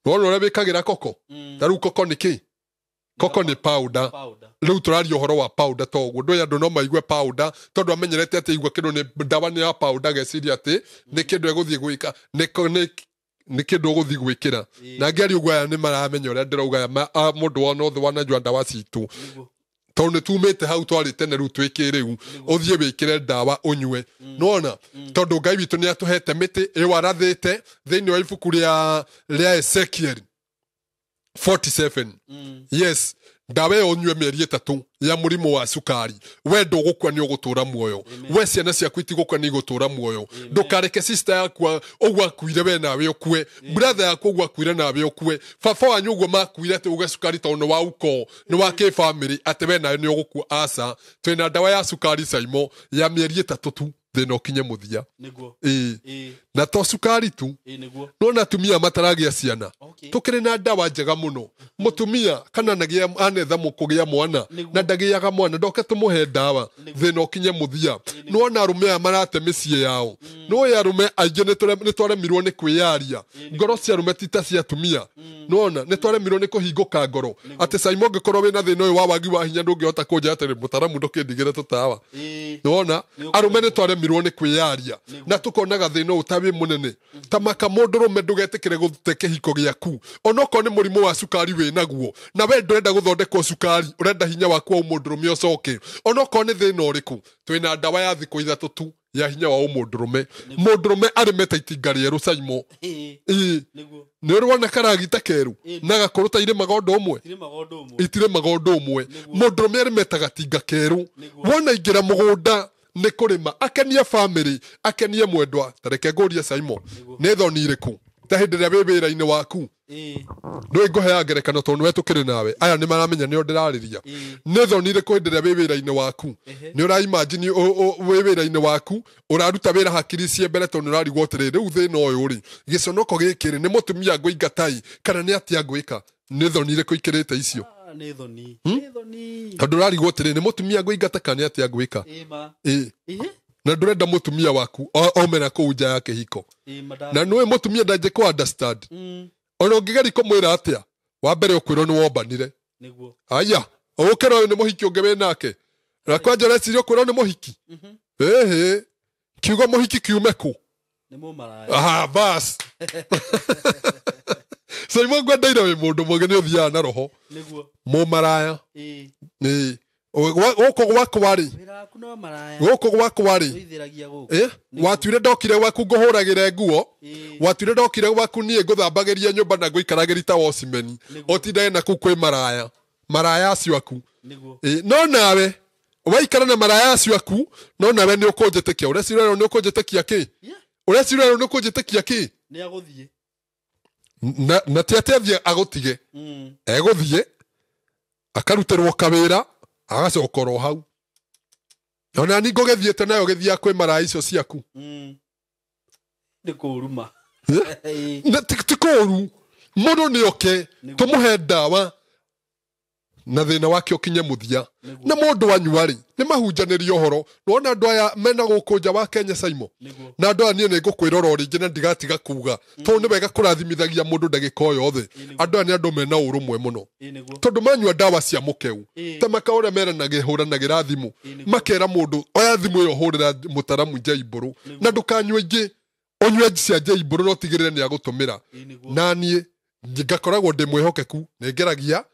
Wona ũrĩa wĩkagĩra koko, ta rĩu koko nĩ kĩ? Koko nĩ powder. Rĩu tũraria ũhoro wa powder to ũguo. Ndũĩ andũ no maigue powder tondũ amenyerete atĩ igua kĩndũ nĩ ndawa nĩ ya powder, ageciria atĩ nĩ kĩndũ egũthiĩ gwĩka, nĩ kĩndũ ũgũthiĩ gwĩkĩra. Na ngĩaria ũguo aya nĩ maramenya ũrĩa ndĩrauga aya mũndũ wothe wanajua ndawa citũ. Tondũ nĩ tumĩte hau twarĩ tene, rĩu twĩ kĩrĩu, ũthiĩ wĩkĩre ndawa ũnyue. Nĩwona? Tondũ Ngai witũ nĩ atũhete mĩtĩ ĩyo arathĩte thĩinĩ wa ibuku rĩa Ezekiel 47. Yes, ndawa ĩyo ũnyue mĩeri 3 ya mũrimũ wa cukari, we ndũgũkua nĩ ũgũtũra muoyo, we ciana ciaku itigũkua nĩ igũtũra muoyo. Ndũkareke sister yaku ũguo akuire we nawe ũkue, brother yaku ũguo akuire nawe ũkue, baba wanyu ũguo makuire atĩ uge cukari tondũ nĩ wa ukoo, nĩ wa kĩbamĩrĩ, atĩ we nawe nĩ ũgũkua. Aca, twĩna ndawa ya cukari Simon ya mĩeri 3 tu, thĩna ũkinye mũthia. Nĩguo. Na to cukari tu, Nĩguo. no atumia mataragĩa ciana, tũkĩrĩ na ndawa njega mũno. Mũtumia kana anetha kũgĩa mwana na ndagĩaga mwana, ndoke tũmũhe ndawa thĩna ũkinye mũthia. Nĩwona arũme aya marate mĩciĩ yao, nĩwoĩ arũme aingĩ nĩ twaremirwo nĩ kwĩyaria, ngoro cia arũme ti ta cia atumia. Nĩwona nĩ twaremirwo nĩ kũhingũka ngoro atĩ Simon ũngĩkorwo wĩna thĩna ũyũ wa wagi wa hinya ndũngĩhota kũnjĩra atĩrĩ mũtaramu ndũkĩndigĩre tũtawa. Nĩwona arũme nĩ twaremirwo nĩ kwĩyaria na tũkonaga thĩna ũyũ ta wĩ mũnene. Ta maka mũndũrũme ndũgetĩkĩre gũte kĩhiko gĩaku onokorwo nĩ mũrimũ wa cukari wĩnaguo, na we ndũrenda gũthondekwo cukari, ũrenda hinya waku wa ũmũndũrũme ũcoke, onokorwo nĩ thĩna ũrĩkũ, twĩna ndawa ya thikũ 3 tu ya hinya wa ũmũndũrũme. Mũndũrũme arĩme ta itinga rĩerũ Simon. Nĩ ũrĩ wona karagita kerũ na gakũrũ ta irĩmaga ũndũ ũmwe, itirĩmaga ũndũ ũmwe. Mũndũrũme arĩme ta gatinga kerũ, wona ingĩra mũgũnda Nĩ kũrĩma akenie family, akenie mwendwa. Ta reke ngũrie Saimo, nĩ thoni irĩkũ ta hĩndĩ ĩrĩa wĩ wĩra-inĩ waku? Ndũĩ ngũheaga ngerekano tondũ nĩwe tũkĩrĩ nawe, aya nĩ maramenya nĩo ndĩrarĩria. Nĩ thoni irĩkũ hĩndĩ ĩrĩa wĩ wĩra-inĩ waku? Nĩ ũraimagine wĩ wĩra-inĩ waku ũraruta wĩra hakiri ciĩ mbere, tondũ nĩ ũrarigwo atĩrĩrĩ, rĩu thĩna ũyũ rĩ, gĩconoko gĩkĩ rĩ, nĩ mũtumia ngũingatai kana nĩ atĩa ngwĩka? Nĩ thoni irĩkũ ikĩrĩte icio? Nĩ thoni, nĩ thoni. Tondũ ũrarigwo atĩrĩrĩ, nĩ mũtumia ngũingata kana nĩ atĩa ngwĩka? Ĩ ma. Ĩ. Ĩhĩ. Na ndũrenda mũtumia waku ome na kũu nja ya kĩhiko. Ĩ ma. Na nĩũĩ mũtumia ndangĩ kũ understand. Ona ũngĩgeria kũmwĩra atĩa, wa mbere ũkwĩrwo nĩ wombanire. Nĩguo. Aya, ũkĩra ũyũ nĩ mũhiki ũngĩ wĩ nake, na kwanja ũreciria ũkwĩrwo nĩ mũhiki. Ĩhĩ, kiugo mũhiki kiume kũ? Nĩ mũmaraya. Aha, bas Saimo, ngwendeire wĩ mũndũ mũgĩ, nĩ ũthiaga na roho. Nĩguo. Mũmaraya. Ĩ. Nĩ gũkũ gwakwa rĩ. Wĩra waku no maraya. Gũkũ gwakwa rĩ. Wĩithĩragia gũkũ. Ĩ, watuire ndokire gwaku ngũhũragĩre nguo. Watuire ndokire gwaku niĩ ngũthambagĩria nyũmba na ngũikaragĩria ta wocimeni. Nĩguo. Ũtindage na kũu kwĩ maraya, maraya acio aku. Nĩguo. Ĩ, no nawe waikara na maraya acio aku, no nawe nĩ ũkũnjĩtĩkia, ũreciria nĩ ũkũnjĩtĩkia kĩ? Ũreciria nĩ ũkũnjĩtĩkia kĩ? Nĩ agũthiĩ. Na ti atĩ athiĩ agũtige. Egũthiĩ akarutĩrwo kawĩra, agacoka oro hau. Ona ni ngũgĩthiĩte nayo gĩthiaga kwĩ maraya icio ciaku. Nĩ kũruma. Na ti kũũru, mũndũ nĩ oke tũmũhe ndawa na thĩna wake ũkinye mũthia. Na mũndũ anyua rĩ, nĩ mahunjanĩrie ũhoro. Nĩwona andũ aya mena gũkũ nja wa Kenya, Saimo? Nĩguo. Na andũ aya niĩ nĩ ngũkwĩra oro rĩngĩ na ndigatiga kuga, tondũ nĩ wega kũrathimithagia mũndũ ndagĩka o yothe. Andũ aya nĩ andũ mena ũrũmwe mũno. Ĩ nĩguo. Tondũ manyua ndawa cia mũkeu, ta maka ũrĩa meranagĩra hũranagĩra thimũ, makera mũndũ, oya thimũ ĩyo hũrĩra mũtaramu Njaibũrũ, na ndũkanyue ingĩ, ũnyue cia Njaibũrũ, no ũtigĩrĩre nĩ agũtũmĩra. Ĩ nĩguo. Na niĩ ngakoragwo ndĩ mwĩhokeku, nĩ ngeragia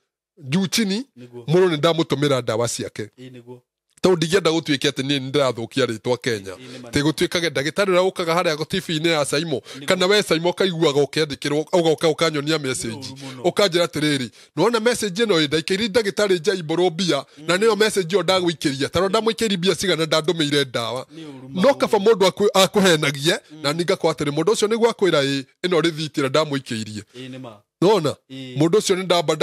juu chini. Nĩguo. Mũndũ nĩ ndamũtũmĩra ndawa ciake. Ĩ nĩguo. Tondũ ndingĩenda gũtuĩke atĩ niĩ nĩ ndĩrathũkia rĩtwa Kenya. Ĩ nĩ ma. Tĩ gũtuĩkage ndagĩtarĩ ũrĩa ũkaga harĩa TV-inĩ ya Saimo, kana we Saimo ũkaiguaga ũkĩandĩkĩrwo, ũgoka ũkanyonia message. Ũru mũno. Ũkanjĩra atĩrĩrĩ, nĩwona message ĩno ĩ ndaikĩirie ndagĩtarĩ Njaibũrũ mbia, na nĩyo message ĩyo ndagũikĩria, tarora ndamũikĩirie mbia cigana, ndandũmĩire ndawa. Nĩ ũru. No kaba mũndũ akũhenagie, na ni ngakorwo atĩrĩ, mũndũ ũcio nĩguo akwĩra ĩ ĩno rĩthiti ĩrĩa ndamũikĩirie. Ĩ nĩ ma. Nona Ĩ. mũndũ ũcio nĩ ndamba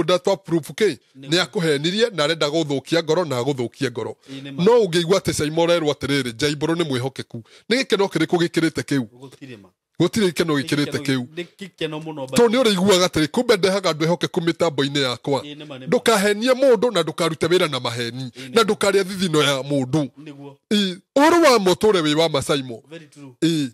ndatwa proof kĩ nĩ akũhenirie na arenda gũthũkia ngoro na agũthũkie ngoro. Ĩ nĩ ma. No ũngĩigua atĩ Saimo ũrerwo atĩrĩrĩ, Njaibũrũ nĩ mwĩhokeku, nĩ gĩkeno kĩrĩkũ gĩkĩrĩte kĩu? Gũtirĩ ma. Gũtirĩ gĩkeno gĩkĩrĩte kĩu. Nĩ gĩkeno mũno. Tondũ nĩ ũrĩiguaga atĩrĩ, kumbe ndehaga andũ ehokeku mĩtambo-inĩ yakwa. Ĩ nĩ ma, nĩ ma. Ndũkahenie mũndũ na ndũkarute wĩra na maheni na ndũkarĩe thithino ya mũndũ. Nĩguo. Ĩ, ũhoro wa mũtũre wĩ wa macaimo. Very true. Ĩ.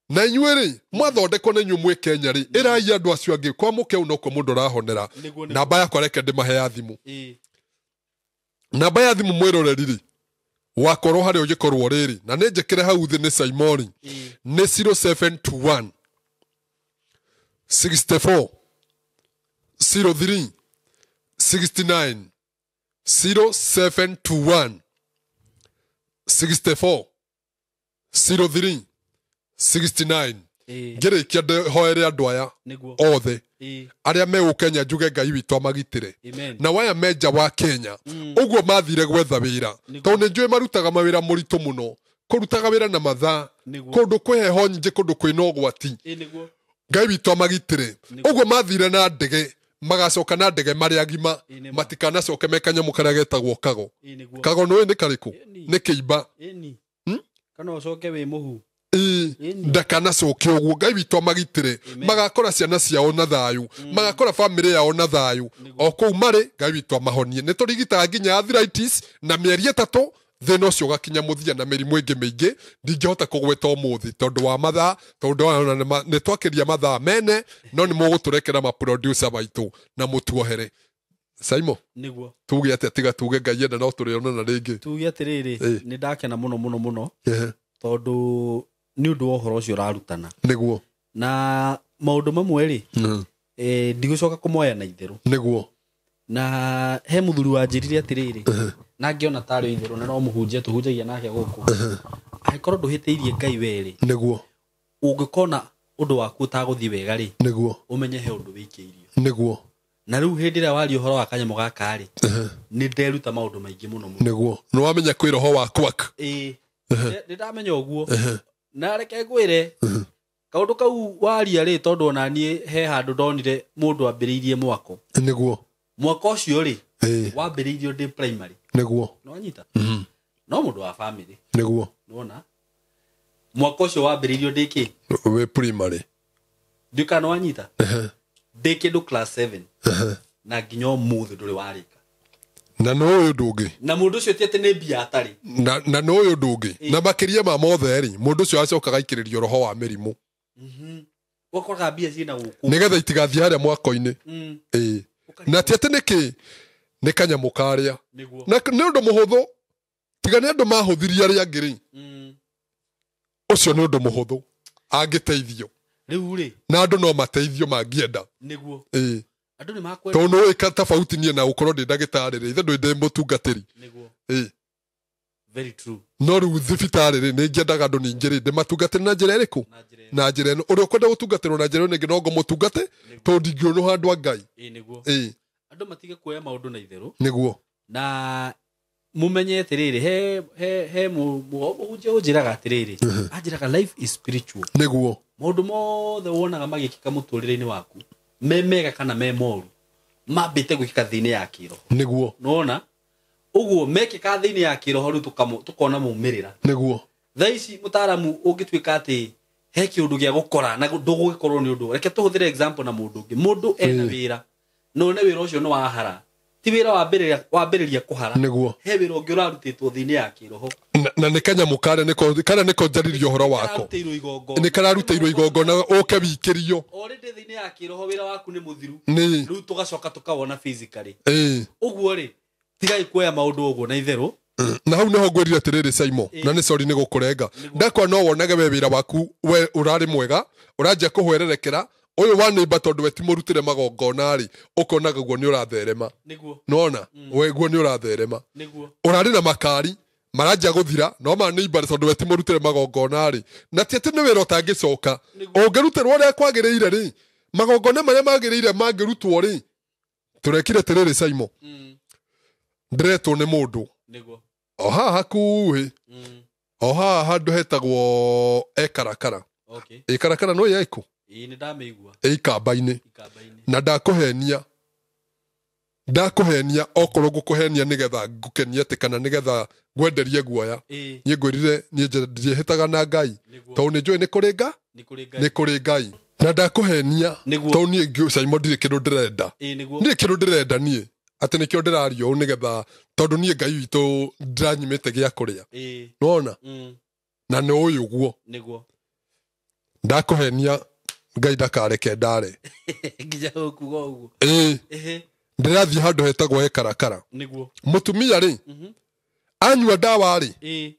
Na inyuĩ rĩ, mwathondekwo na inyuĩ mwĩ Kenya rĩ, ĩrai andũ acio angĩ kwa mũkeu nokuo mũndũ arahonera. Nĩguo, nĩguo. Namba yakwa reke ndĩmahe ya thimũ. Ĩ. Namba ya thimũ, mwĩroreri rĩ, wakorwo harĩa ũngĩkorwo rĩrĩ, na nĩ njĩkĩre hau thĩ nĩ Saimoni. Ĩ. Nĩ 0721 64 03 69, 0721 64 03 69. Ĩ. Ngĩrĩkia ndĩhoere andũ aya Nĩguo. othe Ĩ. arĩa me Kenya, njuge Ngai witũ amagitĩre. Amen. Na waya menja wa Kenya ũguo mathire gwetha wĩra, tondũ nĩ njũĩ marutaga mawĩra mũritũ mũno, kũrutaga wĩra na mathaa, Nĩguo. kũndũ kwĩ heho nyingĩ, kũndũ kwĩna ũgwati. Ĩ nĩguo. Ngai witũ amagitĩre. Ũguo mathire na ndege, magacoka na ndege marĩ agima. Ĩ nĩ ma. Matikanacoke me kanyamũ karĩa getagwo kago. Ĩ nĩguo. Kago nĩũĩ nĩ karĩkũ? Ĩni. Nĩ kĩimba. Ĩni. Kana ũcoke wĩ mũhu. Ĩ, Ĩni. ndakanacoke ũguo. Ngai witũ amagitĩre, magakora ciana ciao na thayũ, magakora bamĩrĩ yao na thayũ o kũu marĩ. Ngai witũ amahonie. Nĩ tũrigitaga nginya arthritis na mĩeri 3 thĩna ũcio ũgakinya mũthia, na mĩrimũ ĩngĩ mĩingĩ ndingĩhota kũgweta ũmũthĩ tondũ wa mathaa, tondũ ona nĩ twakĩria mathaa mene, no nĩ mũgũtũrekera maproducer maitũ na mũtuohere. Saimo, Nĩguo. tuge atĩa tiga tuge Ngai enda no tũrĩonana rĩngĩ? Tuge atĩrĩrĩ, Ĩ. nĩ ndakena mũno mũno mũno, Ehe. tondũ nĩ ũndũ wa ũhoro ũcio ũrarutana. Nĩguo. Na maũndũ mamwe rĩ, ndigũcoka kũmoya na itherũ. Nĩguo. Na he mũthuri wanjĩrire atĩrĩrĩ, na ngĩona tarĩ itherũ, na no mũhunjia tũhunjagia nake gũkũ, angĩkorwo ndũhĩtĩirie Ngai werĩ, Nĩguo. ũngĩkona ũndũ waku ũtagũthiĩ wega rĩ, Nĩguo. ũmenye he ũndũ wĩkĩirio. Nĩguo. Na rĩu hĩndĩ ĩrĩa waria ũhoro wa kanyamũ gaka rĩ, nĩ nderuta maũndũ maingĩ mũno mũno. Nĩguo nĩ wamenya kwĩ roho wa quack. Ĩĩ, nĩ ndamenya ũguo. Na reke ngwĩre kaũndũ kau waria rĩ, tondũ ona niĩ he handũ ndonire mũndũ ambĩrĩirie mwako. Nĩguo. Mwako ũcio rĩ, wambĩrĩirio ndĩ primary. Nĩguo. Nĩwanyita? No mũndũ wa family. Nĩguo. Nĩwona? Mwako ũcio wambĩrĩirio ndĩ kĩ? Wĩ primary. Ndiũĩ kana nĩwanyita? Ndĩ kĩndũ class 7. Na nginya ũmũthĩ ndũrĩ warĩka. Na no ũyũ ũndũ ũngĩ. Na mũndũ ũcio ti atĩ nĩ mbia atarĩ. Na no ũyũ ũndũ ũngĩ. Na makĩria ma mothe rĩ, mũndũ ũcio acokaga aikĩrĩrio roho wa mĩrimũ. Ũgakoraga mbia ciĩna gũkũ. Nĩgetha itigathiĩ harĩa mwako-inĩ. Ĩĩ. Na ti atĩ nĩkĩ? Nĩ kanyamũ karĩa. Na nĩ ũndũ mũhũthũ. Tiga nĩ andũ mahũthirie arĩa angĩ rĩ. Ũcio nĩ ũndũ mũhũthũ. Angĩteithio. Rĩu rĩ. Na andũ no mateithio mangĩenda. Nĩguo. Ĩĩ. Andũ nĩ makwenda. Tondũ nĩ ũĩ tofauti niĩ na gũkorwo ndĩ ndagĩtarĩ rĩ, ithe ndũĩ ndĩ mũtungatĩri. Nĩguo. Ĩĩ. Very true. No rĩu thibitarĩ rĩ, nĩ ngĩendaga andũ ningĩ rĩ, ndĩmatungatĩre na njĩra ĩrĩkũ? Na njĩra ĩno. Ũrĩa ũkwenda gũtungatĩrwo na njĩra ĩno ĩngĩ no ngũmũtungate, tondũ ndingĩũnũha andũ a Ngai. Ĩĩ, nĩguo. Ĩĩ. Andũ matige kuoya maũndũ na itherũ. Nĩguo. Na mumenye atĩrĩrĩ, he mũhunjia ũnjĩraga atĩrĩrĩ, anjĩraga life is spiritual. Nĩguo. Maũndũ mothe wonaga magĩkĩka mũtũrĩre-inĩ waku, me mega kana me moru, mambĩte gwĩkĩka thĩinĩ ya kĩroho. Nĩguo. Nĩwona? Ũguo mekĩka thĩinĩ ya kĩroho rĩu tũkona maumĩrĩra. Nĩguo. Thaa ici mũtaaramu ũngĩtuĩka atĩ he kĩũndũ gĩa gũkora na ndũgũgĩkorwo nĩ ũndũ. Reke tũhũthĩre example na mũndũ ũngĩ. Mũndũ ena wĩra, na one wĩra ũcio nĩ wahara. Ti wĩra wambĩrĩria kũhara. Nĩguo. He wĩra ũngĩ ũrarutĩtwo thĩinĩ ya kĩroho. Na nĩ kanyamũ karĩa nĩko, karĩa nĩko njarĩrie ũhoro wako. Kararutĩirwo igongona. Nĩ kararutĩirwo igongona ũke wikĩrio. Already thĩinĩ ya kĩroho wĩra waku nĩ mũthiru. Nĩ. Rĩu tũgacoka tũkawona physically. Ĩĩ. Ũguo rĩ, tigai kuoya maũndũ ũguo na itherũ. Na hau nĩho ngwĩrire atĩrĩrĩ Simon, na nĩ sorry nĩ gũkũrenga. Ndakwa no wonage we wĩra waku we ũrarĩ mwega, ũranjia kũhwererekera, ũyũ wa neighbor tondũ we ti mũrutĩre magongona rĩ, ũkonaga guo nĩ ũratherema. Nĩguo. Nĩwona? We guo nĩ ũratherema. Nĩguo. Ũrarĩ na makari, maranjia gũthira, no ma neighbor tondũ we ti mũrutĩre magongona rĩ. Na ti atĩ nĩ wĩra ũtangĩcoka. Ũngĩrutĩrwo ũrĩa kwagĩrĩire rĩ, magongona marĩa magĩrĩire mangĩrutwo rĩ, tũrekire atĩrĩrĩ Simon. Ndĩretwo nĩ mũndũ. Nĩguo. O haha hakuhĩ. O haha handũ hetagwo Ekarakara. Okay. Ekarakara no yaikũ? Ĩĩ, nĩ ndamĩigua. Ĩ ikamba-inĩ. Ikamba-inĩ. Na ndakũhenia. Ndakũhenia okorwo ngũkũhenia nĩgetha ngũkenie atĩ kana nĩgetha ngwenderie guoya. Niĩ ngwĩrire niĩ ndiĩhĩtaga na Ngai. Tondũ nĩ njũĩ nĩ kũrĩ Ngai. Nĩ kũrĩ Ngai. Nĩ kũrĩ Ngai. Na ndakũhenia. Nĩguo. Tondũ niĩ Simon ndirĩ kĩndũ ndĩrenda. Ĩĩ, nĩguo. Ndirĩ kĩndũ ndĩrenda niĩ. Atĩ nĩkĩo ndĩraria ũũ nĩgetha tondũ niĩ Ngai witũ ndĩranyimĩte gĩa kũrĩa. Ĩĩ. Nĩwona? Na nĩ ũyũ ũguo. Nĩguo. Ndakũhenia Ngai ndakareke ndare. Nginya ũkuga ũguo. Ĩĩ. Ehe. Ndĩrathiĩ handũ hetagwo Ekarakara. Nĩguo. Mũtumia rĩ, anyua ndawa rĩ, Ĩĩ.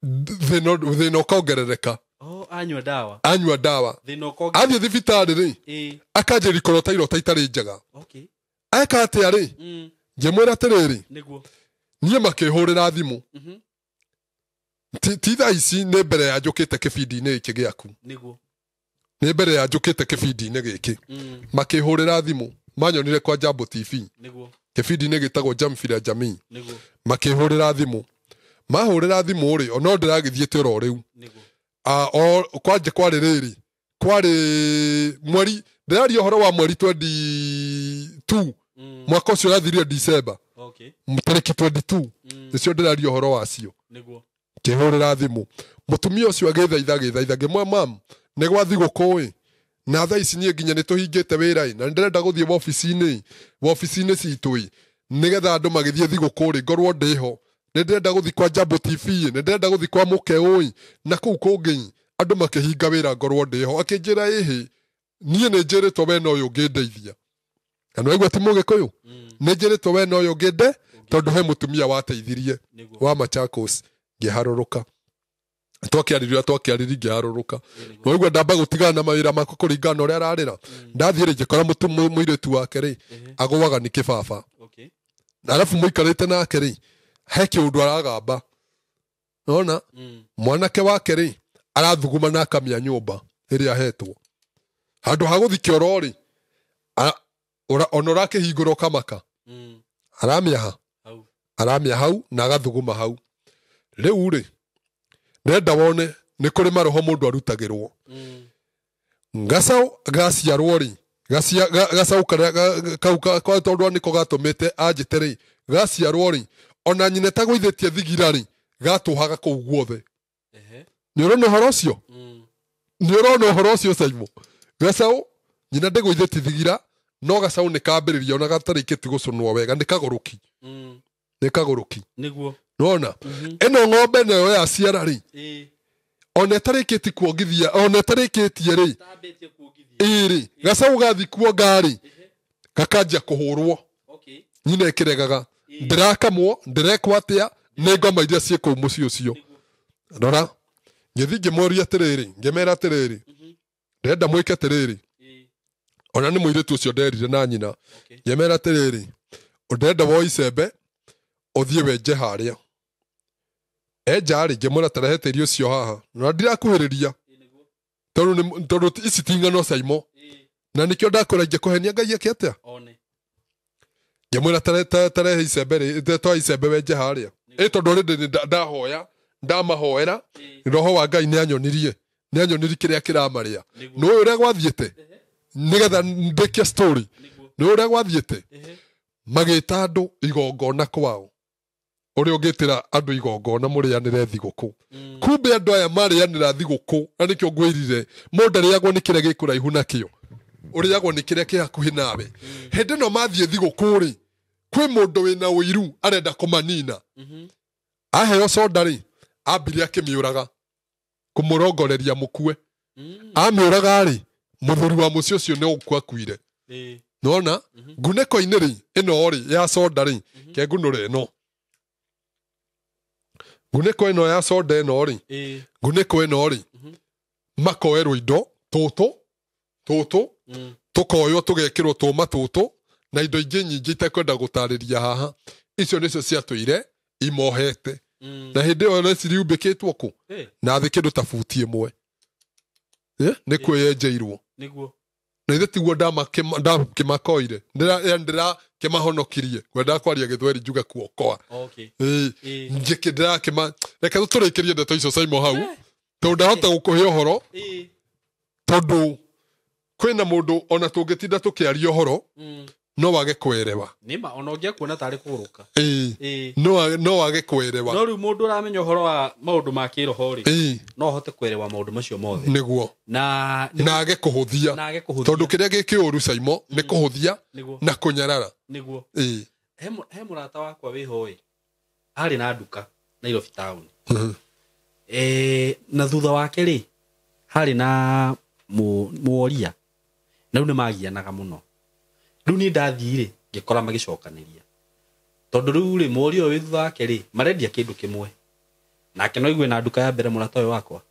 Thĩna ũkongerereka. Oh, anyua ndawa. Anyua ndawa. Thĩna ũkongerereka. Athiĩ thibitarĩ rĩ, Ĩĩ. akanjĩra ikorota irota itarĩ njega. Okay. Eka atĩa rĩ? Ngĩmwĩra atĩrĩrĩ, Nĩguo. niĩ makĩhũrĩra thimũ. Ti thaa ici nĩ mbere ya njũkĩte kĩbindi-inĩ gĩkĩ gĩaku. Nĩguo. Nĩ mbere ya njũkĩte kĩbindi-inĩ gĩkĩ. Makĩhũrĩra thimũ, manyonire kwa Jambo TV. Nĩguo. Kĩbindi-inĩ gĩtagwo Jamvi la Jamii. Nĩguo. Makĩhũrĩra thimũ. Mahũrĩra thimũ rĩ, no ndĩragĩthiĩte oro rĩu. Nĩguo. O, kwanja kwarĩ rĩrĩ, kwarĩ mweri, ndĩraria ũhoro wa mweri 22. Mwaka ũcio ũrathirire December. Okay. Tarĩki 22. Nĩcio ndĩraria ũhoro wacio. Nĩguo. Ngĩhũrĩra thimũ. Mũtumia ũcio agĩthaitha, agĩthaitha, ngĩmwĩra, mam, nĩ gwa thigũkũ ĩ. Na thaa ici niĩ nginya nĩ tũhingĩte wĩra ĩ, na nĩ ndĩrenda gũthiĩ wobici-inĩ citũ ĩ, nĩgetha andũ magĩthiĩ thigũkũ rĩ, ngorwo ndĩho. Nĩ ndĩrenda gũthiĩ kwa Jambo TV ĩ, nĩ ndĩrenda gũthiĩ kwa Mũkeũ ĩ, na kũu kũngĩ ĩ, andũ makĩhinga wĩra ngorwo ndĩho. Akĩnjĩra ĩhĩ, niĩ nĩ njĩrĩtwo we no ũyũ ũngĩndeithia. Na nĩwaigua ti Mũgĩkũyũ? Nĩ njĩrĩtwo we no ũyũ ũngĩnde, tondũ he mũtumia wateithirie wa Machakos, ngĩharũrũka. Twakĩarĩria, twakĩarĩria, ngĩharũrũka. Nĩwaigua ndamba gũtigana na mawĩra makwa kũringana na ũrĩa ararĩra. Ndathiĩ rĩ, ngĩkora mũirĩtu wake rĩ, agũaga nĩ kĩbaba. Okay. Na arabu mũikarĩte nake rĩ, he kĩũndũ aragamba. Nĩwona? Mwanake wake rĩ, arathuguma na akamia nyũmba ĩrĩa ahetwo. Handũ ha gũthiĩ kĩoro rĩ, Ona ũrakĩhingũra ũkamaka. Aramĩaha. Aramĩa hau na agathuguma hau. Rĩu rĩ, ndĩrenda wone nĩ kũrĩ maroho mũndũ arutagĩrwo. Gacaũ gaciarwo rĩ, gacaũ karĩa kau tondũ nĩko gatũmĩte anjĩte rĩ, gaciarwo rĩ, ona nyina ĩtagũithĩtie thigira rĩ, gatũhaga kũu guothe. Nĩ ũrona ũhoro ũcio? Nĩ ũrona ũhoro ũcio Saimo? Gacaũ nyina ndĩgũithĩtie thigira, no gacaũ nĩ kambĩrĩria ona gatarĩkĩtie gũcũnwo wega, nĩ kagũrũki. Nĩ kagũrũki. Nĩguo. Nĩwona? Ĩno ng'ombe nayo yaciara rĩ, ona ĩtarĩkĩtie kuongithia, ona ĩtarĩkĩtie rĩ, ĩrĩ, gacaũ gathi kuonga rĩ, gakanjia kũhũrwo. Nyina ĩkĩregaga. Ndĩrakamwo, ndĩrekwo atĩa, nĩ ngoma iria ciĩ kũu mũciĩ ũcio. Rora, ngĩthiĩ ngĩmoria atĩrĩrĩ, ngĩmera atĩrĩrĩ, ndĩrenda mwĩke atĩrĩrĩ. Ona nĩ mũirĩtu ũcio nderire na nyina. Ngĩmera atĩrĩrĩ, ndĩrenda woe icembe, ũthiĩ wenje harĩa. Enja rĩ, ngĩmwĩra tarehe tĩri ũcio haha. Na ndirakuhĩrĩria. Tondũ ici ti ng'ano Saimo. Na nĩkĩo ndakwĩra ingĩkũhenia Ngai eke atĩa? Ngĩmwĩra tarehe icembe rĩ, toa icembe wenje harĩa. Tondũ already nĩ ndahoya, ndamahoera, roho wa Ngai nĩanyonirie. Nĩanyonirie kĩrĩa kĩramarĩa. Nĩũĩ ũrĩa gwathiĩte? Nĩgetha ndĩkie story. Nĩũĩ ũrĩa gwathiĩte? Magĩta andũ igongona kwao. Ũrĩa ũngĩtĩra andũ igongona mũrĩanĩre thigũkũ. Kumbe andũ aya marĩanĩra thigũkũ, na nĩkĩo ngwĩrire, mũndũ arĩagwo nĩ kĩrĩa gĩkũraihu nakĩo. Ũrĩagwo nĩ kĩrĩa kĩ hakuhĩ nawe. Hĩndĩ ĩno mathiĩ thigũkũ rĩ, kwĩ mũndũ wĩna ũiru arenda kũmanina. Aheo soda rĩ, ambire akĩmĩũraga, kũmũrongoreria mũkue. Amĩũraga rĩ, mũthuri wa mũciĩ ũcio nĩ gũkua akuire. Nĩwona? Ngunĩko-inĩ rĩ, ĩno rĩ, ya soda rĩ, kengunũre ĩno. Ngunĩko ĩno ya soda ĩno rĩ, ngunĩko ĩno rĩ, makoerwo indo tũtũ, tũtũ, tũkoywo tũgekĩrwo tũma tũtũ, na indo ingĩ nyingĩ itekwenda gũtarĩria haha. Icio nĩcio ciatũire imohete. Na hĩndĩ ĩyo reci riumbĩkĩtwo kũ? Na thĩ kĩndũ ta buti ĩmwe. Nĩ kwĩyenjeirwo. Na ithe tiguo ndakĩmakoire. Ndĩrakĩmahonokirie. Ngwendaga kwaria gĩthweri njuge kuokoa. Njĩkĩ ndĩrakĩma, reke tũtũrĩkĩrie ndeto icio Saimo hau. Tondũ ndahota gũkũhe ũhoro. Tondũ kwĩna mũndũ ona tũngĩtinda tũkĩaria ũhoro, no wage kwerewa. Nĩma, ona ũngĩakuona tarĩ kũgũrũka. No wage kwerewa. No rĩu mũndũ ũramenya ũhoro wa maũndũ ma kĩroho rĩ, no ahote kwerewa maũndũ macio mothe. Nĩguo. Na age kũhũthia. Na age kũhũthia. Tondũ kĩrĩa gĩ kĩũru Saimo nĩ kũhũthia na kũnyarara. Nĩguo. He mũrata wakwa wĩho ĩ, arĩ na nduka Nairobi town. Na thutha wake rĩ, harĩ na mũoria. Na rĩu nĩmagianaga mũno. Rĩu niĩ ndathiĩ rĩ, ngĩkora magĩcokanĩria. Tondũ rĩu rĩ, mũoria ũyũ wĩ thutha wake rĩ, marendia kĩndũ kĩmwe. Nake no aigue na nduka ya mbere mũrata ũyũ wakwa.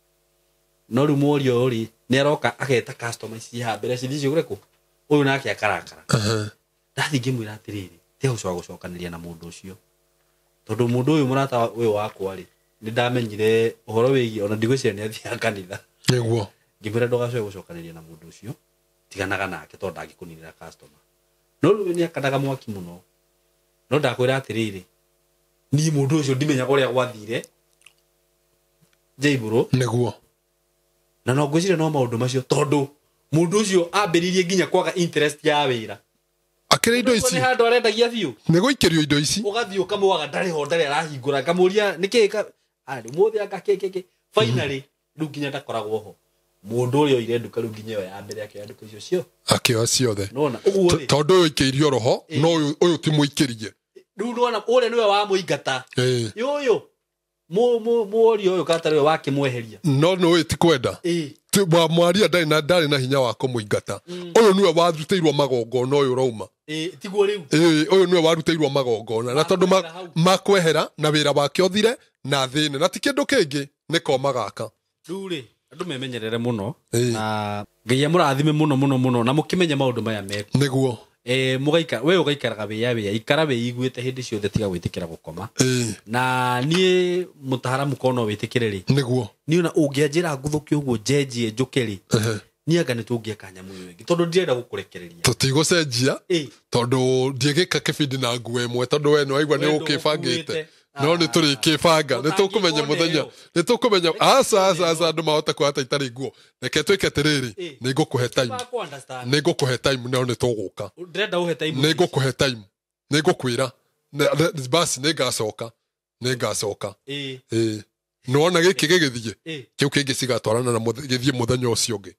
No rĩu mũoria ũyũ rĩ, nĩ aroka ageta customer ici haha mbere cithiĩ cigũre kũ? Ũyũ nake akarakara. Ndathiĩ ngĩmwĩra atĩrĩrĩ, tiga gũcoka gũcokanĩria na mũndũ ũcio. Tondũ mũndũ ũyũ mũrata ũyũ wakwa rĩ, nĩ ndamenyire ũhoro wĩgiĩ, ona ndigwĩciria nĩ athiaga kanitha. Nĩguo. Ngĩmwĩra ndũgacoke gũcokanĩria na mũndũ ũcio, tiganaga nake tondũ ndangĩkũninĩra customer. No rĩu nĩ akanaga mwaki mũno. No ndakwĩra atĩrĩrĩ, niĩ mũndũ ũcio ndimenyaga ũrĩa gwathire Njaibũrũ. Nĩguo. Na no ngwĩciria no maũndũ macio tondũ mũndũ ũcio ambĩrĩirie nginya kwaga interest ya wĩra. Akĩrĩ indo ici. Nĩ handũ arendagia biũ. Nĩ gũikĩrio indo ici. Ũgathiĩ ũkamwaga ndarĩ ho, ndarĩ arahingũra. Ngamũria nĩkĩ ka-, ũmũthĩ anga kĩ, kĩ, kĩ. Finally, rĩu nginya ndakoragwo ho. Mũndũ ũrĩa oire nduka rĩu nginya ĩyo ya mbere akĩoya nduka icio cio. Akĩoya ciothe. Nĩwona, ũguo rĩ. Tondũ ũyũ aikĩirio roho, no ũyũ ti mũikĩrie. Rĩu nĩwona, ũrĩa nĩwe wamũingata. Ũyũ, mũoria ũyũ kata nĩwe wakĩmweheria. No nĩ ũyũ ti kwenda. Mwaria ndarĩ na hinya wa kũmũingata. Ũyũ nĩwe warutĩirwo magongona ũyũ ũrauma. Tiguo rĩu. Ũyũ nĩwe warutĩirwo magongona. Na tondũ Makwehera hau. makwehera na wĩra wake ũthire na thĩne. Na ti kĩndũ kĩngĩ, nĩ koma gaka. Rĩu rĩ, andũ memenyerere mũno. Na Ngai amũrathime mũno, mũno, mũno, na mũkĩmenye maũndũ maya mekũ. Nĩguo. We ũgaikaraga wĩya wĩya, ikara wĩiguĩte hĩndĩ ciothe, tiga gwĩtĩkĩra gũkoma. Na niĩ mũtaaramu korwo no wĩtĩkĩre rĩ. Nĩguo. Niĩ ona ũngĩanjĩra ngũthũke ũguo njenjie njũke rĩ. Niĩ anga nĩ tũngĩaka nyamũ ĩyo ĩngĩ tondũ ndirenda gũkũrekereria. Tũtigũcenjia tondũ ndiĩgĩka kĩbindi na nguo ĩmwe tondũ we nĩwaigua nĩ Wendo ũkĩbangĩte. ũkuĩte. No nĩ tũrĩkĩbanga, nĩ tũkũmenya Ũtangĩkwo mũthenya, nĩyo. nĩ tũkũmenya. Aca aca aca, andũ mahota kuona ta itarĩ nguo. Reke twĩke atĩrĩrĩ, nĩ ngũkũhe time, Makũ understand. nĩ ngũkũhe time, no nĩ tũgũka. Ndĩrenda ũhe time. Nĩ ngũkũhe time, nĩ ngũkwĩra. Basi nĩ ngacoka, nĩ ngacoka. Ĩĩ, nĩwona gĩkĩ gĩgĩthiĩ, kĩu kĩngĩ cigatwarana na gĩthiĩ mũthenya ũcio ũngĩ.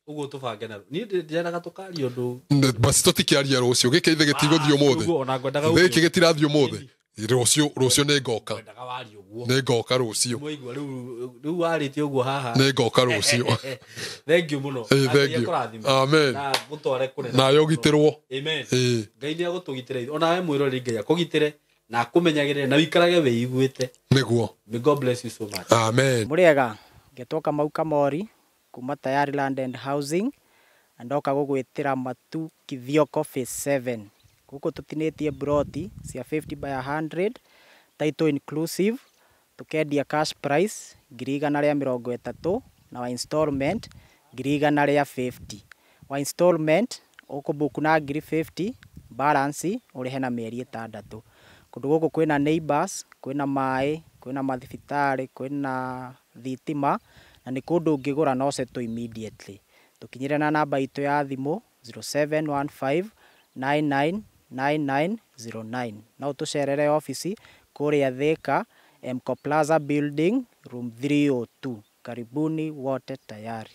Ũguo tũbange na niĩ ndĩrendaga tũkaria ũndũ. Basi tũtikĩaria rũciũ, gĩkĩ ithe gĩtigũthiĩ ũmũthĩ. Ũguo ona ngwendaga Gĩkĩ gĩtirathiĩ ũmũthĩ, rũciũ, rũciũ nĩ ngoka. Ngwendaga warie ũguo. Nĩ ngoka rũciũ. Mwaigua rĩu, rĩu warĩtie ũguo haha. Nĩ ngoka rũciũ. Thank you mũno. Ĩĩ, Na thank Ngai you. akũrathime. Amen. Na gũtware kũnene. Nawe ũgitĩrwo. Amen. Ĩĩ. Ngai nĩ agũtũgitĩra onawe mwĩroreri, Ngai akũgitĩre na akũmenyagĩrĩre na ũikarage wĩiguĩte. Nĩguo. May God bless you so much. Amen. Mũrĩega, ngetwo Kamau Kamori kuma Tayari Land and Housing, na ndoka gũgwĩtĩra Matu Kithioko Phase 7. Gũkũ tũtinĩtie broti cia 50 by 100, title inclusive, tũkendia cash price 130,000 na wa installment 150,000. Wa installment ũkũbook na 50,000, balance ũrĩhe na mĩeri 6. Kũndũ gũkũ kwĩna neighbors, kwĩna maĩ, kwĩna mathibitarĩ, kwĩna thitima, na nĩ kũndũ ũngĩgũra no settle immediately. Tũkinyĩre na namba itũ ya thimũ 0715 999909. No ũtũcerere obici kũrĩa Thika, Mco Plaza Building, room 302. Karibuni wote tayari.